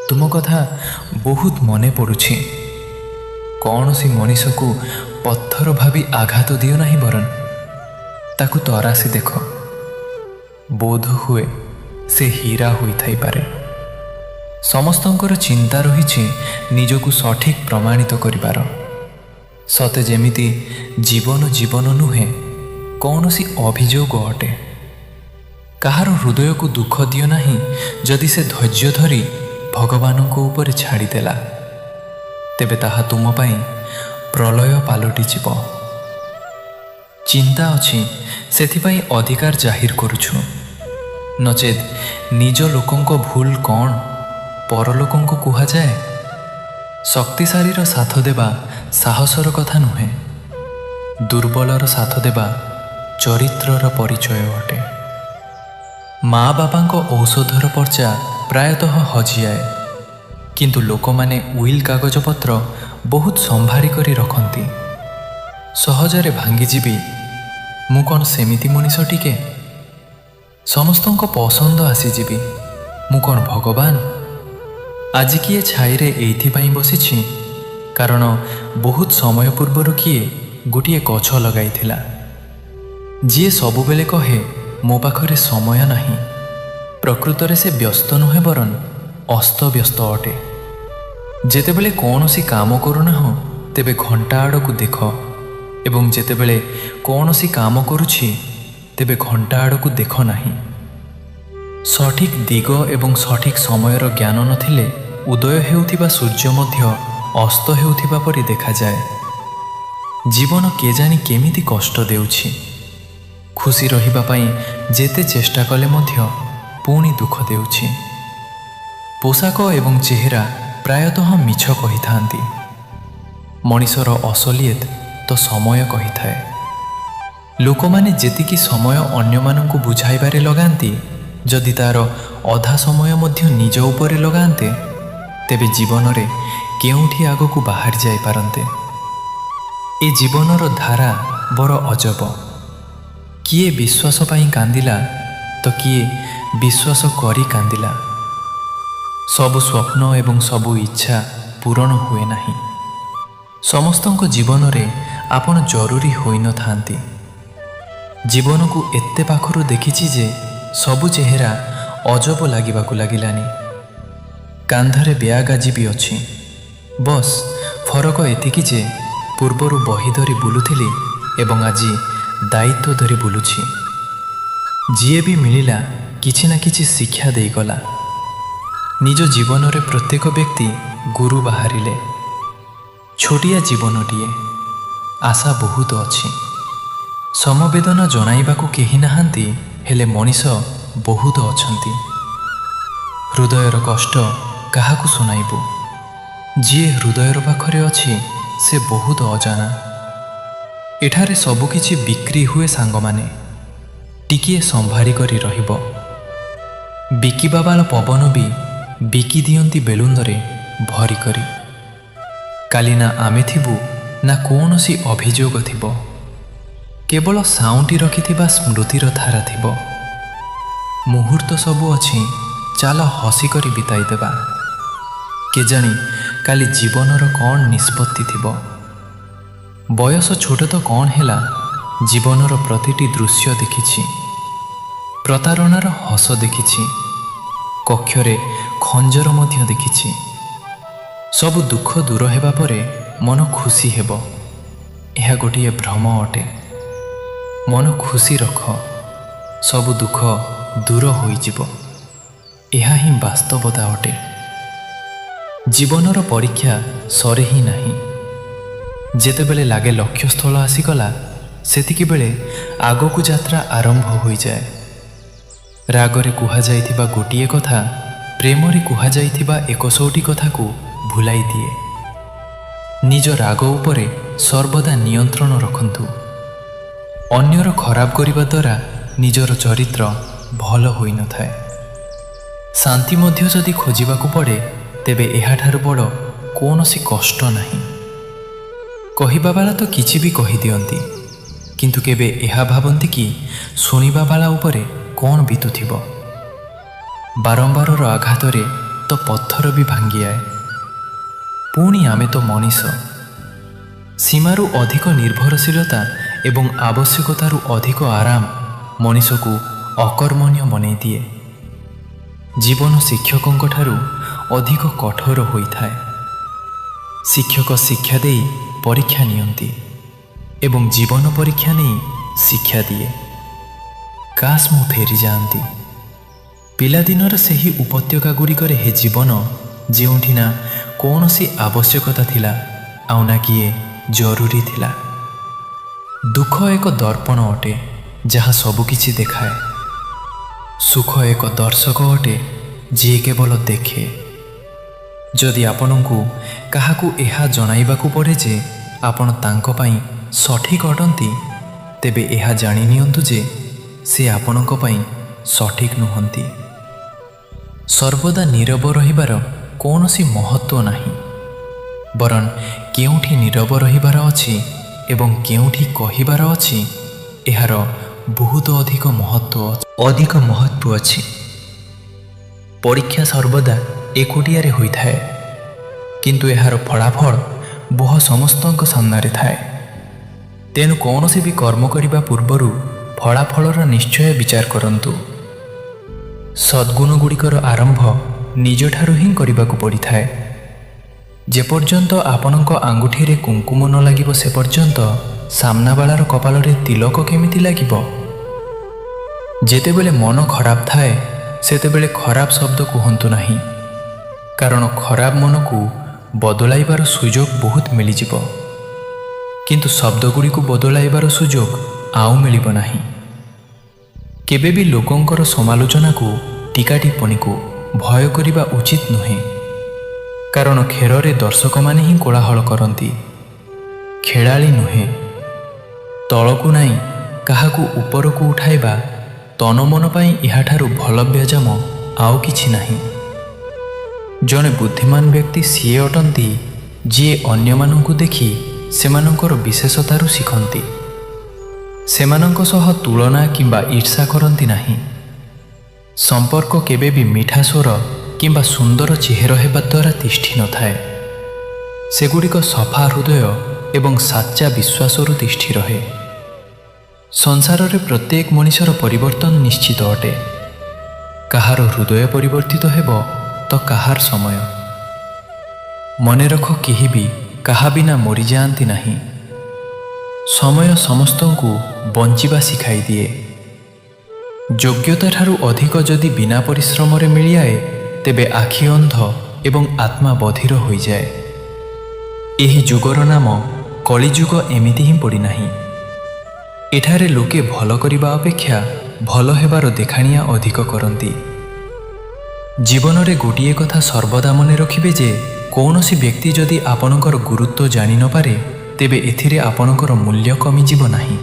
ତୁମ କଥା ବହୁତ ମନେ ପଡ଼ୁଛି। କୌଣସି ମଣିଷକୁ ପଥର ଭାବି ଆଘାତ ଦିଅ ନାହିଁ, ବରଂ ତାକୁ ତରାସି ଦେଖ, ବୋଧ ହୁଏ ସେ ହୀରା ହୋଇଥାଇପାରେ। ସମସ୍ତଙ୍କର ଚିନ୍ତା ରହିଛି ନିଜକୁ ସଠିକ୍ ପ୍ରମାଣିତ କରିବାର, ସତେ ଯେମିତି ଜୀବନ ଜୀବନ ନୁହେଁ, କୌଣସି ଅଭିଯୋଗ ଅଟେ। କାହାର ହୃଦୟକୁ ଦୁଃଖ ଦିଅ ନାହିଁ ଯଦି ସେ ଧୈର୍ଯ୍ୟ ଧରି ଭଗବାନଙ୍କ ଉପରେ ଛାଡ଼ିଦେଲା, ତେବେ ତାହା ତୁମ ପାଇଁ ପ୍ରଳୟ ପାଲଟିଯିବ। ଚିନ୍ତା ଅଛି, ସେଥିପାଇଁ ଅଧିକାର ଜାହିର କରୁଛୁ, ନଚେତ୍ ନିଜ ଲୋକଙ୍କ ଭୁଲ କ'ଣ ପରଲୋକଙ୍କୁ କୁହାଯାଏ? ଶକ୍ତିଶାଳୀର ସାଥ ଦେବା ସାହସର କଥା ନୁହେଁ, ଦୁର୍ବଳର ସାଥ ଦେବା ଚରିତ୍ରର ପରିଚୟ ଅଟେ। ମା ବାପାଙ୍କ ଔଷଧର ପର୍ଚା ପ୍ରାୟତଃ ହଜିଯାଏ, କିନ୍ତୁ ଲୋକମାନେ will କାଗଜପତ୍ର ବହୁତ ସମ୍ଭାଳି କରି ରଖନ୍ତି। ସହଜରେ ଭାଙ୍ଗିଯିବି, ମୁଁ କ'ଣ ସେମିତି ମଣିଷ ଟିକେ? ସମସ୍ତଙ୍କ ପସନ୍ଦ ଆସିଯିବି, ମୁଁ କ'ଣ ଭଗବାନ? ଆଜି କିଏ ଛାଇରେ ଏଇଥିପାଇଁ ବସିଛି, କାରଣ ବହୁତ ସମୟ ପୂର୍ବରୁ କିଏ ଗୋଟିଏ ଗଛ ଲଗାଇଥିଲା। ଯିଏ ସବୁବେଳେ କହେ ମୋ ପାଖରେ ସମୟ ନାହିଁ, ପ୍ରକୃତରେ ସେ ବ୍ୟସ୍ତ ନୁହେଁ, ବରଂ ଅସ୍ତବ୍ୟସ୍ତ ଅଟେ। ଯେତେବେଳେ କୌଣସି କାମ କରୁନାହଁ, ତେବେ ଘଣ୍ଟା ଆଡ଼କୁ ଦେଖ, ଏବଂ ଯେତେବେଳେ କୌଣସି କାମ କରୁଛି, ତେବେ ଘଣ୍ଟା ଆଡ଼କୁ ଦେଖ ନାହିଁ। ସଠିକ୍ ଦିଗ ଏବଂ ସଠିକ୍ ସମୟର ଜ୍ଞାନ ନଥିଲେ ଉଦୟ ହେଉଥିବା ସୂର୍ଯ୍ୟ ମଧ୍ୟ ଅସ୍ତ ହେଉଥିବା ପରି ଦେଖାଯାଏ। ଜୀବନ କେଜାଣି କେମିତି କଷ୍ଟ ଦେଉଛି। ଖୁସି ରହିବା ପାଇଁ ଯେତେ ଚେଷ୍ଟା କଲେ ମଧ୍ୟ ପୁଣି ଦୁଃଖ ଦେଉଛି। ପୋଷାକ ଏବଂ ଚେହେରା ପ୍ରାୟତଃ ମିଛ କହିଥାନ୍ତି, ମଣିଷର ଅସଲିୟତ ତ ସମୟ କହିଥାଏ। ଲୋକମାନେ ଯେତିକି ସମୟ ଅନ୍ୟମାନଙ୍କୁ ବୁଝାଇବାରେ ଲଗାନ୍ତି, ଯଦି ତା'ର ଅଧା ସମୟ ମଧ୍ୟ ନିଜ ଉପରେ ଲଗାନ୍ତେ, ତେବେ ଜୀବନରେ କେଉଁଠି ଆଗକୁ ବାହାରି ଯାଇପାରନ୍ତେ। ଏ ଜୀବନର ଧାରା ବଡ଼ ଅଜବ। କିଏ ବିଶ୍ୱାସ ପାଇଁ କାନ୍ଦିଲା ତ କିଏ ବିଶ୍ୱାସ କରି କାନ୍ଦିଲା। ସବୁ ସ୍ୱପ୍ନ ଏବଂ ସବୁ ଇଚ୍ଛା ପୂରଣ ହୁଏ ନାହିଁ। ସମସ୍ତଙ୍କ ଜୀବନରେ ଆପଣ ଜରୁରୀ ହୋଇନଥାନ୍ତି। ଜୀବନକୁ ଏତେ ପାଖରୁ ଦେଖିଛି ଯେ ସବୁ ଚେହେରା ଅଜବ ଲାଗିବାକୁ ଲାଗିଲାନି। କାନ୍ଧରେ ବ୍ୟାଗ୍ ଆଜି ବି ଅଛି, ବସ୍ ଫରକ ଏତିକି ଯେ ପୂର୍ବରୁ ବହି ଧରି ବୁଲୁଥିଲି ଏବଂ ଆଜି ଦାୟିତ୍ୱ ଧରି ବୁଲୁଛି। ଯିଏ ବି ମିଳିଲା, କିଛି ନା କିଛି ଶିକ୍ଷା ଦେଇଗଲା। ନିଜ ଜୀବନରେ ପ୍ରତ୍ୟେକ ବ୍ୟକ୍ତି ଗୁରୁ ବାହାରିଲେ। ଛୋଟିଆ ଜୀବନଟିଏ, ଆଶା ବହୁତ ଅଛି। ସମବେଦନା ଜଣାଇବାକୁ କେହି ନାହାନ୍ତି, ହେଲେ ମଣିଷ ବହୁତ ଅଛନ୍ତି। ହୃଦୟର କଷ୍ଟ କାହାକୁ ଶୁଣାଇବୁ? ଯିଏ ହୃଦୟର ପାଖରେ ଅଛି, ସେ ବହୁତ ଅଜାଣା। ଏଠାରେ ସବୁକିଛି ବିକ୍ରି ହୁଏ ସାଙ୍ଗମାନେ, ଟିକିଏ ସମ୍ଭାଳି କରି ରହିବ। ବିକିବା ବାଳ ପବନ ବି ବିକି ଦିଅନ୍ତି ବେଲୁନ୍ଦରେ ଭରି କରି। କାଲି ନା ଆମେ ଥିବୁ, ନା କୌଣସି ଅଭିଯୋଗ ଥିବ, କେବଳ ସାଉଁଟି ରଖିଥିବା ସ୍ମୃତିର ଧାରା ଥିବ। ମୁହୂର୍ତ୍ତ ସବୁ ଅଛି, ଚାଲ ହସି କରି ବିତାଇଦେବା। କେଜାଣି କାଲି ଜୀବନର କ'ଣ ନିଷ୍ପତ୍ତି ଥିବ। ବୟସ ଛୋଟ ତ କ'ଣ ହେଲା, ଜୀବନର ପ୍ରତିଟି ଦୃଶ୍ୟ ଦେଖିଛି। ପ୍ରତାରଣାର ହସ ଦେଖିଛି, କକ୍ଷରେ ଖଞ୍ଜର ମଧ୍ୟ ଦେଖିଛି। ସବୁ ଦୁଃଖ ଦୂର ହେବା ପରେ ମନ ଖୁସି ହେବ, ଏହା ଗୋଟିଏ ଭ୍ରମ ଅଟେ। ମନ ଖୁସି ରଖ, ସବୁ ଦୁଃଖ ଦୂର ହୋଇଯିବ, ଏହା ହିଁ ବାସ୍ତବତା ଅଟେ। ଜୀବନର ପରୀକ୍ଷା ସରେ ହିଁ ନାହିଁ। ଯେତେବେଳେ ଲାଗେ ଲକ୍ଷ୍ୟସ୍ଥଳ ଆସିଗଲା, ସେତିକି ବେଳେ ଆଗକୁ ଯାତ୍ରା ଆରମ୍ଭ ହୋଇଯାଏ। ରାଗରେ କୁହାଯାଇଥିବା ଗୋଟିଏ କଥା ପ୍ରେମରେ କୁହାଯାଇଥିବା ଏକଶୋଟି କଥାକୁ ଭୁଲାଇ ଦିଏ। ନିଜ ରାଗ ଉପରେ ସର୍ବଦା ନିୟନ୍ତ୍ରଣ ରଖନ୍ତୁ। ଅନ୍ୟର ଖରାପ କରିବା ଦ୍ୱାରା ନିଜର ଚରିତ୍ର ଭଲ ହୋଇନଥାଏ। ଶାନ୍ତି ମଧ୍ୟ ଯଦି ଖୋଜିବାକୁ ପଡ଼େ, ତେବେ ଏହାଠାରୁ ବଡ଼ କୌଣସି କଷ୍ଟ ନାହିଁ। କହିବା ବାଲା ତ କିଛି ବି କହିଦିଅନ୍ତି, କିନ୍ତୁ କେବେ ଏହା ଭାବନ୍ତି କି ଶୁଣିବା ବାଲା ଉପରେ କ'ଣ ବିତୁଥିବ? ବାରମ୍ବାରର ଆଘାତରେ ତ ପଥର ବି ଭାଙ୍ଗିଯାଏ, ପୁଣି ଆମେ ତ ମଣିଷ। ସୀମାରୁ ଅଧିକ ନିର୍ଭରଶୀଳତା ଏବଂ ଆବଶ୍ୟକତାରୁ ଅଧିକ ଆରାମ ମଣିଷକୁ ଅକର୍ମଣ୍ୟ ବନେଇ ଦିଏ। ଜୀବନ ଶିକ୍ଷକଙ୍କଠାରୁ ଅଧିକ କଠୋର ହୋଇଥାଏ। ଶିକ୍ଷକ ଶିକ୍ଷା ଦେଇ ପରୀକ୍ଷା ନିଅନ୍ତି ଏବଂ ଜୀବନ ପରୀକ୍ଷା ନେଇ ଶିକ୍ଷା ଦିଏ। କାଶ ମୁଁ ଫେରିଯାଆନ୍ତି ପିଲାଦିନର ସେହି ଉପତ୍ୟକା ଗୁଡ଼ିକରେ ହେ ଜୀବନ, ଯେଉଁଠି ନା କୌଣସି ଆବଶ୍ୟକତା ଥିଲା ଆଉ ନା କିଏ ଜରୁରୀ ଥିଲା। ଦୁଃଖ ଏକ ଦର୍ପଣ ଅଟେ ଯାହା ସବୁକିଛି ଦେଖାଏ। ସୁଖ ଏକ ଦର୍ଶକ ଅଟେ ଯିଏ କେବଳ ଦେଖେ। ଯଦି ଆପଣଙ୍କୁ କାହାକୁ ଏହା ଜଣାଇବାକୁ ପଡେ ଯେ ଆପଣ ତାଙ୍କ ପାଇଁ ସଠିକ୍ ଅଟନ୍ତି, ତେବେ ଏହା ଜାଣି ନିଅନ୍ତୁ ଯେ ସେ ଆପଣଙ୍କ ପାଇଁ ସଠିକ୍ ନୁହଁନ୍ତି। ସର୍ବଦା ନୀରବ ରହିବାର କୌଣସି ମହତ୍ତ୍ୱ ନାହିଁ, ବରଂ କେଉଁଠି ନୀରବ ରହିବାର ଅଛି ଏବଂ କେଉଁଠି କହିବାର ଅଛି ଏହାର ବହୁତ ଅଧିକ ମହତ୍ତ୍ୱ ଅଛି। ଅଧିକ ମହତ୍ତ୍ୱ ଅଛି। ପରୀକ୍ଷା ସର୍ବଦା ଏକୁଟିଆରେ ହୋଇଥାଏ, କିନ୍ତୁ ଏହାର ଫଳାଫଳ ବହୁ ସମସ୍ତଙ୍କ ସାମ୍ନାରେ ଥାଏ। ତେଣୁ କୌଣସି ବି କର୍ମ କରିବା ପୂର୍ବରୁ ଫଳାଫଳର ନିଶ୍ଚୟ ବିଚାର କରନ୍ତୁ। ସଦ୍ଗୁଣଗୁଡ଼ିକର ଆରମ୍ଭ ନିଜଠାରୁ ହିଁ କରିବାକୁ ପଡ଼ିଥାଏ। ଯେପର୍ଯ୍ୟନ୍ତ ଆପଣଙ୍କ ଆଙ୍ଗୁଠିରେ କୁଙ୍କୁମ ନ ଲାଗିବ, ସେ ପର୍ଯ୍ୟନ୍ତ ସାମ୍ନାବାଲାର କପାଳରେ ତିଲକ କେମିତି ଲାଗିବ? ଯେତେବେଳେ ମନ ଖରାପ ଥାଏ ସେତେବେଳେ ଖରାପ ଶବ୍ଦ କୁହନ୍ତୁ ନାହିଁ, କାରଣ ଖରାପ ମନକୁ ବଦଳାଇବାର ସୁଯୋଗ ବହୁତ ମିଳିଯିବ, କିନ୍ତୁ ଶବ୍ଦଗୁଡ଼ିକୁ ବଦଳାଇବାର ସୁଯୋଗ ଆଉ ମିଳିବ ନାହିଁ। କେବେ ବି ଲୋକଙ୍କର ସମାଲୋଚନାକୁ, ଟୀକା ଟିପ୍ପଣୀକୁ ଭୟ କରିବା ଉଚିତ ନୁହେଁ, କାରଣ ଖେଳରେ ଦର୍ଶକମାନେ ହିଁ କୋଳାହଳ କରନ୍ତି, ଖେଳାଳି ନୁହେଁ। ତଳକୁ ନାଇଁ କାହାକୁ ଉପରକୁ ଉଠାଇବା ତନ ମନ ପାଇଁ ଏହାଠାରୁ ଭଲ ବ୍ୟାୟାମ ଆଉ କିଛି ନାହିଁ। ଜଣେ ବୁଦ୍ଧିମାନ ବ୍ୟକ୍ତି ସିଏ ଅଟନ୍ତି ଯିଏ ଅନ୍ୟମାନଙ୍କୁ ଦେଖି ସେମାନଙ୍କର ବିଶେଷତାରୁ ଶିଖନ୍ତି, ସେମାନଙ୍କ ସହ ତୁଳନା କିମ୍ବା ଈର୍ଷା କରନ୍ତି ନାହିଁ। ସମ୍ପର୍କ କେବେ ବି ମିଠା ସ୍ୱର କିମ୍ବା ସୁନ୍ଦର ଚେହେର ହେବା ଦ୍ୱାରା ତିଷ୍ଠି ନଥାଏ, ସେଗୁଡ଼ିକ ସଫା ହୃଦୟ ଏବଂ ସାଚ୍ଚା ବିଶ୍ୱାସରୁ ତିଷ୍ଠି ରହେ। ସଂସାରରେ ପ୍ରତ୍ୟେକ ମଣିଷର ପରିବର୍ତ୍ତନ ନିଶ୍ଚିତ ଅଟେ। କାହାର ହୃଦୟ ପରିବର୍ତ୍ତିତ ହେବ ତ କାହାର ସମୟ। ମନେ ରଖ, କେହି ବି କାହା ବିନା ମରିଯାଆନ୍ତି ନାହିଁ। ସମୟ ସମସ୍ତଙ୍କୁ ବଞ୍ଚିବା ଶିଖାଇ ଦିଏ। ଯୋଗ୍ୟତା ଠାରୁ ଅଧିକ ଯଦି ବିନା ପରିଶ୍ରମରେ ମିଳିଯାଏ, ତେବେ ଆଖି ଅନ୍ଧ ଏବଂ ଆତ୍ମା ବଧିର ହୋଇଯାଏ। ଏହି ଯୁଗର ନାମ କଳିଯୁଗ ଏମିତି ହିଁ ପଡ଼ିନାହିଁ। ଏଠାରେ ଲୋକେ ଭଲ କରିବା ଅପେକ୍ଷା ଭଲ ହେବାର ଦେଖାଣିଆ ଅଧିକ କରନ୍ତି। ଜୀବନରେ ଗୋଟିଏ କଥା ସର୍ବଦା ମନେ ରଖିବେ ଯେ କୌଣସି ବ୍ୟକ୍ତି ଯଦି ଆପଣଙ୍କର ଗୁରୁତ୍ୱ ଜାଣି ନପାରେ, ତେବେ ଏଥିରେ ଆପଣଙ୍କର ମୂଲ୍ୟ କମିଯିବ ନାହିଁ।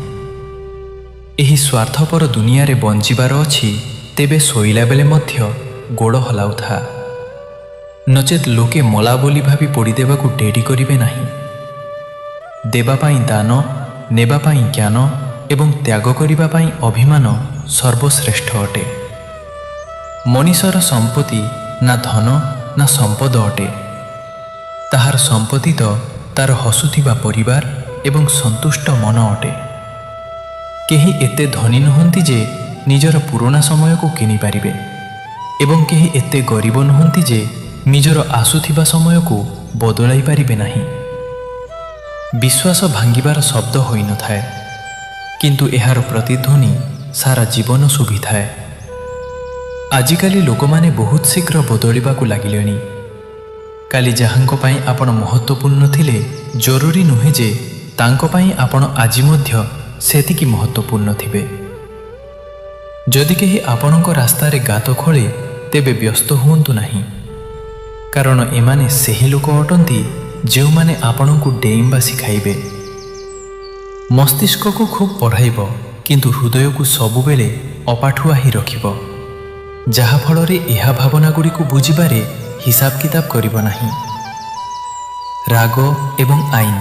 ଏହି ସ୍ୱାର୍ଥପର ଦୁନିଆରେ ବଞ୍ଚିବାର ଅଛି ତେବେ ଶୋଇଲା ବେଳେ ମଧ୍ୟ ଗୋଡ଼ ହଲାଉଥା, ନଚେତ୍ ଲୋକେ ମଲା ବୋଲି ଭାବି ପୋଡ଼ିଦେବାକୁ ଡେରି କରିବେ ନାହିଁ। ଦେବା ପାଇଁ ଦାନ, ନେବା ପାଇଁ ଜ୍ଞାନ ଏବଂ ତ୍ୟାଗ କରିବା ପାଇଁ ଅଭିମାନ ସର୍ବଶ୍ରେଷ୍ଠ ଅଟେ। ମଣିଷର ସମ୍ପତ୍ତି ନା ଧନ ନା ସମ୍ପଦ ଅଟେ, ତାହାର ସମ୍ପତ୍ତି ତ ତାର ହସୁଥିବା ପରିବାର ଏବଂ ସନ୍ତୁଷ୍ଟ ମନ ଅଟେ। କେହି ଏତେ ଧନୀ ନୁହନ୍ତି ଯେ ନିଜର ପୁରୁଣା ସମୟକୁ କିଣିପାରିବେ ଏବଂ କେହି ଏତେ ଗରିବ ନୁହନ୍ତି ଯେ ନିଜର ଆସୁଥିବା ସମୟକୁ ବଦଳାଇ ପାରିବେ ନାହିଁ। ବିଶ୍ୱାସ ଭାଙ୍ଗିବାର ଶବ୍ଦ ହୋଇନଥାଏ, କିନ୍ତୁ ଏହାର ପ୍ରତିଧ୍ୱନି ସାରା ଜୀବନ ଶୁଭିଥାଏ। ଆଜିକାଲି ଲୋକମାନେ ବହୁତ ଶୀଘ୍ର ବଦଳିବାକୁ ଲାଗିଲେଣି। କାଲି ଯାହାଙ୍କ ପାଇଁ ଆପଣ ମହତ୍ତ୍ୱପୂର୍ଣ୍ଣ ଥିଲେ, ଜରୁରୀ ନୁହେଁ ଯେ ତାଙ୍କ ପାଇଁ ଆପଣ ଆଜି ମଧ୍ୟ ସେତିକି ମହତ୍ତ୍ୱପୂର୍ଣ୍ଣ ଥିବେ। ଯଦି କେହି ଆପଣଙ୍କ ରାସ୍ତାରେ ଗାତ ଖୋଳେ, ତେବେ ବ୍ୟସ୍ତ ହୁଅନ୍ତୁ ନାହିଁ, କାରଣ ଏମାନେ ସେହି ଲୋକ ଅଟନ୍ତି ଯେଉଁମାନେ ଆପଣଙ୍କୁ ଡେଇଁବା ଶିଖାଇବେ। ମସ୍ତିଷ୍କକୁ ଖୁବ୍ ପଢ଼ାଇବ, କିନ୍ତୁ ହୃଦୟକୁ ସବୁବେଳେ ଅପାଠୁଆ ହିଁ ରଖିବ, ଯାହାଫଳରେ ଏହା ଭାବନାଗୁଡ଼ିକୁ ବୁଝିବାରେ ହିସାବ କିତାବ କରିବ ନାହିଁ। ରାଗ ଏବଂ ଆଇନ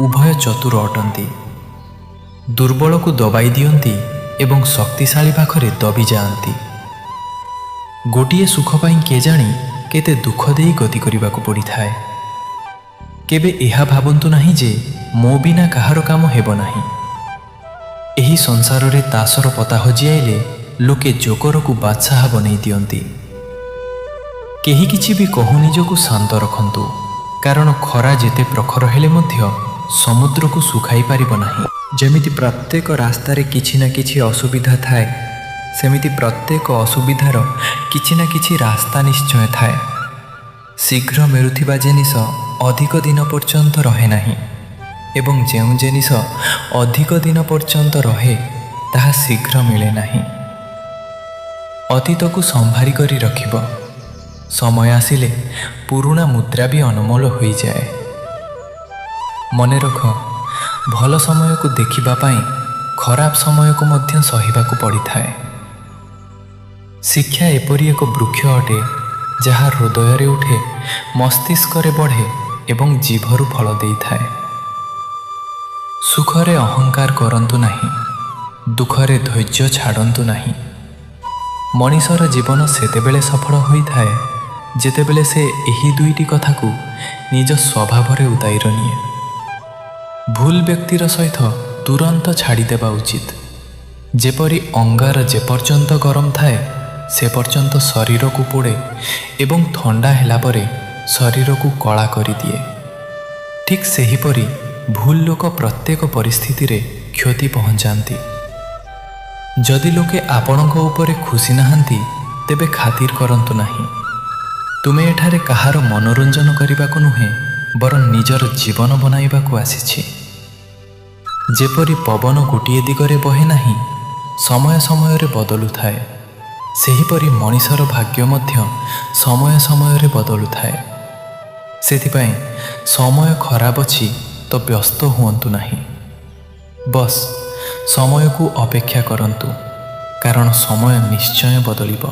ଉଭୟ ଚତୁର ଅଟନ୍ତି। ଦୁର୍ବଳକୁ ଦବାଇ ଦିଅନ୍ତି ଏବଂ ଶକ୍ତିଶାଳୀ ପାଖରେ ଦବି ଯାଆନ୍ତି। ଗୋଟିଏ ସୁଖ ପାଇଁ କେଜାଣି କେତେ ଦୁଃଖ ଦେଇ ଗତି କରିବାକୁ ପଡ଼ିଥାଏ। କେବେ ଏହା ଭାବନ୍ତୁ ନାହିଁ ଯେ ମୋ ବିନା କାହାର କାମ ହେବ ନାହିଁ। ଏହି ସଂସାରରେ ତାସର ପତା ହଜିଆଇଲେ ଲୋକେ ଜୋକରକୁ ବାଦଶାହ ବନେଇ ଦିଅନ୍ତି। କେହି କିଛି ବି କହୁ, ନିଜକୁ ଶାନ୍ତ ରଖନ୍ତୁ, କାରଣ ଖରା ଯେତେ ପ୍ରଖର ହେଲେ ମଧ୍ୟ ସମୁଦ୍ରକୁ ଶୁଖାଇ ପାରିବ ନାହିଁ। ଯେମିତି ପ୍ରତ୍ୟେକ ରାସ୍ତାରେ କିଛି ନା କିଛି ଅସୁବିଧା ଥାଏ, ସେମିତି ପ୍ରତ୍ୟେକ ଅସୁବିଧାର କିଛି ନା କିଛି ରାସ୍ତା ନିଶ୍ଚୟ ଥାଏ। ଶୀଘ୍ର ମିଳୁଥିବା ଜିନିଷ ଅଧିକ ଦିନ ପର୍ଯ୍ୟନ୍ତ ରହେ ନାହିଁ। ଏବଂ ଯେଉଁ ଜିନିଷ ଅଧିକ ଦିନ ପର୍ଯ୍ୟନ୍ତ ରହେ ତାହା ଶୀଘ୍ର ମିଳେ ନାହିଁ। ଅତୀତକୁ ସମ୍ଭାରି କରି ରଖିବ, ସମୟ ଆସିଲେ ପୁରୁଣା ମୁଦ୍ରା ବି ଅନମୋଲ ହୋଇଯାଏ। ମନେ ରଖ, ଭଲ ସମୟକୁ ଦେଖିବା ପାଇଁ ଖରାପ ସମୟକୁ ମଧ୍ୟ ସହିବାକୁ ପଡ଼ିଥାଏ। ଶିକ୍ଷା ଏପରି ଏକ ବୃକ୍ଷ ଅଟେ ଯାହା ହୃଦୟରେ ଉଠେ, ମସ୍ତିଷ୍କରେ ବଢ଼େ ଏବଂ ଜିଭରୁ ଫଳ ଦେଇଥାଏ। ସୁଖରେ ଅହଙ୍କାର କରନ୍ତୁ ନାହିଁ, ଦୁଃଖରେ ଧୈର୍ଯ୍ୟ ଛାଡ଼ନ୍ତୁ ନାହିଁ। ମଣିଷର ଜୀବନ ସେତେବେଳେ ସଫଳ ହୋଇଥାଏ ଯେତେବେଳେ ସେ ଏହି ଦୁଇଟି କଥାକୁ ନିଜ ସ୍ୱଭାବରେ ଉତାଇର ନିଏ। ଭୁଲ ବ୍ୟକ୍ତିର ସହିତ ତୁରନ୍ତ ଛାଡ଼ିଦେବା ଉଚିତ। ଯେପରି ଅଙ୍ଗାର ଯେପର୍ଯ୍ୟନ୍ତ ଗରମ ଥାଏ ସେ ପର୍ଯ୍ୟନ୍ତ ଶରୀରକୁ ପୋଡ଼େ ଏବଂ ଥଣ୍ଡା ହେଲା ପରେ ଶରୀରକୁ କଳା କରିଦିଏ, ଠିକ୍ ସେହିପରି ଭୁଲ ଲୋକ ପ୍ରତ୍ୟେକ ପରିସ୍ଥିତିରେ କ୍ଷତି ପହଞ୍ଚାନ୍ତି। ଯଦି ଲୋକେ ଆପଣଙ୍କ ଉପରେ ଖୁସି ନାହାନ୍ତି ତେବେ ଖାତିର କରନ୍ତୁ ନାହିଁ। ତୁମେ ଏଠାରେ କାହାର ମନୋରଞ୍ଜନ କରିବାକୁ ନୁହେଁ, ବରଂ ନିଜର ଜୀବନ ବନାଇବାକୁ ଆସିଛି। ଯେପରି ପବନ ଗୋଟିଏ ଦିଗରେ ବହେ ନାହିଁ, ସମୟ ସମୟରେ ବଦଳୁଥାଏ, ସେହିପରି ମଣିଷର ଭାଗ୍ୟ ମଧ୍ୟ ସମୟ ସମୟରେ ବଦଳୁଥାଏ। ସେଥିପାଇଁ ସମୟ ଖରାପ ଅଛି ତ ବ୍ୟସ୍ତ ହୁଅନ୍ତୁ ନାହିଁ, ବସ୍ ସମୟକୁ ଅପେକ୍ଷା କରନ୍ତୁ, କାରଣ ସମୟ ନିଶ୍ଚୟ ବଦଳିବ।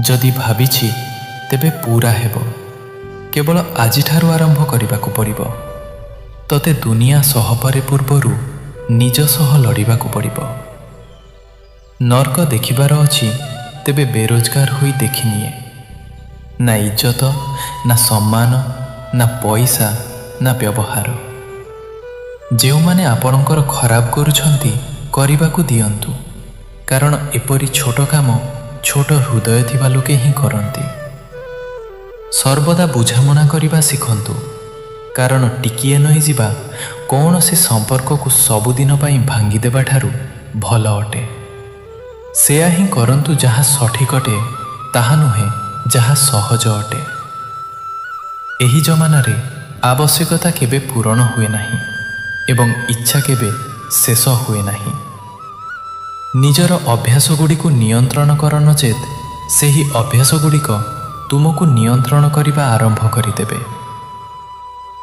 ଯଦି ଭାବିଛି ତେବେ ପୁରା ହେବ, କେବଳ ଆଜିଠାରୁ ଆରମ୍ଭ କରିବାକୁ ପଡ଼ିବ। ତତେ ଦୁନିଆ ସହ ପରେ ପୂର୍ବରୁ ନିଜ ସହ ଲଢ଼ିବାକୁ ପଡ଼ିବ। ନର୍କ ଦେଖିବାର ଅଛି ତେବେ ବେରୋଜଗାର ହୋଇ ଦେଖିନିଏ। ନା ଇଜ୍ଜତ, ନା ସମ୍ମାନ, ନା ପଇସା, ନା ବ୍ୟବହାର। ଯେଉଁମାନେ ଆପଣଙ୍କର ଖରାପ କରୁଛନ୍ତି କରିବାକୁ ଦିଅନ୍ତୁ, କାରଣ ଏପରି ଛୋଟ କାମ ଛୋଟ ହୃଦୟ ଥିବା ଲୋକେ ହିଁ କରନ୍ତି। ସର୍ବଦା ବୁଝାମଣା କରିବା ଶିଖନ୍ତୁ, କାରଣ ଟିକିଏ ନଇଯିବା କୌଣସି ସମ୍ପର୍କକୁ ସବୁଦିନ ପାଇଁ ଭାଙ୍ଗିଦେବା ଠାରୁ ଭଲ ଅଟେ। ସେୟା ହିଁ କରନ୍ତୁ ଯାହା ସଠିକ୍ ଅଟେ, ତାହା ନୁହେଁ ଯାହା ସହଜ ଅଟେ। ଏହି ଜମାନାରେ ଆବଶ୍ୟକତା କେବେ ପୂରଣ ହୁଏ ନାହିଁ ଏବଂ ଇଚ୍ଛା କେବେ ଶେଷ ହୁଏ ନାହିଁ। ନିଜର ଅଭ୍ୟାସ ଗୁଡ଼ିକୁ ନିୟନ୍ତ୍ରଣ କର, ନଚେତ୍ ସେହି ଅଭ୍ୟାସ ଗୁଡ଼ିକ ତୁମକୁ ନିୟନ୍ତ୍ରଣ କରିବା ଆରମ୍ଭ କରିଦେବେ।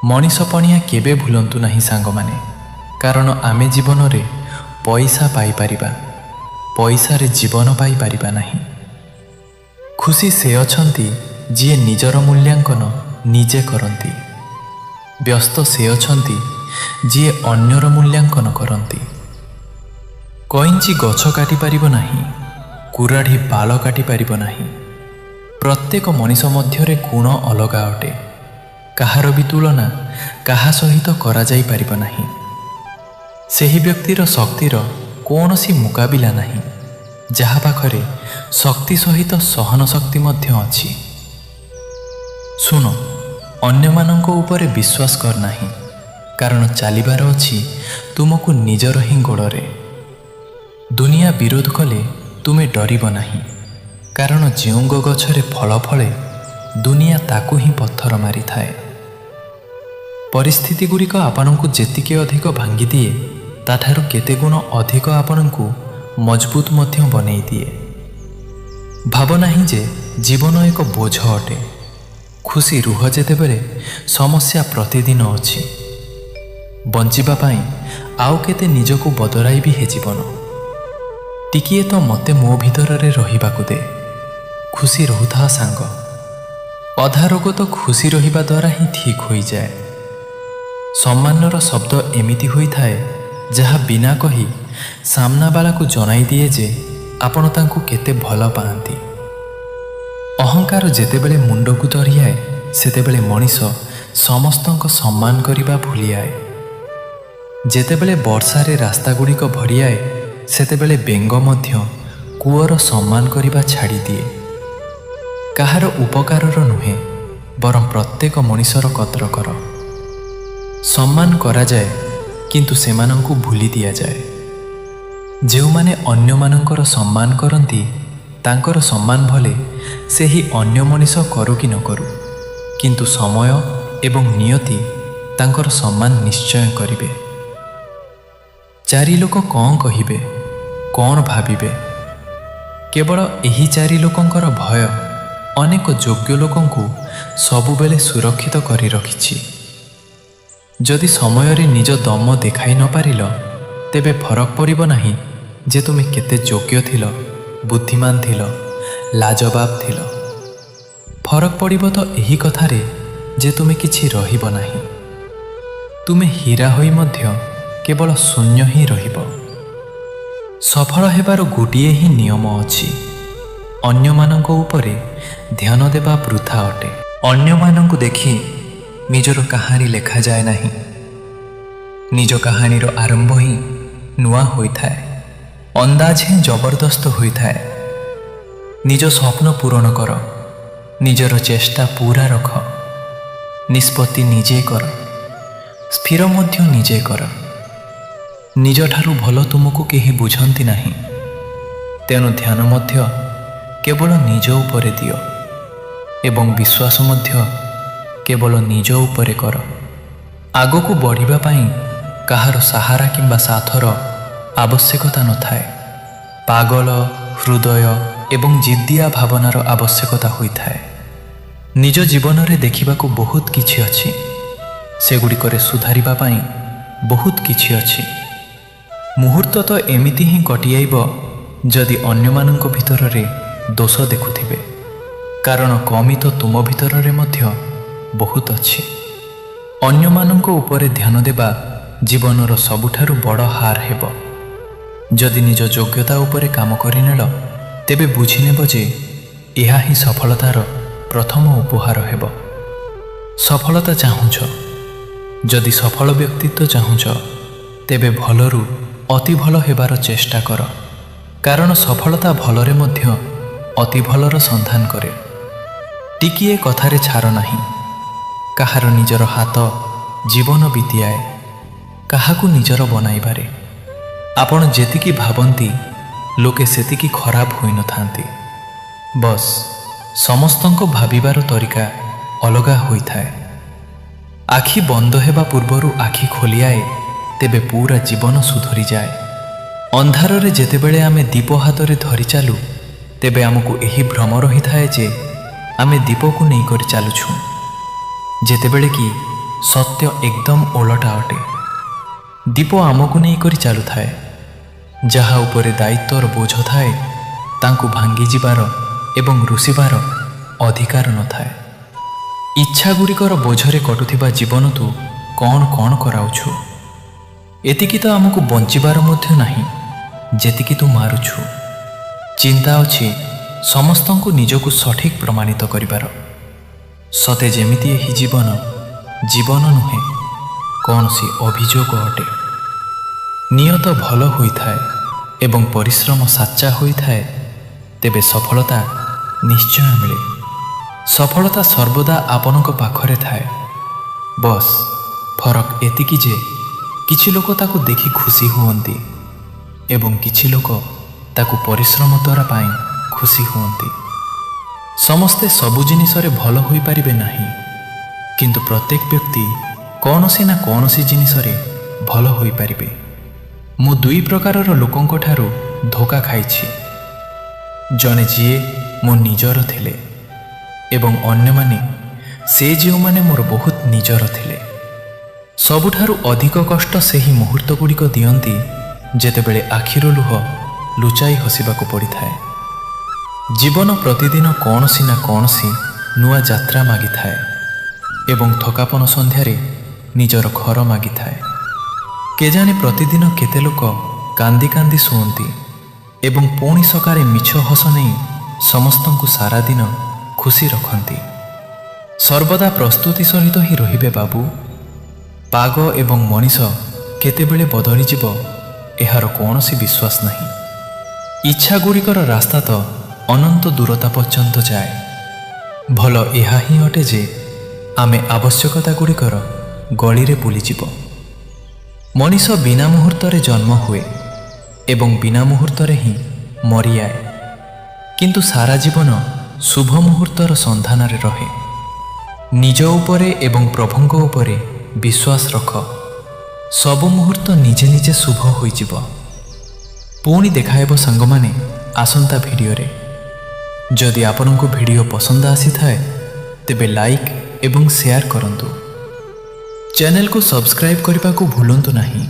ମଣିଷ ପଣିଆ କେବେ ଭୁଲନ୍ତୁ ନାହିଁ ସାଙ୍ଗମାନେ, କାରଣ ଆମେ ଜୀବନରେ ପଇସା ପାଇପାରିବା, ପଇସାରେ ଜୀବନ ପାଇପାରିବା ନାହିଁ। ଖୁସି ସେ ଅଛନ୍ତି ଯିଏ ନିଜର ମୂଲ୍ୟାଙ୍କନ ନିଜେ କରନ୍ତି, ବ୍ୟସ୍ତ ସେ ଅଛନ୍ତି ଯିଏ ଅନ୍ୟର ମୂଲ୍ୟାଙ୍କନ କରନ୍ତି। କଇଁଚି ଗଛ କାଟିପାରିବ ନାହିଁ, କୁରାଢ଼ି ବାଳ କାଟିପାରିବ ନାହିଁ। ପ୍ରତ୍ୟେକ ମଣିଷ ମଧ୍ୟରେ ଗୁଣ ଅଲଗା ଅଟେ, କାହାର ବି ତୁଳନା କାହା ସହିତ କରାଯାଇପାରିବ ନାହିଁ। ସେହି ବ୍ୟକ୍ତିର ଶକ୍ତିର କୌଣସି ମୁକାବିଲା ନାହିଁ ଯାହା ପାଖରେ ଶକ୍ତି ସହିତ ସହନ ଶକ୍ତି ମଧ୍ୟ ଅଛି। ଶୁଣ, ଅନ୍ୟମାନଙ୍କ ଉପରେ ବିଶ୍ୱାସ କର ନାହିଁ, କାରଣ ଚାଲିବାର ଅଛି ତୁମକୁ ନିଜର ହିଁ ଗୋଡ଼ରେ। ଦୁନିଆ ବିରୋଧ କଲେ ତୁମେ ଡରିବ ନାହିଁ, କାରଣ ଯେଉଁ ଗଛରେ ଫଳ ଫଳେ ଦୁନିଆ ତାକୁ ହିଁ ପଥର ମାରିଥାଏ। ପରିସ୍ଥିତି ଗୁଡ଼ିକ ଆପଣଙ୍କୁ ଯେତିକି ଅଧିକ ଭାଙ୍ଗିଦିଏ ତାଠାରୁ କେତେ ଗୁଣ ଅଧିକ ଆପଣଙ୍କୁ ମଜବୁତ ମଧ୍ୟ ବନେଇ ଦିଏ। ଭାବ ନାହିଁ ଯେ ଜୀବନ ଏକ ବୋଝ ଅଟେ। ଖୁସି ରୁହ ଯେତେବେଳେ ସମସ୍ୟା ପ୍ରତିଦିନ ଅଛି। ବଞ୍ଚିବା ପାଇଁ ଆଉ କେତେ ନିଜକୁ ବଦଳାଇବି ହେ ଜୀବନ। ଟିକିଏ ତ ମୋତେ ମୋ ଭିତରରେ ରହିବାକୁ ଦେ। ଖୁସି ରହୁଥାଅ ସାଙ୍ଗ। ଅଧା ରୋଗ ତ ଖୁସି ରହିବା ଦ୍ୱାରା ହିଁ ଠିକ୍ ହୋଇଯାଏ। ସମ୍ମାନର ଶବ୍ଦ ଏମିତି ହୋଇଥାଏ ଯାହା ବିନା କହି ସାମ୍ନାବାଲାକୁ ଜଣାଇ ଦିଏ ଯେ ଆପଣ ତାଙ୍କୁ କେତେ ଭଲ ପାଆନ୍ତି। ଅହଙ୍କାର ଯେତେବେଳେ ମୁଣ୍ଡକୁ ଚଢ଼ିଯାଏ ସେତେବେଳେ ମଣିଷ ସମସ୍ତଙ୍କ ସମ୍ମାନ କରିବା ଭୁଲିଯାଏ। ଯେତେବେଳେ ବର୍ଷାରେ ରାସ୍ତାଗୁଡ଼ିକ ଭରିଯାଏ ସେତେବେଳେ ବେଙ୍ଗ ମଧ୍ୟ କୂଅର ସମ୍ମାନ କରିବା ଛାଡ଼ିଦିଏ। କାହାର ଉପକାରର ନୁହେଁ, ବରଂ ପ୍ରତ୍ୟେକ ମଣିଷର କଦର କର। ସମ୍ମାନ କରାଯାଏ କିନ୍ତୁ ସେମାନଙ୍କୁ ଭୁଲି ଦିଆଯାଏ। ଯେଉଁମାନେ ଅନ୍ୟମାନଙ୍କର ସମ୍ମାନ କରନ୍ତି ତାଙ୍କର ସମ୍ମାନ ଭଲେ ସେହି ଅନ୍ୟ ମଣିଷ କରୁ କି ନ କରୁ, କିନ୍ତୁ ସମୟ ଏବଂ ନିୟତି ତାଙ୍କର ସମ୍ମାନ ନିଶ୍ଚୟ କରିବେ। ଚାରି ଲୋକ କ'ଣ କହିବେ, କ'ଣ ଭାବିବେ, କେବଳ ଏହି ଚାରି ଲୋକଙ୍କର ଭୟ ଅନେକ ଯୋଗ୍ୟ ଲୋକଙ୍କୁ ସବୁବେଳେ ସୁରକ୍ଷିତ କରି ରଖିଛି। ଯଦି ସମୟରେ ନିଜ ଦମ ଦେଖାଇ ନପାରିଲ, ତେବେ ଫରକ ପଡ଼ିବ ନାହିଁ ଯେ ତୁମେ କେତେ ଯୋଗ୍ୟ ଥିଲ, ବୁଦ୍ଧିମାନ ଥିଲ, ଲାଜବାବ ଥିଲ। ଫରକ ପଡ଼ିବ ତ ଏହି କଥାରେ ଯେ ତୁମେ କିଛି ରହିବ ନାହିଁ। ତୁମେ ହୀରା ହୋଇ ମଧ୍ୟ କେବଳ ଶୂନ୍ୟ ହିଁ ରହିବ। ସଫଳ ହେବାର ଗୋଟିଏ ହିଁ ନିୟମ ଅଛି, ଅନ୍ୟମାନଙ୍କ ଉପରେ ଧ୍ୟାନ ଦେବା ବୃଥା ଅଟେ। ଅନ୍ୟମାନଙ୍କୁ ଦେଖି ନିଜର କାହାଣୀ ଲେଖାଯାଏ ନାହିଁ। ନିଜ କାହାଣୀର ଆରମ୍ଭ ହିଁ ନୂଆ ହୋଇଥାଏ, ଅନ୍ଦାଜ ହିଁ ଜବରଦସ୍ତ ହୋଇଥାଏ। ନିଜ ସ୍ୱପ୍ନ ପୂରଣ କର, ନିଜର ଚେଷ୍ଟା ପୁରା ରଖ, ନିଷ୍ପତ୍ତି ନିଜେ କର, ସ୍ଥିର ମଧ୍ୟ ନିଜେ କର। ନିଜଠାରୁ ଭଲ ତୁମକୁ କେହି ବୁଝନ୍ତି ନାହିଁ, ତେଣୁ ଧ୍ୟାନ ମଧ୍ୟ କେବଳ ନିଜ ଉପରେ ଦିଅ ଏବଂ ବିଶ୍ୱାସ ମଧ୍ୟ କେବଳ ନିଜ ଉପରେ କର। ଆଗକୁ ବଢ଼ିବା ପାଇଁ କାହାର ସାହାରା କିମ୍ବା ସାଥର ଆବଶ୍ୟକତା ନଥାଏ। ପାଗଳ ହୃଦୟ ଏବଂ ଜିଦ୍ଦିଆ ଭାବନାର ଆବଶ୍ୟକତା ହୋଇଥାଏ। ନିଜ ଜୀବନରେ ଦେଖିବାକୁ ବହୁତ କିଛି ଅଛି, ସେଗୁଡ଼ିକରେ ସୁଧାରିବା ପାଇଁ ବହୁତ କିଛି ଅଛି। ମୁହୂର୍ତ୍ତ ତ ଏମିତି ହିଁ କଟିଆଇବ ଯଦି ଅନ୍ୟମାନଙ୍କ ଭିତରରେ ଦୋଷ ଦେଖୁଥିବେ, କାରଣ କମି ତ ତୁମ ଭିତରରେ ମଧ୍ୟ ବହୁତ ଅଛି। ଅନ୍ୟମାନଙ୍କ ଉପରେ ଧ୍ୟାନ ଦେବା ଜୀବନର ସବୁଠାରୁ ବଡ଼ ହାର ହେବ। ଯଦି ନିଜ ଯୋଗ୍ୟତା ଉପରେ କାମ କରିନେଲ, ତେବେ ବୁଝିନେବ ଯେ ଏହା ହିଁ ସଫଳତାର ପ୍ରଥମ ଉପହାର ହେବ। ସଫଳତା ଚାହୁଁଛ, ଯଦି ସଫଳ ବ୍ୟକ୍ତିତ୍ୱ ଚାହୁଁଛ, ତେବେ ଭଲରୁ ଅତି ଭଲ ହେବାର ଚେଷ୍ଟା କର, କାରଣ ସଫଳତା ଭଲରେ ମଧ୍ୟ ଅତି ଭଲର ସନ୍ଧାନ କରେ। ଟିକିଏ କଥାରେ ଛାର ନାହିଁ। କାହାର ନିଜର ହାତ ଜୀବନ ବିତିଆଏ କାହାକୁ ନିଜର ବନାଇବାରେ। ଆପଣ ଯେତିକି ଭାବନ୍ତି, ଲୋକେ ସେତିକି ଖରାପ ହୋଇନଥାନ୍ତି। ବସ୍ ସମସ୍ତଙ୍କ ଭାବିବାର ତରିକା ଅଲଗା ହୋଇଥାଏ। ଆଖି ବନ୍ଦ ହେବା ପୂର୍ବରୁ ଆଖି ଖୋଲିଆଏ, ତେବେ ପୁରା ଜୀବନ ସୁଧରିଯାଏ। ଅନ୍ଧାରରେ ଯେତେବେଳେ ଆମେ ଦୀପ ହାତରେ ଧରି ଚାଲୁ, ତେବେ ଆମକୁ ଏହି ଭ୍ରମ ରହିଥାଏ ଯେ ଆମେ ଦୀପକୁ ନେଇକରି ଚାଲୁଛୁ, ଯେତେବେଳେ କି ସତ୍ୟ ଏକଦମ ଓଲଟା ଅଟେ। ଦୀପ ଆମକୁ ନେଇକରି ଚାଲୁଥାଏ। ଯାହା ଉପରେ ଦାୟିତ୍ୱର ବୋଝ ଥାଏ, ତାଙ୍କୁ ଭାଙ୍ଗିଯିବାର ଏବଂ ରୁଷିବାର ଅଧିକାର ନଥାଏ। ଇଚ୍ଛା ଗୁଡ଼ିକର ବୋଝରେ କଟୁଥିବା ଜୀବନ ତୁ କ'ଣ କ'ଣ କରାଉଛୁ? ଏତିକି ତ ଆମକୁ ବଞ୍ଚିବାର ମଧ୍ୟ ନାହିଁ ଯେତିକି ତୁ ମାରୁଛୁ। ଚିନ୍ତା ଅଛି ସମସ୍ତଙ୍କୁ ନିଜକୁ ସଠିକ୍ ପ୍ରମାଣିତ କରିବାର, ସତେ ଯେମିତି ଏହି ଜୀବନ ଜୀବନ ନୁହେଁ, କୌଣସି ଅଭିଯୋଗ ଅଟେ। ନିୟତ ଭଲ ହୋଇଥାଏ ଏବଂ ପରିଶ୍ରମ ସାଚ୍ଚା ହୋଇଥାଏ, ତେବେ ସଫଳତା ନିଶ୍ଚୟ ମିଳେ। ସଫଳତା ସର୍ବଦା ଆପଣଙ୍କ ପାଖରେ ଥାଏ। ବସ୍ ଫରକ ଏତିକି ଯେ କିଛି ଲୋକ ତାକୁ ଦେଖି ଖୁସି ହୁଅନ୍ତି ଏବଂ କିଛି ଲୋକ ତାକୁ ପରିଶ୍ରମ ଦ୍ୱାରା ପାଇଁ ଖୁସି ହୁଅନ୍ତି। ସମସ୍ତେ ସବୁ ଜିନିଷରେ ଭଲ ହୋଇପାରିବେ ନାହିଁ, କିନ୍ତୁ ପ୍ରତ୍ୟେକ ବ୍ୟକ୍ତି କୌଣସି ନା କୌଣସି ଜିନିଷରେ ଭଲ ହୋଇପାରିବେ। ମୁଁ ଦୁଇ ପ୍ରକାରର ଲୋକଙ୍କ ଠାରୁ ଧୋକା ଖାଇଛି, ଜଣେ ଯିଏ ମୋ ନିଜର ଥିଲେ ଏବଂ ଅନ୍ୟମାନେ ସେ ଯେଉଁମାନେ ମୋର ବହୁତ ନିଜର ଥିଲେ। ସବୁଠାରୁ ଅଧିକ କଷ୍ଟ ସେହି ମୁହୂର୍ତ୍ତ ଗୁଡ଼ିକ ଦିଅନ୍ତି ଯେତେବେଳେ ଆଖିର ଲୁହ ଲୁଚାଇ ହସିବାକୁ ପଡ଼ିଥାଏ। ଜୀବନ ପ୍ରତିଦିନ କୌଣସି ନା କୌଣସି ନୂଆ ଯାତ୍ରା ମାଗିଥାଏ ଏବଂ ଥକାପଣ ସନ୍ଧ୍ୟାରେ ନିଜର ଘର ମାଗିଥାଏ। କେଜାଣି ପ୍ରତିଦିନ କେତେ ଲୋକ କାନ୍ଦି କାନ୍ଦି ଶୁଅନ୍ତି ଏବଂ ପୁଣି ସକାଳେ ମିଛ ହସ ନେଇ ସମସ୍ତଙ୍କୁ ସାରାଦିନ ଖୁସି ରଖନ୍ତି। ସର୍ବଦା ପ୍ରସ୍ତୁତି ସହିତ ହିଁ ରହିବେ ବାବୁ। ପାଗ ଏବଂ ମଣିଷ କେତେବେଳେ ବଦଳିଯିବ, ଏହାର କୌଣସି ବିଶ୍ୱାସ ନାହିଁ। ଇଚ୍ଛା ଗୁଡ଼ିକର ରାସ୍ତା ତ ଅନନ୍ତ ଦୂରତା ପର୍ଯ୍ୟନ୍ତ ଯାଏ। ଭଲ ଏହା ହିଁ ଅଟେ ଯେ ଆମେ ଆବଶ୍ୟକତା ଗୁଡ଼ିକର ଗଳିରେ ବୁଲିଯିବ। ମଣିଷ ବିନା ମୁହୂର୍ତ୍ତରେ ଜନ୍ମ ହୁଏ ଏବଂ ବିନା ମୁହୂର୍ତ୍ତରେ ହିଁ ମରିଯାଏ, କିନ୍ତୁ ସାରା ଜୀବନ ଶୁଭ ମୁହୂର୍ତ୍ତର ସନ୍ଧାନରେ ରହେ। ନିଜ ଉପରେ ଏବଂ ପ୍ରଭୁଙ୍କ ଉପରେ ବିଶ୍ୱାସ ରଖ, ସବୁ ମୁହୂର୍ତ୍ତ ନିଜେ ନିଜେ ଶୁଭ ହୋଇଯିବ। ପୁଣି ଦେଖାହେବ ସାଙ୍ଗମାନେ ଆସନ୍ତା ଭିଡ଼ିଓରେ। ଯଦି ଆପଣଙ୍କୁ ଭିଡ଼ିଓ ପସନ୍ଦ ଆସିଥାଏ, ତେବେ ଲାଇକ୍ ଏବଂ ସେୟାର କରନ୍ତୁ। ଚ୍ୟାନେଲକୁ ସବସ୍କ୍ରାଇବ୍ କରିବାକୁ ଭୁଲନ୍ତୁ ନାହିଁ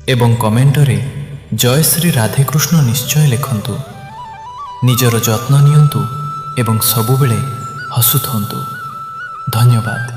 ଏବଂ କମେଣ୍ଟରେ ଜୟ ଶ୍ରୀ ରାଧେକୃଷ୍ଣ ନିଶ୍ଚୟ ଲେଖନ୍ତୁ। ନିଜର ଯତ୍ନ ନିଅନ୍ତୁ ଏବଂ ସବୁବେଳେ ହସୁଥାନ୍ତୁ। ଧନ୍ୟବାଦ।